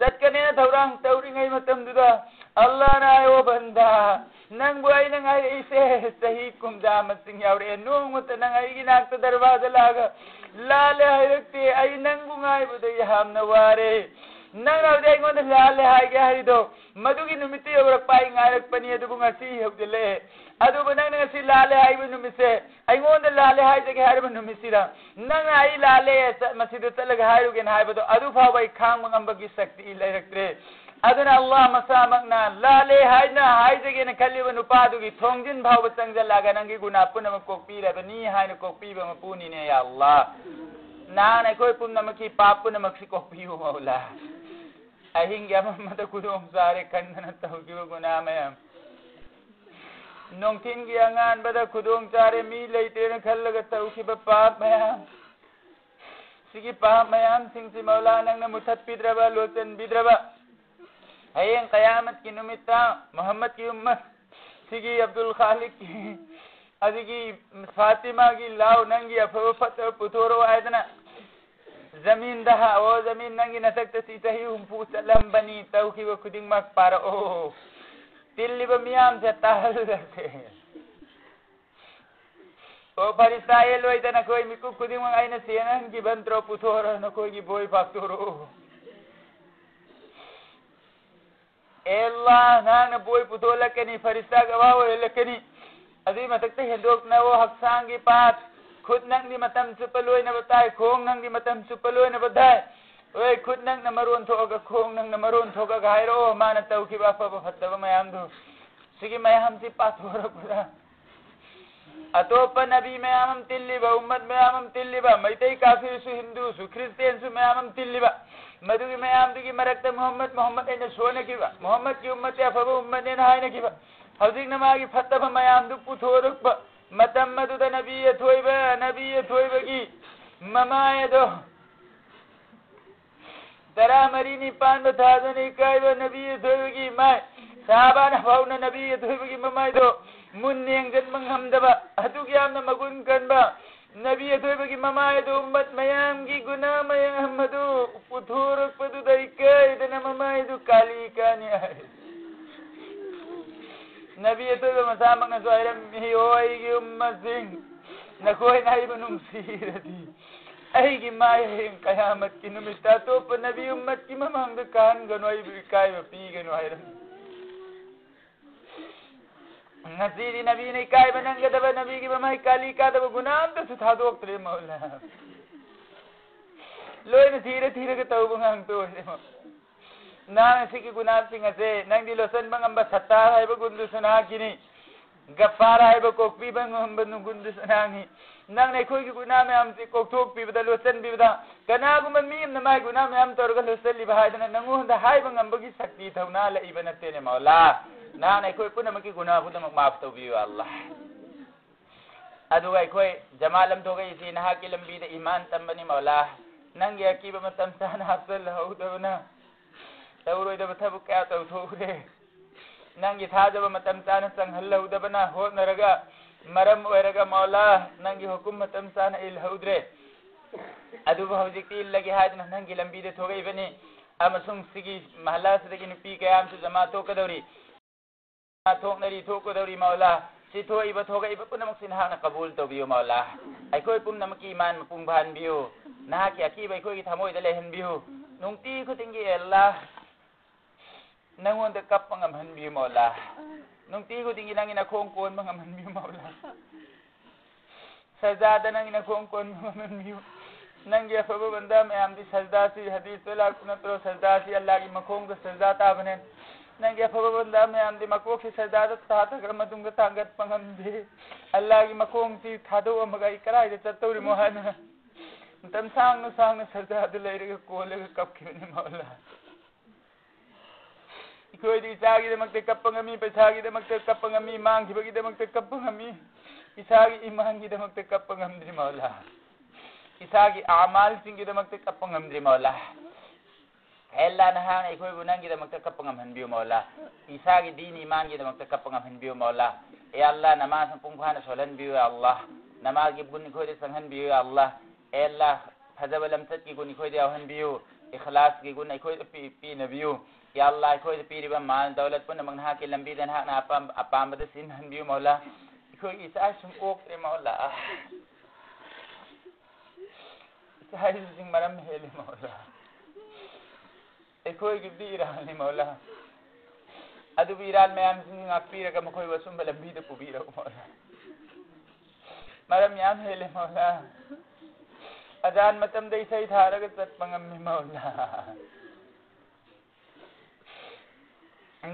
ꯆꯠꯀꯅꯦꯅ ꯊꯧꯔꯥꯡ ꯇꯧꯔꯤꯉꯩ ꯃꯇꯝꯗꯨꯗ, ꯑꯜꯂꯥꯍꯅ ꯍꯥꯏ, "ꯑꯣ ꯕꯟꯗꯥ, ꯅꯪꯕꯨ ꯑꯩꯅ ꯉꯥꯏꯔꯛꯏꯁꯦ ꯆꯍꯤ ꯀꯨꯝꯖꯥ ꯃꯁꯤꯡ ꯌꯥꯎꯔꯛꯑꯦ, ꯅꯣꯡꯃꯇ ꯅꯪ ꯑꯩꯒꯤ ꯅꯥꯛꯇ ꯗꯔꯕꯥꯔꯗ ꯂꯥꯛꯑꯒ ꯂꯥꯜꯂꯦ ꯍꯥꯏꯔꯛꯇꯦ, ꯑꯩ ꯅꯪꯕꯨ ꯉꯥꯏꯕꯗ ꯌꯥꯝꯅ ꯋꯥꯔꯦ꯫ ꯅꯪꯅ ꯍꯧꯖꯤꯛ ꯑꯩꯉꯣꯟꯗ ꯂꯥꯜꯂꯦ ꯍꯥꯏꯒꯦ ꯍꯥꯏꯔꯤꯗꯣ, ꯃꯗꯨꯒꯤ ꯅꯨꯃꯤꯠꯇꯨ ꯌꯧꯔꯛꯄ ꯑꯩ ꯉꯥꯏꯔꯛꯄꯅꯤ, ꯑꯗꯨꯕꯨ ꯉꯁꯤ ꯍꯧꯖꯤꯜꯂꯛꯑꯦ꯫ ꯑꯗꯨꯕꯨ ꯅꯪꯅ ꯉꯁꯤ ꯂꯥꯜꯂꯦ ꯍꯥꯏꯕ ꯅꯨꯃꯤꯠꯁꯦ, ꯑꯩꯉꯣꯟꯗ ꯂꯥꯜꯂꯦ ꯍꯥꯏꯖꯒꯦ ꯍꯥꯏꯔꯤꯕ ꯅꯨꯃꯤꯠꯁꯤꯗ, ꯅꯪꯅ ꯑꯩ ꯂꯥꯜꯂꯦ, ꯆꯠ-, ꯃꯁꯤꯗ ꯆꯠꯂꯒ ꯍꯥꯏꯔꯨꯒꯦꯅ ꯍꯥꯏꯕꯗꯣ, ꯑꯗꯨ ꯐꯥꯎꯕ ꯑꯩ ꯈꯥꯡꯕ ꯉꯝꯕꯒꯤ ꯁꯛꯇꯤ ꯂꯩꯔꯛꯇ꯭ꯔꯦ꯫ ꯑꯗꯨꯅ ꯑꯜꯂꯥꯍ ꯃꯁꯥꯃꯛꯅ ꯂꯥꯜꯂꯦ ꯍꯥꯏꯅ ꯍꯥꯏꯖꯒꯦꯅ ꯈꯜꯂꯤꯕ ꯅꯨꯄꯥꯗꯨꯒꯤ ꯊꯣꯡꯖꯤꯟ ꯐꯥꯎꯕ ꯆꯪꯖꯜꯂꯛꯑꯒ ꯅꯪꯒꯤ ꯒꯨꯅꯥ ꯄꯨꯝꯅꯃꯛ ꯀꯣꯛꯄꯤꯔꯕꯅꯤ ꯍꯥꯏꯅ ꯀꯣꯛꯄꯤꯕ ꯃꯄꯨꯅꯤꯅꯦ, ꯌꯥ ꯑꯜꯂꯥꯍ꯫ ꯅꯍꯥꯟ ꯑꯩꯈꯣꯏ ꯄꯨꯝꯅꯃꯛꯀꯤ ꯄꯥꯞ ꯄꯨꯝꯅꯃꯛꯁꯤ ꯀꯣꯛꯄꯤꯌꯨ, ꯃꯧꯂꯥ꯫ ꯑꯍꯤꯡꯒꯤ ꯑꯃꯝꯕꯗ ꯈꯨꯗꯣꯡ ꯆꯥꯔꯦ ꯈꯟꯗꯅ ꯇꯧꯈꯤꯕ ꯒꯨꯅꯥ ꯃꯌꯥꯝ, ꯅꯨꯡꯊꯤꯟꯒꯤ ꯑꯉꯥꯟꯕꯗ ꯈꯨꯗꯣꯡ ꯆꯥꯔꯦ ꯃꯤ ꯂꯩꯇ꯭ꯔꯦꯅ ꯈꯜꯂꯒ ꯇꯧꯈꯤꯕ ꯄꯥꯞ ꯃꯌꯥꯝ, ꯁꯤꯒꯤ ꯄꯥꯞ ꯃꯌꯥꯝꯁꯤꯡꯁꯤ ꯃꯧꯂꯥ ꯅꯪꯅ ꯃꯨꯊꯠꯄꯤꯗ꯭ꯔꯕ, ꯂꯣꯠꯁꯤꯟꯕꯤꯗ꯭ꯔꯕ, ꯍꯌꯦꯡ ꯀꯌꯥꯃꯠꯀꯤ ꯅꯨꯃꯤꯠꯇ ꯃꯨꯍꯝꯃꯗꯀꯤ ꯎꯝꯃꯠ, ꯁꯤꯒꯤ ꯑꯕꯗꯨꯜ ꯈꯥꯂꯤꯛꯀꯤ, ꯑꯗꯒꯤ ꯐꯥꯇꯤꯃꯥꯒꯤ ꯂꯥꯎ, ꯅꯪꯒꯤ ꯑꯐꯕ ꯐꯠꯇꯕ ꯄꯨꯊꯣꯔꯛꯑꯣ ꯍꯥꯏꯗꯅ ꯖꯃꯤꯟꯗ ꯍꯥ, "ꯑꯣ ꯖꯃꯤꯟ, ꯅꯪꯒꯤ ꯅꯊꯛꯇ ꯁꯤ ꯆꯍꯤ ꯍꯨꯝꯐꯨ ꯆꯠꯂꯝꯕꯅꯤ, ꯇꯧꯈꯤꯕ ꯈꯨꯗꯤꯡꯃꯛ ꯄꯥꯔꯛꯑꯣ, ꯇꯤꯜꯂꯤꯕ ꯃꯤꯌꯥꯝꯁꯦ ꯇꯥꯍꯜꯂꯁꯦ꯫ ꯑꯣ ꯐꯔꯤꯁꯇꯥ, ꯑꯦ ꯂꯣꯏꯗ ꯅꯈꯣꯏ ꯃꯤꯀꯨꯞ ꯈꯨꯗꯤꯡꯃꯛ ꯑꯩꯅ ꯁꯦꯟꯍꯟꯈꯤꯕ ꯅꯠꯇ꯭ꯔꯣ? ꯄꯨꯊꯣꯔꯣ, ꯅꯈꯣꯏꯒꯤ ꯕꯣꯏ ꯐꯥꯛꯇꯣꯔꯛꯑꯣ꯫ ꯑꯦ ꯑꯜꯂꯥ, ꯅꯍꯥꯛꯅ ꯕꯣꯏ ꯄꯨꯊꯣꯛꯂꯛꯀꯅꯤ, ꯐꯔꯤꯁꯇꯥ ꯒꯋꯥ ꯑꯣꯏꯍꯜꯂꯛꯀꯅꯤ꯫ ꯑꯗꯨꯒꯤ ꯃꯊꯛꯇ ꯍꯦꯟꯗꯣꯛꯅ, ꯑꯣ ꯍꯛꯆꯥꯡꯒꯤ ꯄꯥꯠ, ꯈꯨꯠ ꯅꯪꯗꯤ ꯃꯇꯝ ꯆꯨꯞꯄ ꯂꯣꯏꯅꯕ ꯇꯥꯏ, ꯈꯣꯡ ꯅꯪꯗꯤ ꯃꯇꯝ ꯆꯨꯞꯄ ꯂꯣꯏꯅꯕ ꯇꯥꯏ꯫ ꯑꯣꯏ, ꯈꯨꯠ ꯅꯪꯅ ꯃꯔꯣꯟ ꯊꯣꯛꯑꯒ, ꯈꯣꯡ ꯅꯪꯅ ꯃꯔꯣꯟ ꯊꯣꯛꯑꯒ ꯍꯥꯏꯔꯛꯑꯣ, ꯃꯥꯅ ꯇꯧꯈꯤꯕ ꯑꯐꯕ ꯐꯠꯇꯕ ꯃꯌꯥꯝꯗꯨ꯫ ꯁꯤꯒꯤ ꯃꯌꯥꯝꯁꯤ ꯄꯥꯊꯣꯔꯛꯄꯗ ꯑꯇꯣꯞꯄ ꯅꯕꯤ ꯃꯌꯥꯝ ꯑꯃ ꯇꯤꯜꯂꯤꯕ, ꯎꯝꯃꯠ ꯃꯌꯥꯝ ꯑꯃ ꯇꯤꯜꯂꯤꯕ, ꯃꯩꯇꯩ ꯀꯥꯐꯤꯔꯁꯨ, ꯍꯤꯟꯗꯨꯁꯨ, ꯈ꯭ꯔꯤꯁꯇꯤꯌꯥꯟꯁꯨ ꯃꯌꯥꯝ ꯑꯃ ꯇꯤꯜꯂꯤꯕ, ꯃꯗꯨꯒꯤ ꯃꯌꯥꯝꯗꯨꯒꯤ ꯃꯔꯛꯇ ꯃꯨꯍꯝꯃꯗ, ꯃꯨꯍꯝꯃꯗ ꯑꯩꯅ ꯁꯣꯟꯅꯈꯤꯕ, ꯃꯨꯍꯝꯃꯗꯀꯤ ꯎꯝꯃꯠꯇꯤ ꯑꯐꯕ ꯎꯝꯃꯠꯅꯦꯅ ꯍꯥꯏꯅꯈꯤꯕ, ꯍꯧꯖꯤꯛꯅ ꯃꯥꯒꯤ ꯐꯠꯇꯕ ꯃꯌꯥꯝꯗꯨ ꯄꯨꯊꯣꯔꯛꯄ꯫ ꯃꯇꯝ ꯑꯗꯨꯗ ꯅꯕꯤ ꯑꯊꯣꯏꯕ, ꯅꯕꯤ ꯑꯊꯣꯏꯕꯒꯤ ꯃꯃꯥꯏ ꯑꯗꯣ ꯇꯔꯥꯃꯔꯤꯅꯤ ꯄꯥꯟꯕ ꯊꯥꯗꯨꯅ ꯏꯀꯥꯏꯕ ꯅꯕꯤ ꯑꯊꯣꯏꯕꯒꯤ ꯏꯃꯥꯏ, ꯁꯍꯥꯕꯥꯅ ꯐꯥꯎꯅ ꯅꯕꯤ ꯑꯊꯣꯏꯕꯒꯤ ꯃꯃꯥꯏꯗꯣ ꯃꯨꯟꯅ ꯌꯦꯡꯁꯤꯟꯕ ꯉꯝꯗꯕ, ꯑꯗꯨꯛ ꯌꯥꯝꯅ ꯃꯒꯨꯟ ꯀꯟꯕ ꯅꯕꯤ ꯑꯊꯣꯏꯕꯒꯤ ꯃꯃꯥꯏꯗꯣ ꯎꯝꯃꯠ ꯃꯌꯥꯝꯒꯤ ꯒꯨꯅꯥ ꯃꯌꯥꯝ ꯑꯗꯨ ꯄꯨꯊꯣꯔꯛꯄꯗꯨꯗ ꯏꯀꯥꯏꯗꯅ ꯃꯃꯥꯏꯗꯨ ꯀꯥꯂꯤ ꯀꯥꯅꯤ ꯍꯥꯏ꯫ ꯅꯕꯤ ꯑꯇꯣꯏꯕ ꯃꯁꯥꯃꯛꯅꯁꯨ ꯍꯥꯏꯔꯝꯃꯤ, "ꯑꯣ ꯑꯩꯒꯤ ꯎꯝꯃꯠꯁꯤꯡ, ꯅꯈꯣꯏꯅ ꯑꯩꯕꯨ ꯅꯨꯡꯁꯤꯔꯗꯤ ꯑꯩꯒꯤ ꯃꯥꯏ ꯍꯌꯦꯡ ꯀꯌꯥꯃꯠꯀꯤ ꯅꯨꯃꯤꯠꯇ ꯑꯇꯣꯞꯄ ꯅꯕꯤ ꯎꯝꯃꯠꯀꯤ ꯃꯃꯥꯡꯗ ꯀꯥꯍꯟꯒꯅꯨ, ꯑꯩꯕꯨ ꯏꯀꯥꯏꯕ ꯄꯤꯒꯅꯨ" ꯍꯥꯏꯔꯝꯃꯤ꯫ ꯉꯁꯤꯗꯤ ꯅꯕꯤꯅ ꯏꯀꯥꯏꯕ ꯅꯪꯒꯗꯕ, ꯅꯕꯤꯒꯤ ꯃꯃꯥꯏ ꯀꯥꯂꯤ ꯀꯥꯗꯕ ꯒꯨꯅꯥ ꯑꯝꯇꯁꯨ ꯊꯥꯗꯣꯛꯇ꯭ꯔꯦ ꯃꯧꯂꯥ꯫ ꯂꯣꯏꯅ ꯊꯤꯔ ꯊꯤꯔꯒ ꯇꯧꯕ ꯉꯥꯛꯇ ꯑꯣꯏꯔꯦ ꯃꯧꯂꯥ꯫ ꯅꯍꯥꯛꯅ ꯁꯤꯒꯤ ꯒꯨꯅꯥꯁꯤꯡ ꯑꯁꯦ ꯅꯪꯗꯤ ꯂꯣꯠꯁꯤꯟꯕ ꯉꯝꯕ ꯁꯠꯇꯥꯔ ꯍꯥꯏꯕ ꯒꯨꯟꯗꯨꯁꯨ ꯅꯍꯥꯛꯀꯤꯅꯤ, ꯒꯐꯥꯔ ꯍꯥꯏꯕ ꯀꯣꯛꯄꯤꯕ ꯉꯝꯕ ꯒꯨꯟꯗꯨꯁꯨ ꯅꯍꯥꯛꯅꯤ꯫ ꯅꯪꯅ ꯑꯩꯈꯣꯏꯒꯤ ꯒꯨꯅꯥ ꯃꯌꯥꯝꯁꯤ ꯀꯣꯛꯊꯣꯛꯄꯤꯕꯗ, ꯂꯣꯠꯁꯤꯟꯕꯤꯕꯗ, ꯀꯅꯥꯒꯨꯝꯕ ꯃꯤ ꯑꯃꯅ ꯃꯥꯒꯤ ꯒꯨꯅꯥ ꯃꯌꯥꯝ ꯇꯧꯔꯒ ꯂꯣꯠꯁꯤꯜꯂꯤꯕ ꯍꯥꯏꯗꯅ ꯅꯪꯉꯣꯟꯗ ꯍꯥꯏꯕ ꯉꯝꯕꯒꯤ ꯁꯛꯇꯤ ꯊꯧꯅꯥ ꯂꯩꯕ ꯅꯠꯇꯦꯅꯦ ꯃꯧꯂꯥ꯫ ꯅꯍꯥꯛꯅ ꯑꯩꯈꯣꯏ ꯄꯨꯝꯅꯃꯛꯀꯤ ꯒꯨꯅꯥ ꯄꯨꯝꯅꯃꯛ ꯃꯥꯐ ꯇꯧꯕꯤꯌꯨ ꯑꯜꯂꯥ꯫ ꯑꯗꯨꯒ ꯑꯩꯈꯣꯏ ꯖꯃꯥ ꯂꯝ ꯊꯣꯛꯂꯛꯏꯁꯤ ꯅꯍꯥꯛꯀꯤ ꯂꯝꯕꯤꯗ ꯏꯃꯥꯟ ꯇꯝꯕꯅꯤ ꯃꯧꯂꯥ꯫ ꯅꯪꯒꯤ ꯑꯀꯤꯕ ꯃꯇꯝ ꯆꯥꯅ ꯍꯥꯞꯆꯤꯜꯍꯧꯗꯕꯅ ꯇꯧꯔꯣꯏꯗꯕ ꯊꯕꯛ ꯀꯌꯥ ꯇꯧꯊꯣꯛꯎꯔꯦ꯫ ꯅꯪꯒꯤ ꯊꯥꯖꯕ ꯃꯇꯝ ꯆꯥꯅ ꯆꯪꯍꯜꯍꯧꯗꯕꯅ ꯍꯣꯠꯅꯔꯒ ꯃꯔꯝ ꯑꯣꯏꯔꯒ ꯃꯧꯂꯥ ꯅꯪꯒꯤ ꯍꯨꯀꯨꯝ ꯃꯇꯝ ꯆꯥꯅ ꯏꯜꯍꯧꯗ꯭ꯔꯦ꯫ ꯑꯗꯨꯕꯨ ꯍꯧꯖꯤꯛꯇꯤ ꯏꯜꯂꯒꯦ ꯍꯥꯏꯗꯨꯅ ꯅꯪꯒꯤ ꯂꯝꯕꯤꯗ ꯊꯣꯛꯂꯛꯏꯕꯅꯤ꯫ ꯑꯃꯁꯨꯡ ꯁꯤꯒꯤ ꯃꯍꯜꯂꯥꯁꯤꯗꯒꯤ ꯅꯨꯄꯤ ꯀꯌꯥ ꯑꯃꯁꯨ ꯖꯃꯥ ꯊꯣꯛꯀꯗꯧꯔꯤ꯫ ꯊꯣꯛꯅꯔꯤ, ꯊꯣꯛꯀꯗꯧꯔꯤ ꯃꯧꯂꯥ꯫ ꯁꯤ ꯊꯣꯛꯏꯕ ꯊꯣꯛꯂꯛꯏꯕ ꯄꯨꯝꯅꯃꯛꯁꯤ ꯅꯍꯥꯛꯅ ꯀꯕꯨꯜ ꯇꯧꯕꯤꯌꯨ ꯃꯧꯂꯥ꯫ ꯑꯩꯈꯣꯏ ꯄꯨꯝꯅꯃꯛꯀꯤ ꯏꯃꯥꯟ ꯃꯄꯨꯡ ꯐꯥꯍꯟꯕꯤꯌꯨ꯫ ꯅꯍꯥꯛꯀꯤ ꯑꯀꯤꯕ ꯑꯩꯈꯣꯏꯒꯤ ꯊꯃꯣꯏꯗ ꯂꯩꯍꯟꯕꯤꯌꯨ꯫ ꯅꯨꯡꯇꯤ ꯈꯨꯗꯤꯡꯒꯤ ꯑꯦ ꯑꯜꯂꯥ ꯅꯪꯉꯣꯟꯗ ꯀꯞꯄ ꯉꯝꯍꯟꯕꯤꯌꯨ ꯃꯧꯂꯥ꯫ ꯅꯨꯡꯇꯤ ꯈꯨꯗꯤꯡꯒꯤ ꯅꯪꯒꯤ ꯅꯈꯣꯡ ꯀꯣꯟꯕ ꯉꯝꯍꯟꯕꯤꯌꯨ ꯃꯧꯂꯥ꯫ ꯁꯖꯗꯥꯗ ꯅꯪꯒꯤ ꯅꯈꯣꯡ ꯀꯣꯟꯕ ꯉꯝꯍꯟꯕꯤꯌꯨ꯫ ꯅꯪꯒꯤ ꯑꯐꯕ ꯕꯟꯗꯥ ꯃꯌꯥꯝꯗꯤ ꯁꯖꯗꯥꯁꯤ ꯍꯗꯤꯁꯇ ꯂꯥꯛꯄ ꯅꯠꯇ꯭ꯔꯣ? ꯁꯖꯗꯥꯁꯤ ꯑꯜꯂꯥꯒꯤ ꯃꯈꯣꯡꯗ ꯁꯖꯗꯥ ꯇꯥꯕꯅꯦ꯫ ꯅꯪꯒꯤ ꯑꯐꯕ ꯕꯟꯗꯥ ꯃꯌꯥꯝꯗꯤ ꯃꯀꯣꯛꯁꯤ ꯁꯖꯗꯥꯗ ꯊꯥꯊꯈ꯭ꯔ ꯃꯇꯨꯡꯗ ꯊꯥꯡꯒꯠꯄ ꯉꯝꯗꯦ꯫ ꯑꯜꯂꯥꯒꯤ ꯃꯈꯣꯡꯁꯤ ꯊꯥꯗꯣꯛꯑꯝꯃꯒ ꯑꯩ ꯀꯗꯥꯏꯗ ꯆꯠꯇꯧꯔꯤꯃꯣ ꯍꯥꯏꯗꯅ ꯃꯇꯝ ꯁꯥꯡꯅ ꯁꯥꯡꯅ ꯁꯖꯗꯥꯗ ꯂꯩꯔꯒ ꯀꯣꯜꯂꯒ ꯀꯞꯈꯤꯕꯅꯤ ꯃꯧꯂꯥ꯫ ꯑꯩꯈꯣꯏꯗꯤ ꯏꯆꯥꯒꯤꯗꯃꯛꯇ ꯀꯞꯄ ꯉꯝꯃꯤ, ꯄꯩꯁꯥꯒꯤꯗꯃꯛꯇ ꯀꯞꯄ ꯉꯝꯃꯤ, ꯃꯥꯡꯈꯤꯕꯒꯤꯗꯃꯛꯇ ꯀꯞꯄ ꯉꯝꯃꯤ, ꯏꯁꯥꯒꯤ ꯏꯃꯥꯟꯒꯤꯗꯃꯛꯇ ꯀꯞꯄ ꯉꯝꯗ꯭ꯔꯤ ꯃꯧꯂꯥ꯫ ꯏꯁꯥꯒꯤ ꯑꯃꯥꯜꯁꯤꯡꯒꯤꯗꯃꯛꯇ ꯀꯞꯄ ꯉꯝꯗ꯭ꯔꯤ ꯃꯧꯂꯥ꯫ ꯑꯦ ꯑꯜꯂꯥ, ꯅꯍꯥꯛꯅ ꯑꯩꯈꯣꯏꯕꯨ ꯅꯪꯒꯤꯗꯃꯛꯇ ꯀꯞꯄ ꯉꯝꯍꯟꯕꯤꯌꯨ ꯃꯧꯂꯥ꯫ ꯏꯁꯥꯒꯤ ꯗꯤꯟ ꯏꯃꯥꯟꯒꯤꯗꯃꯛꯇ ꯀꯞꯄ ꯉꯝꯍꯟꯕꯤꯌꯨ ꯃꯧꯂꯥ꯫ ꯑꯦ ꯑꯜꯂꯥ, ꯅꯃꯥꯖ ꯃꯄꯨꯡ ꯐꯥꯅ ꯁꯣꯜꯍꯟꯕꯤꯌꯨ ꯌꯥ ꯑꯜꯂꯥ꯫ ꯅꯃꯥꯖꯒꯤ ꯒꯨꯟ ꯑꯩꯈꯣꯏꯗ ꯆꯪꯍꯟꯕꯤꯌꯨ ꯌꯥ ꯑꯜꯂꯥ꯫ ꯑꯦ ꯑꯜꯂꯥ, ꯐꯖꯕ ꯂꯝꯆꯠꯀꯤ ꯒꯨꯟ ꯑꯩꯈꯣꯏꯗ ꯌꯥꯎꯍꯟꯕꯤꯌꯨ꯫ ꯏꯈ꯭ꯂꯥꯁꯀꯤ ꯒꯨꯟ ꯑꯩꯈꯣꯏꯗ ꯄꯤ-, ꯄꯤꯅꯕꯤꯌꯨ꯫ ꯌꯥ ꯑꯜꯂꯥꯍ, ꯑꯩꯈꯣꯏꯗ ꯄꯤꯔꯤꯕ ꯃꯥꯜ ꯗꯧꯂꯠ ꯄꯨꯝꯅꯃꯛ ꯅꯍꯥꯛꯀꯤ ꯂꯝꯕꯤꯗ ꯅꯍꯥꯛꯅ ꯑꯄꯥꯝ-, ꯑꯄꯥꯝꯕꯗ ꯁꯤꯖꯤꯟꯅꯍꯟꯕꯤꯌꯨ, ꯃꯧꯂꯥ꯫ ꯑꯩꯈꯣꯏꯒꯤ ꯏꯆꯥ ꯏꯁꯨꯡ ꯑꯣꯛꯇ꯭ꯔꯦ, ꯃꯧꯂꯥ꯫ ꯏꯆꯥ ꯏꯁꯨꯁꯤꯡ ꯃꯔꯝ ꯍꯦꯜꯂꯦ, ꯃꯧꯂꯥ꯫ ꯑꯩꯈꯣꯏꯒꯤꯕꯨꯗꯤ ꯏꯔꯥꯜꯅꯤ, ꯃꯧꯂꯥ꯫ ꯑꯗꯨꯕꯨ ꯏꯔꯥꯜ ꯃꯌꯥꯝꯁꯤꯡ ꯉꯥꯛꯄꯤꯔꯒ ꯃꯈꯣꯏꯕꯨ ꯑꯆꯨꯝꯕ ꯂꯝꯕꯤꯗ ꯄꯨꯕꯤꯔꯛꯎ, ꯃꯧꯂꯥ꯫ ꯃꯔꯝ ꯌꯥꯝ ꯍꯦꯜꯂꯦ, ꯃꯧꯂꯥ꯫ ꯑꯖꯥꯟ ꯃꯇꯝꯗ ꯏꯁꯩ ꯊꯥꯔꯒ ꯆꯠꯄ ꯉꯝꯃꯤ, ꯃꯧꯂꯥ꯫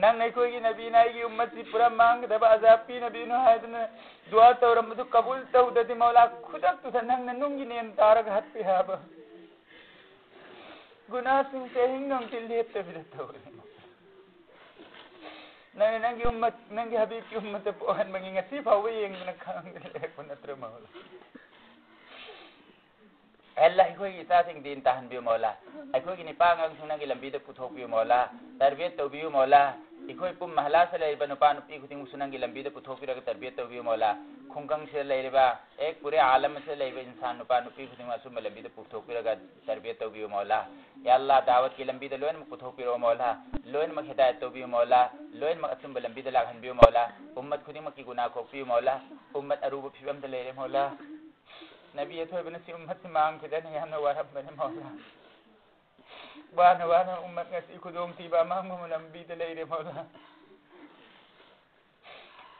ꯅꯪ ꯑꯩꯈꯣꯏꯒꯤ ꯅꯕꯤꯅ ꯑꯩꯒꯤ ꯎꯝꯃꯠꯁꯤ ꯄꯨꯔꯥ ꯃꯥꯡꯒꯗꯕ ꯑꯖꯥꯕ ꯄꯤꯅꯕꯤꯅꯨ ꯍꯥꯏꯗꯨꯅ ꯗꯨꯋꯥ ꯇꯧꯔꯝꯕꯗꯨ ꯀꯕꯨꯜ ꯇꯧꯗ꯭ꯔꯗꯤ, ꯃꯧꯂꯥ, ꯈꯨꯗꯛꯇꯨꯗ ꯅꯪꯅ ꯅꯨꯡꯒꯤ ꯅꯦꯝ ꯇꯥꯔꯒ ꯍꯥꯠꯄ ꯌꯥꯕ ꯒꯨꯅꯥꯁꯤꯡꯁꯦ ꯑꯍꯤꯡ ꯅꯨꯡꯊꯤꯜ ꯂꯦꯞꯇꯕꯤꯗ ꯇꯧꯔꯦ꯫ ꯅꯪꯅ ꯅꯪꯒꯤ ꯎꯝꯃꯠ, ꯅꯪꯒꯤ ꯍꯕꯤꯕꯀꯤ ꯎꯝꯃꯠꯇ ꯄꯣꯛꯍꯟꯕꯒꯤ ꯉꯁꯤ ꯐꯥꯎꯕ ꯌꯦꯡꯗꯅ ꯈꯥꯡꯗꯅ ꯂꯩꯔꯛꯄ ꯅꯠꯇ꯭ꯔ, ꯃꯧꯂꯥ? ꯑꯦ ꯑꯜꯂꯥꯍ, ꯑꯩꯈꯣꯏꯒꯤ ꯏꯆꯥꯁꯤꯡ ꯗꯤꯟ ꯇꯥꯍꯟꯕꯤꯌꯨ, ꯃꯧꯂꯥ꯫ ꯑꯩꯈꯣꯏꯒꯤ ꯅꯤꯄꯥ ꯑꯉꯥꯡꯁꯤꯡ ꯅꯪꯒꯤ ꯂꯝꯕꯤꯗ ꯄꯨꯊꯣꯛꯄꯤꯌꯨ, ꯃꯧꯂꯥ꯫ ꯇꯔꯕꯤꯌꯠ ꯇꯧꯕꯤꯌꯨ, ꯃꯧꯂꯥ꯫ ꯑꯩꯈꯣꯏ ꯄꯨꯝ ꯃꯍꯜꯂꯥꯁꯤꯗ ꯂꯩꯔꯤꯕ ꯅꯨꯄꯥ ꯅꯨꯄꯤ ꯈꯨꯗꯤꯡꯃꯛꯁꯨ ꯅꯪꯒꯤ ꯂꯝꯕꯤꯗ ꯄꯨꯊꯣꯛꯄꯤꯔꯒ ꯇꯔꯕꯤꯌꯠ ꯇꯧꯕꯤꯌꯨ, ꯃꯧꯂꯥ꯫ ꯈꯨꯡꯒꯪꯁꯤꯗ ꯂꯩꯔꯤꯕ, ꯑꯦꯛ ꯄꯨꯔꯦ ꯑꯥꯂꯝ ꯑꯁꯤꯗ ꯂꯩꯔꯤꯕ ꯏꯟꯁꯥꯟ ꯅꯨꯄꯥ ꯅꯨꯄꯤ ꯈꯨꯗꯤꯡꯃꯛ ꯑꯆꯨꯝꯕ ꯂꯝꯕꯤꯗ ꯄꯨꯊꯣꯛꯄꯤꯔꯒ ꯇꯔꯕꯤꯌꯠ ꯇꯧꯕꯤꯌꯨ, ꯃꯧꯂꯥ꯫ ꯌꯥ ꯑꯜꯂꯥꯍ, ꯗꯥꯋꯠꯀꯤ ꯂꯝꯕꯤꯗ ꯂꯣꯏꯅꯃꯛ ꯄꯨꯊꯣꯛꯄꯤꯔꯛꯑꯣ, ꯃꯧꯂꯥ꯫ ꯂꯣꯏꯅꯃꯛ ꯍꯤꯗꯥꯌꯠ ꯇꯧꯕꯤꯌꯨ, ꯃꯧꯂꯥ꯫ ꯂꯣꯏꯅꯃꯛ ꯑꯆꯨꯝꯕ ꯂꯝꯕꯤꯗ ꯂꯥꯛꯍꯟꯕꯤꯌꯨ, ꯃꯧꯂꯥ꯫ ꯎꯝꯃꯠ ꯈꯨꯗꯤꯡꯃꯛꯀꯤ ꯒꯨꯅꯥ ꯀꯣꯛꯄꯤꯌꯨ, ꯃꯧꯂꯥ꯫ ꯎꯝꯃꯠ ꯑꯔꯨꯕ ꯐꯤꯕꯝꯗ ꯂꯩꯔꯦ, ꯃꯧꯂꯥ꯫ ꯅꯕꯤ ꯑꯊꯣꯏꯕꯅ ꯁꯤ ꯎꯝꯃꯠꯁꯤ ꯃꯥꯡꯈꯤꯗꯅ ꯌꯥꯝꯅ ꯋꯥꯔꯝꯕꯅꯤ, ꯃꯧꯂꯥ꯫ ꯋꯥꯅ ꯋꯥꯅ ꯎꯝꯃꯠ ꯉꯁꯤ ꯈꯨꯗꯣꯡꯊꯤꯕ ꯑꯃꯥꯡꯕ ꯂꯝꯕꯤꯗ ꯂꯩꯔꯦ, ꯃꯧꯂꯥ꯫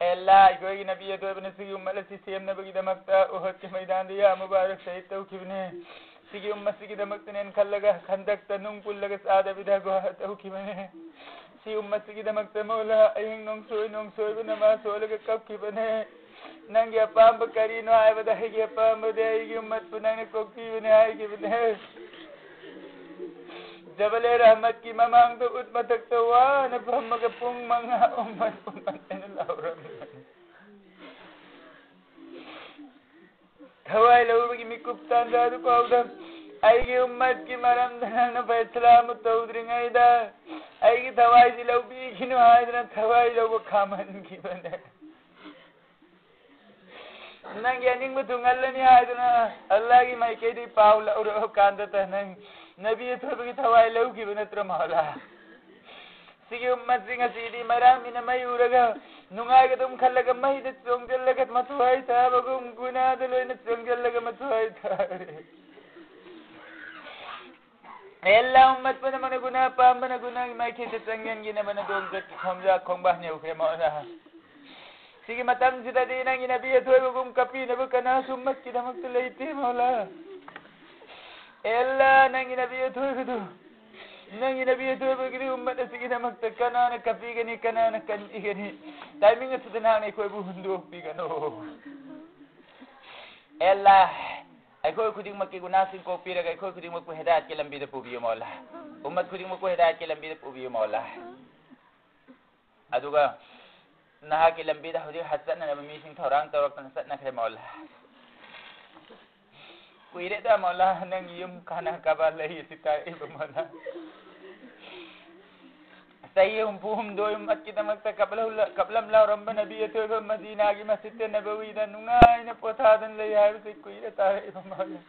ꯑꯦ ꯑꯜꯂꯥꯍ, ꯑꯩꯈꯣꯏꯒꯤ ꯅꯕꯤ ꯑꯊꯣꯏꯕꯅ ꯁꯤꯒꯤ ꯎꯝꯃꯠ ꯑꯁꯤ ꯁꯦꯝꯅꯕꯒꯤꯗꯃꯛꯇ ꯎꯍꯗꯀꯤ ꯃꯩꯗꯥꯟꯗ ꯌꯥ ꯃꯨꯕꯥꯔꯛ ꯁꯍꯤꯗ ꯇꯧꯈꯤꯕꯅꯤ꯫ ꯁꯤꯒꯤ ꯎꯝꯃꯠꯁꯤꯒꯤꯗꯃꯛꯇꯅꯦꯅ ꯈꯜꯂꯒ ꯈꯟꯗꯛꯇ ꯅꯨꯡ ꯄꯨꯜꯂꯒ ꯆꯥꯗꯕꯤꯗ ꯒꯨꯍꯥ ꯇꯧꯈꯤꯕꯅꯤ꯫ ꯁꯤ ꯎꯝꯃꯠꯁꯤꯒꯤꯗꯃꯛꯇ, ꯃꯧꯂꯥ, ꯑꯍꯤꯡ ꯅꯣꯡꯁꯣꯏ ꯅꯣꯡꯁꯣꯏꯕ ꯅꯃꯥꯖ ꯁꯣꯜꯂꯒ ꯀꯞꯈꯤꯕꯅꯦ꯫ ꯅꯪꯒꯤ ꯑꯄꯥꯝꯕ ꯀꯔꯤꯅꯣ ꯍꯥꯏꯕꯗ, ꯑꯩꯒꯤ ꯑꯄꯥꯝꯕꯗꯤ ꯑꯩꯒꯤ ꯎꯝꯃꯠꯄꯨ ꯅꯪꯅ ꯀꯣꯛꯄꯤꯕꯅꯦ ꯍꯥꯏꯈꯤꯕꯅꯦ꯫ ꯖꯕꯂꯦ ꯔꯍꯃꯠꯀꯤ ꯃꯃꯥꯡꯗ ꯎꯠ ꯃꯊꯛꯇ ꯋꯥꯅ ꯐꯝꯃꯒ ꯄꯨꯡ ꯃꯉꯥ ꯎꯝꯃꯠ ꯎꯝꯃꯠ ꯍꯥꯏꯅ ꯂꯥꯎꯔꯝꯕꯅꯤ꯫ ꯊꯋꯥꯏ ꯂꯧꯕꯒꯤ ꯃꯤꯀꯨꯞ ꯇꯥꯟꯖꯥꯗꯨ ꯐꯥꯎꯗ ꯑꯩꯒꯤ ꯎꯝꯃꯠꯀꯤ ꯃꯔꯝꯗ ꯅꯪꯅ ꯐꯩꯁꯂꯥ ꯑꯃ ꯇꯧꯗ꯭ꯔꯤꯉꯩꯗ ꯑꯩꯒꯤ ꯊꯋꯥꯏꯁꯤ ꯂꯧꯕꯤꯈꯤꯅꯨ ꯍꯥꯏꯗꯅ ꯊꯋꯥꯏ ꯂꯧꯕ ꯈꯥꯝꯍꯟꯈꯤꯕꯅꯦ꯫ ꯅꯪꯒꯤ ꯑꯅꯤꯡꯕ ꯊꯨꯡꯍꯜꯂꯅꯤ ꯍꯥꯏꯗꯅ ꯑꯜꯂꯥꯍꯒꯤ ꯃꯥꯏꯀꯩꯗꯒꯤ ꯄꯥꯎ ꯂꯧꯔꯛꯑꯀꯥꯟꯗꯇ ꯅꯪ ꯅꯕꯤ ꯑꯊꯣꯏꯕꯒꯤ ꯊꯋꯥꯏ ꯂꯧꯈꯤꯕ ꯅꯠꯇ꯭ꯔꯣ, ꯃꯧꯂꯥ? ꯁꯤꯒꯤ ꯎꯝꯃꯠꯁꯤ ꯉꯁꯤꯗꯤ ꯃꯩꯔꯥ ꯃꯤꯠꯅ ꯃꯩ ꯎꯔꯒ ꯅꯨꯡꯉꯥꯏꯒꯗꯨꯝ ꯈꯜꯂꯒ ꯃꯩꯗ ꯆꯣꯡꯁꯤꯜꯂꯒ ꯃꯊ꯭ꯋꯥꯏ ꯊꯥꯕꯒꯨꯝ ꯒꯨꯅꯥꯗ ꯂꯣꯏꯅ ꯆꯣꯡꯁꯤꯜꯂꯒ ꯃꯊ꯭ꯋꯥꯏ ꯊꯥꯔꯦ꯫ ꯑꯦ ꯑꯜꯂꯥ, ꯎꯝꯃꯠ ꯄꯨꯝꯅꯃꯛꯅ ꯒꯨꯅꯥ ꯄꯥꯝꯕꯅ ꯒꯨꯅꯥꯒꯤ ꯃꯥꯏꯀꯩꯗ ꯆꯪꯁꯤꯟꯈꯤꯅꯕꯅ ꯈꯣꯡꯖꯥ ꯈꯣꯡꯕꯥꯟ ꯌꯧꯈ꯭ꯔꯦ, ꯃꯧꯂꯥ꯫ ꯁꯤꯒꯤ ꯃꯇꯝꯁꯤꯗꯗꯤ ꯅꯪꯒꯤ ꯅꯕꯤ ꯑꯊꯣꯏꯕꯒꯨꯝ ꯀꯞꯄꯤꯅꯕ ꯀꯅꯥꯁꯨ ꯎꯝꯃꯠꯀꯤꯗꯃꯛꯇ ꯂꯩꯇꯦ, ꯃꯧꯂꯥ꯫ ꯑꯦ ꯑꯜꯂꯥ, ꯅꯪꯒꯤ ꯅꯕꯤ ꯑꯊꯣꯏꯕꯗꯨ, ꯅꯪꯒꯤ ꯅꯕꯤ ꯑꯊꯣꯏꯕꯒꯤꯗꯤ ꯎꯝꯃꯠ ꯑꯁꯤꯒꯤꯗꯃꯛꯇ ꯀꯅꯥꯅ ꯀꯞꯄꯤꯒꯅꯤ, ꯀꯅꯥꯅ ꯀꯟꯕꯤꯒꯅꯤ? ꯇꯥꯏꯃꯤꯡ ꯑꯁꯤꯗ ꯅꯍꯥꯛꯅ ꯑꯩꯈꯣꯏꯕꯨ ꯍꯨꯟꯗꯣꯛꯄꯤꯒꯅꯨ꯫ ꯑꯦ ꯑꯜꯂꯥ, ꯑꯩꯈꯣꯏ ꯈꯨꯗꯤꯡꯃꯛꯀꯤ ꯒꯨꯅꯥꯁꯤꯡ ꯀꯣꯛꯄꯤꯔꯒ ꯑꯩꯈꯣꯏ ꯈꯨꯗꯤꯡꯃꯛꯄꯨ ꯍꯤꯗꯥꯌꯠꯀꯤ ꯂꯝꯕꯤꯗ ꯄꯨꯕꯤꯌꯨ, ꯃꯧꯂꯥ꯫ ꯎꯝꯃꯠ ꯈꯨꯗꯤꯡꯃꯛꯄꯨ ꯍꯤꯗꯥꯌꯠꯀꯤ ꯂꯝꯕꯤꯗ ꯄꯨꯕꯤꯌꯨ, ꯃꯧꯂꯥ꯫ ꯑꯗꯨꯒ ꯅꯍꯥꯛꯀꯤ ꯂꯝꯕꯤꯗ ꯍꯧꯖꯤꯛ ꯍꯖ ꯆꯠꯅꯅꯕ ꯃꯤꯁꯤꯡ ꯊꯧꯔꯥꯡ ꯇꯧꯔꯛꯇꯅ ꯆꯠꯅꯈ꯭ꯔꯦ, ꯃꯧꯂꯥ꯫ ꯀꯨꯏꯔꯦꯗ, ꯃꯧꯂꯥ, ꯅꯪꯒꯤ ꯌꯨꯝ ꯈꯥꯅꯥ ꯀꯥꯕꯥ ꯂꯩꯔꯤꯁꯤ ꯇꯥꯔꯛꯏꯕ, ꯃꯧꯂꯥ꯫ ꯆꯍꯤ ꯍꯨꯝꯐꯨ ꯍꯨꯝꯗꯣꯏ ꯎꯝꯃꯠꯀꯤꯗꯃꯛꯇ ꯀꯞꯂꯝ-, ꯀꯞꯂꯝ ꯂꯥꯎꯔꯝꯕ ꯅꯕꯤ ꯑꯊꯣꯏꯕ ꯃꯗꯤꯅꯥꯒꯤ ꯃꯁꯖꯤꯗ ꯅꯕꯋꯤꯗ ꯅꯨꯡꯉꯥꯏꯅ ꯄꯣꯊꯥꯗꯨꯅ ꯂꯩ ꯍꯥꯏꯕꯁꯤ ꯀꯨꯏꯔꯦ ꯇꯥꯔꯛꯏꯕ, ꯃꯧꯂꯥ꯫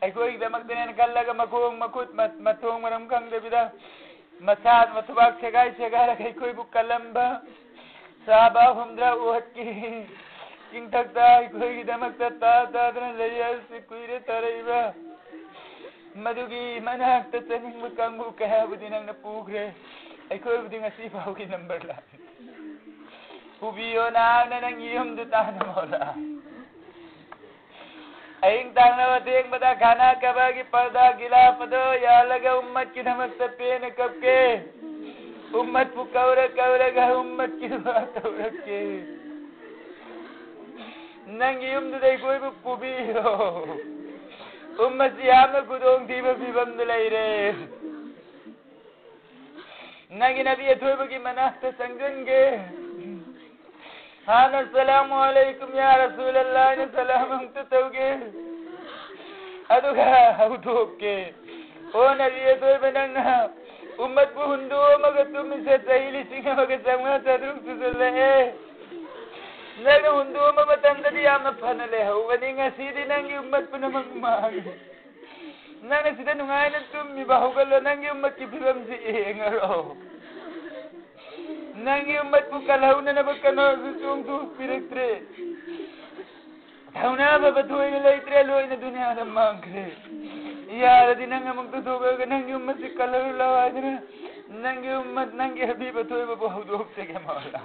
ꯑꯩꯈꯣꯏꯒꯤꯗꯃꯛꯇꯅꯦꯅ ꯈꯜꯂꯒ ꯃꯈꯣꯡ ꯃꯈꯨꯠ ꯃ-, ꯃꯊꯣꯡ ꯃꯔꯝ ꯈꯪꯗꯕꯤꯗ ꯃꯁꯥ ꯃꯊꯨꯕꯥꯛ ꯁꯦꯒꯥꯏ ꯁꯦꯒꯥꯏꯔꯒ ꯑꯩꯈꯣꯏꯕꯨ ꯀꯜꯂꯝꯕ ꯁꯍꯥꯕꯥ ꯍꯨꯝꯗ꯭ꯔꯥ ꯎꯍꯗꯀꯤ ꯆꯤꯡꯊꯛꯇ ꯑꯩꯈꯣꯏꯒꯤꯗꯃꯛꯇ ꯇꯥ ꯇꯥꯗꯅ ꯂꯩ ꯍꯥꯏꯕꯁꯤ ꯀꯨꯏꯔꯦ ꯇꯥꯔꯛꯏꯕ꯫ ꯃꯗꯨꯒꯤ ꯃꯅꯥꯛꯇ ꯆꯠꯅꯤꯡꯕ ꯀꯥꯡꯕꯨ ꯀꯌꯥꯕꯨꯗꯤ ꯅꯪꯅ ꯄꯨꯈ꯭ꯔꯦ, ꯑꯩꯈꯣꯏꯕꯨꯗꯤ ꯉꯁꯤ ꯐꯥꯎꯒꯤ ꯅꯝꯕꯔ ꯂꯥꯛ꯫ ꯄꯨꯕꯤꯌꯣ ꯅꯍꯥꯛꯅ ꯅꯪꯒꯤ ꯌꯨꯝꯗꯨ ꯇꯥꯅ, ꯃꯧꯂꯥ꯫ ꯑꯍꯤꯡ ꯇꯥꯡꯅꯕ ꯊꯦꯡꯕꯗ ꯈꯥꯅꯥ ꯀꯕꯥꯒꯤ ꯄꯔꯗꯥ ꯒꯤꯂꯥꯐ ꯑꯗꯣ ꯌꯥꯜꯂꯒ ꯎꯝꯃꯠꯀꯤꯗꯃꯛꯇ ꯄꯦꯟꯅ ꯀꯞꯀꯦ꯫ ꯎꯝꯃꯠꯄꯨ ꯀꯧꯔ ꯀꯧꯔꯒ ꯎꯝꯃꯠꯀꯤ ꯗꯨꯋꯥ ꯇꯧꯔꯛꯀꯦ꯫ ꯅꯪꯒꯤ ꯌꯨꯝꯗꯨꯗ ꯑꯩꯈꯣꯏꯕꯨ ꯄꯨꯕꯤꯌꯣ꯫ ꯎꯝꯃꯠꯁꯤ ꯌꯥꯝꯅ ꯈꯨꯗꯣꯡꯊꯤꯕ ꯐꯤꯕꯝꯗ ꯂꯩꯔꯦ꯫ ꯅꯪꯒꯤ ꯅꯕꯤ ꯑꯊꯣꯏꯕꯒꯤ ꯃꯅꯥꯛꯇ ꯆꯪꯁꯤꯟꯒꯦ꯫ ꯍꯥꯟꯅ "ꯑꯁꯂꯥꯃꯨ ꯑꯂꯩꯀꯨꯝ ꯌꯥ ꯔꯁꯨꯂꯜꯂꯥꯍ" ꯍꯥꯏꯅ ꯁꯂꯥꯝ ꯑꯃꯨꯛꯇ ꯇꯧꯒꯦ꯫ ꯑꯗꯨꯒ ꯍꯧꯗꯣꯛꯀꯦ꯫ ꯑꯣ ꯅꯕꯤ ꯑꯊꯣꯏꯕ, ꯅꯪꯅ ꯎꯝꯃꯠꯄꯨ ꯍꯨꯟꯗꯣꯛꯑꯝꯃꯒ ꯇꯨꯝꯃꯤꯁꯦ ꯆꯍꯤ ꯂꯤꯁꯤꯡ ꯑꯃꯒ ꯆꯥꯝꯃꯉꯥ ꯆꯥꯇ꯭ꯔꯨꯛ ꯁꯨꯖꯜꯂꯛꯑꯦ꯫ ꯅꯪꯅ ꯍꯨꯟꯗꯣꯛꯑꯝꯕ ꯃꯇꯝꯗꯗꯤ ꯌꯥꯝꯅ ꯐꯅ ꯂꯩꯍꯧꯕꯅꯤ, ꯉꯁꯤꯗꯤ ꯅꯪꯒꯤ ꯎꯝꯃꯠ ꯄꯨꯝꯅꯃꯛ ꯃꯥꯡꯉꯦ꯫ ꯅꯪꯅ ꯁꯤꯗ ꯅꯨꯡꯉꯥꯏꯅ ꯇꯨꯝꯃꯤꯕ, ꯍꯧꯒꯠꯂꯣ, ꯅꯪꯒꯤ ꯎꯝꯃꯠꯀꯤ ꯐꯤꯕꯝꯁꯤ ꯌꯦꯡꯉꯔꯣ꯫ ꯅꯪꯒꯤ ꯎꯝꯃꯠꯄꯨ ꯀꯜꯍꯧꯅꯅꯕ ꯀꯅꯥꯁꯨ ꯆꯣꯡꯊꯣꯛꯄꯤꯔꯛꯇ꯭ꯔꯦ꯫ ꯊꯧꯅꯥ ꯐꯕ ꯊꯣꯏꯅ ꯂꯩꯇ꯭ꯔꯦ, ꯂꯣꯏꯅ ꯗꯨꯅꯤꯌꯥꯗ ꯃꯥꯡꯈ꯭ꯔꯦ꯫ ꯌꯥꯔꯗꯤ ꯅꯪ ꯑꯃꯨꯛꯇ ꯊꯣꯛꯂꯛꯑꯒ ꯅꯪꯒꯤ ꯎꯝꯃꯠꯁꯤ ꯀꯜꯍꯜꯂꯨ ꯂꯥꯎ ꯍꯥꯏꯗꯅ, ꯅꯪꯒꯤ ꯎꯝꯃꯠ, ꯅꯪꯒꯤ ꯍꯕꯤꯕ ꯊꯣꯏꯕꯕꯨ ꯍꯧꯗꯣꯛꯆꯒꯦ ꯃꯧꯂꯥ꯫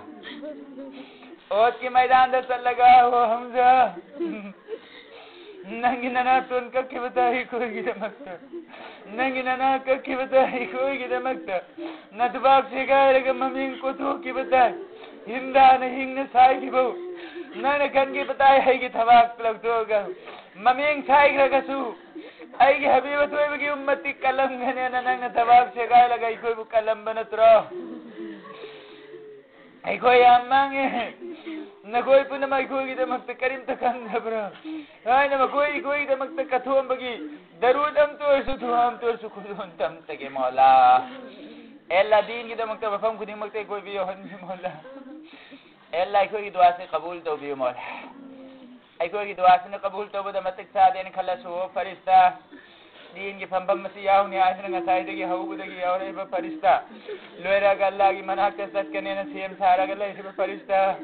ꯑꯣꯠꯀꯤ ꯃꯩꯗꯥꯟꯗ ꯆꯠꯂꯒ, "ꯍꯣ ꯍꯝꯖꯥ, ꯅꯪꯒꯤ ꯅꯅꯥꯇꯣꯟ ꯀꯛꯈꯤꯕ ꯇꯥꯏ ꯑꯩꯈꯣꯏꯒꯤꯗꯃꯛꯇ꯫ ꯅꯪꯒꯤ ꯅꯅꯥ ꯀꯛꯈꯤꯕ ꯇꯥꯏ ꯑꯩꯈꯣꯏꯒꯤꯗꯃꯛꯇ꯫ ꯅꯊꯕꯥꯛ ꯁꯦꯒꯥꯏꯔꯒ ꯃꯃꯤꯡ ꯀꯣꯊꯣꯛꯈꯤꯕ ꯇꯥꯏ꯫ ꯍꯤꯟꯗꯥꯅ ꯍꯤꯡꯅ ꯁꯥꯏꯈꯤꯕ꯫ ꯅꯪꯅ ꯈꯟꯈꯤꯕ ꯇꯥꯏ ꯑꯩꯒꯤ ꯊꯕꯥꯛ ꯂꯧꯊꯣꯛꯑꯒ ꯃꯃꯤꯡ ꯁꯥꯏꯈ꯭ꯔꯒꯁꯨ, ꯑꯩꯒꯤ ꯍꯕꯤꯕ ꯊꯣꯏꯕꯒꯤ ꯎꯝꯃꯠꯇꯤ ꯀꯜꯂꯝꯒꯅꯦꯅ ꯅꯪꯅ ꯊꯕꯥꯛ ꯁꯦꯒꯥꯏꯔꯒ ꯑꯩꯈꯣꯏꯕꯨ ꯀꯜꯂꯝꯕ ꯅꯠꯇ꯭ꯔꯣ?" ꯑꯩꯈꯣꯏ ꯌꯥꯝ ꯃꯥꯡꯉꯦ꯫ ꯅꯈꯣꯏ ꯄꯨꯝꯅꯃꯛ ꯑꯩꯈꯣꯏꯒꯤꯗꯃꯛꯇ ꯀꯔꯤꯝꯇ ꯈꯟꯗꯕ꯭ꯔꯥ? ꯍꯥꯏꯅ ꯃꯈꯣꯏ ꯑꯩꯈꯣꯏꯒꯤꯗꯃꯛꯇ ꯀꯠꯊꯣꯛꯑꯝꯕꯒꯤ ꯗꯔꯨꯗ ꯑꯝꯇ ꯑꯣꯏꯔꯁꯨ, ꯗꯨꯍꯥ ꯑꯝꯇ ꯑꯣꯏꯔꯁꯨ ꯈꯨꯗꯣꯜ ꯑꯝꯇ ꯑꯝꯇꯒꯦ ꯃꯧꯂꯥ꯫ ꯑꯦ ꯑꯜꯂꯥ, ꯗꯤꯟꯒꯤꯗꯃꯛꯇ ꯃꯐꯝ ꯈꯨꯗꯤꯡꯃꯛꯇ ꯑꯩꯈꯣꯏꯕꯨ ꯌꯧꯍꯟꯕꯤꯌꯨ ꯃꯧꯂꯥ꯫ ꯑꯦ ꯑꯜꯂꯥ, ꯑꯩꯈꯣꯏꯒꯤ ꯗꯨꯋꯥꯁꯦ ꯀꯕꯨꯜ ꯇꯧꯕꯤꯌꯨ ꯃꯧꯂꯥ꯫ ꯑꯩꯈꯣꯏꯒꯤ ꯗꯨꯋꯥꯁꯤꯅ ꯀꯕꯨꯜ ꯇꯧꯕꯗ ꯃꯇꯤꯛ ꯆꯥꯗꯦꯅ ꯈꯜꯂꯁꯨ, ꯑꯣ ꯐꯔꯤꯁꯇꯥ, ꯗꯤꯟꯒꯤ ꯐꯝꯐꯝ ꯑꯁꯤ ꯌꯥꯎꯅꯤ ꯍꯥꯏꯗꯨꯅ ꯉꯁꯥꯏꯗꯒꯤ ꯍꯧꯕꯗꯒꯤ ꯌꯥꯎꯔꯛꯏꯕ ꯐꯔꯤꯁꯇꯥ, ꯂꯣꯏꯔꯒ ꯑꯜꯂꯥꯒꯤ ꯃꯅꯥꯛꯇ ꯆꯠꯀꯅꯦꯅ ꯁꯦꯝ ꯁꯥꯔꯒ ꯂꯩꯔꯤꯕ ꯐꯔꯤꯁꯇꯥ,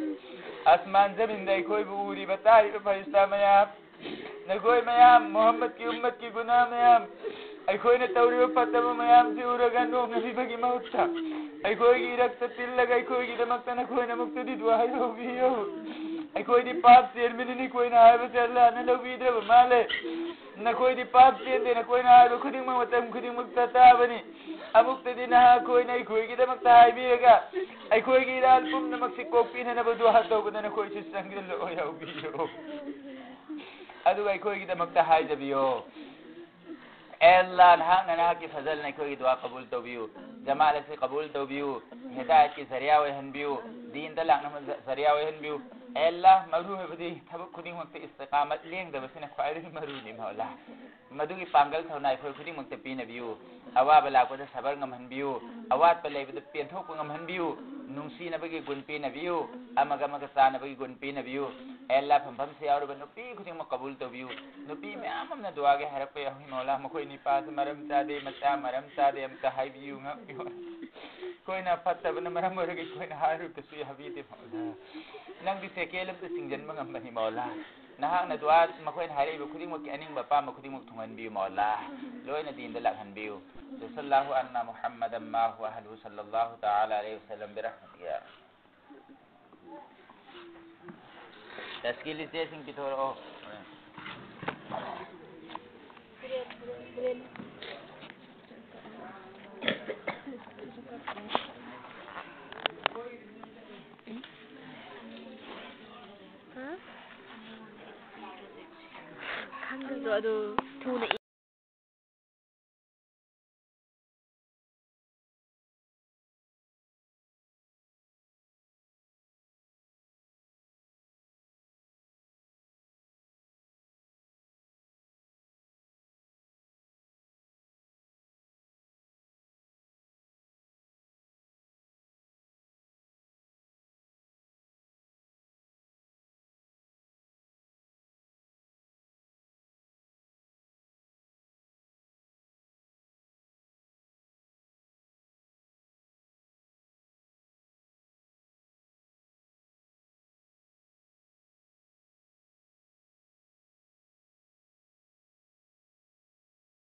ꯑꯁꯃꯥꯟ ꯖꯃꯤꯟꯗ ꯑꯩꯈꯣꯏꯕꯨ ꯎꯔꯤꯕ ꯇꯥꯔꯤꯕ ꯐꯔꯤꯁꯇꯥ ꯃꯌꯥꯝ, ꯅꯈꯣꯏ ꯃꯌꯥꯝ, ꯃꯨꯍꯝꯃꯗꯀꯤ ꯎꯝꯃꯠꯀꯤ ꯒꯨꯅꯥ ꯃꯌꯥꯝ, ꯑꯩꯈꯣꯏꯅ ꯇꯧꯔꯤꯕ ꯐꯠꯇꯕ ꯃꯌꯥꯝꯁꯤ ꯎꯔꯒ ꯅꯣꯛꯅꯕꯤꯕꯒꯤ ꯃꯍꯨꯠꯇ, ꯑꯩꯈꯣꯏꯒꯤ ꯏꯔꯛꯇ ꯇꯤꯜꯂꯒ ꯑꯩꯈꯣꯏꯒꯤꯗꯃꯛꯇ ꯅꯈꯣꯏꯅ ꯑꯃꯨꯛꯇꯗꯤ ꯗꯨꯋꯥ ꯂꯧꯕꯤꯌꯨ꯫ ꯑꯩꯈꯣꯏꯗꯤ ꯄꯥꯞ ꯆꯦꯟꯕꯅꯤ, ꯅꯈꯣꯏꯅ ꯍꯥꯏꯕꯁꯦ ꯑꯜꯂꯥꯅ ꯂꯧꯕꯤꯗ꯭ꯔꯕ ꯃꯥꯜꯂꯦ꯫ ꯅꯈꯣꯏꯗꯤ ꯄꯥꯞ ꯆꯦꯟꯗꯦ, ꯅꯈꯣꯏꯅ ꯍꯥꯏꯕ ꯈꯨꯗꯤꯡꯃꯛ ꯃꯇꯝ ꯈꯨꯗꯤꯡꯃꯛꯇ ꯇꯥꯕꯅꯤ꯫ ꯑꯃꯨꯛꯇꯗꯤ ꯅꯍꯥꯛꯈꯣꯏꯅ ꯑꯩꯈꯣꯏꯒꯤꯗꯃꯛꯇ ꯍꯥꯏꯕꯤꯔꯒ, ꯑꯩꯈꯣꯏꯒꯤ ꯏꯔꯥꯜ ꯄꯨꯝꯅꯃꯛꯁꯤ ꯀꯣꯛꯄꯤꯅꯅꯕ ꯗꯨꯋꯥ ꯇꯧꯕꯗ ꯅꯈꯣꯏꯁꯨ ꯆꯪꯁꯤꯜꯂꯛꯑꯣ, ꯌꯥꯎꯕꯤꯌꯨ꯫ ꯑꯗꯨꯒ ꯑꯩꯈꯣꯏꯒꯤꯗꯃꯛꯇ ꯍꯥꯏꯖꯕꯤꯌꯣ, "ꯑꯦ ꯑꯜꯂꯥ, ꯅꯍꯥꯛꯅ ꯅꯍꯥꯛꯀꯤ ꯐꯖꯜꯅ ꯑꯩꯈꯣꯏꯒꯤ ꯗꯨꯋꯥ ꯀꯕꯨꯜ ꯇꯧꯕꯤꯌꯨ, ꯖꯃꯥꯠ ꯑꯁꯤ ꯀꯕꯨꯜ ꯇꯧꯕꯤꯌꯨ, ꯍꯤꯗꯥꯌꯠꯀꯤ ꯖꯔꯤꯌꯥ ꯑꯣꯏꯍꯟꯕꯤꯌꯨ, ꯗꯤꯟꯗ ꯂꯥꯛꯅꯕ ꯖ-, ꯖꯔꯤꯌꯥ ꯑꯣꯏꯍꯟꯕꯤꯌꯨ, ꯑꯦ ꯑꯜꯂꯥ, ꯃꯔꯨ ꯑꯣꯏꯕꯗꯤ ꯊꯕꯛ ꯈꯨꯗꯤꯡꯃꯛꯇ ꯏꯁꯇꯤꯀꯥꯃꯠ ꯂꯦꯡꯗꯕꯁꯤꯅ ꯈ꯭ꯋꯥꯏꯗꯒꯤ ꯃꯔꯨꯅꯤ ꯃꯧꯂꯥ꯫ ꯃꯗꯨꯒꯤ ꯄꯥꯡꯒꯜ ꯊꯧꯅꯥ ꯑꯩꯈꯣꯏ ꯈꯨꯗꯤꯡꯃꯛꯇ ꯄꯤꯅꯕꯤꯌꯨ꯫ ꯑꯋꯥꯕ ꯂꯥꯛꯄꯗ ꯁꯕꯔ ꯉꯝꯍꯟꯕꯤꯌꯨ꯫ ꯑꯋꯥꯠꯄ ꯂꯩꯕꯗ ꯄꯦꯟꯊꯣꯛꯄ ꯉꯝꯍꯟꯕꯤꯌꯨ꯫ ꯅꯨꯡꯁꯤꯅꯕꯒꯤ ꯒꯨꯟ ꯄꯤꯅꯕꯤꯌꯨ꯫ ꯑꯃꯒ ꯑꯃꯒ ꯆꯥꯟꯅꯕꯒꯤ ꯒꯨꯟ ꯄꯤꯅꯕꯤꯌꯨ꯫ ꯑꯦ ꯑꯜꯂꯥ, ꯐꯝꯐꯝꯁꯤ ꯌꯥꯎꯔꯤꯕ ꯅꯨꯄꯤ ꯈꯨꯗꯤꯡꯃꯛ ꯀꯕꯨꯜ ꯇꯧꯕꯤꯌꯨ꯫ ꯅꯨꯄꯤ ꯃꯌꯥꯝ ꯑꯃꯅ ꯗꯨꯋꯥꯒꯤ ꯍꯥꯏꯔꯛꯄ ꯌꯥꯎꯏ ꯃꯧꯂꯥ, ꯃꯈꯣꯏ ꯅꯤꯄꯥꯁꯤ ꯃꯔꯝ ꯆꯥꯗꯦ, ꯃꯆꯥ ꯃꯔꯝ ꯆꯥꯗꯦ, ꯑꯝꯇ ꯍꯥꯏꯕꯤꯌꯨ, ꯉꯥꯛꯄꯤꯌꯨ꯫ ꯑꯩꯈꯣꯏꯅ ꯐꯠꯇꯕꯅ ꯃꯔꯝ ꯑꯣꯏꯔꯒ ꯑꯩꯈꯣꯏꯅ ꯍꯥꯏꯔꯨꯕꯗꯁꯨ ꯌꯥꯕꯤꯗꯦ ꯃꯧꯂꯥ꯫ ꯅꯪꯗꯤ ꯁꯦꯀꯦꯟ ꯑꯝꯇ ꯆꯤꯡꯁꯤꯟꯕ ꯉꯝꯕꯅꯤ ꯃꯧꯂꯥ꯫ ꯅꯍꯥꯛꯅ ꯗꯨꯋꯥ ꯃꯈꯣꯏꯅ ꯍꯥꯏꯔꯛꯏꯕ ꯈꯨꯗꯤꯡꯃꯛꯀꯤ ꯑꯅꯤꯡꯕ ꯑꯄꯥꯝꯕ ꯈꯨꯗꯤꯡꯃꯛ ꯊꯨꯡꯍꯟꯕꯤꯌꯨ ꯃꯧꯂꯥ꯫ ꯂꯣꯏꯅ ꯗꯤꯟꯗ ꯂꯥꯛꯍꯟꯕꯤꯌꯨ꯫ ꯖꯁꯜꯂꯥꯍꯨ ꯑꯟꯅ ꯃꯨꯍꯝꯃꯗꯝ ꯃꯥ ꯍꯨꯋ ꯑꯍꯂꯨ ꯁꯜꯂꯜꯂꯥꯍꯨ ꯇꯥꯂꯥ ꯑꯂꯩꯍꯤ ꯋꯁꯜꯂꯝ ꯕꯤꯔꯍꯃꯇꯤꯍꯥ꯫ ꯇꯁꯀꯤꯜ ꯏꯆꯦꯁꯤꯡ ꯄꯤꯊꯣꯔꯛꯑꯣ꯫ ꯈꯪꯗ꯭ꯔꯣ ꯑꯗꯨ? ꯊꯨꯅ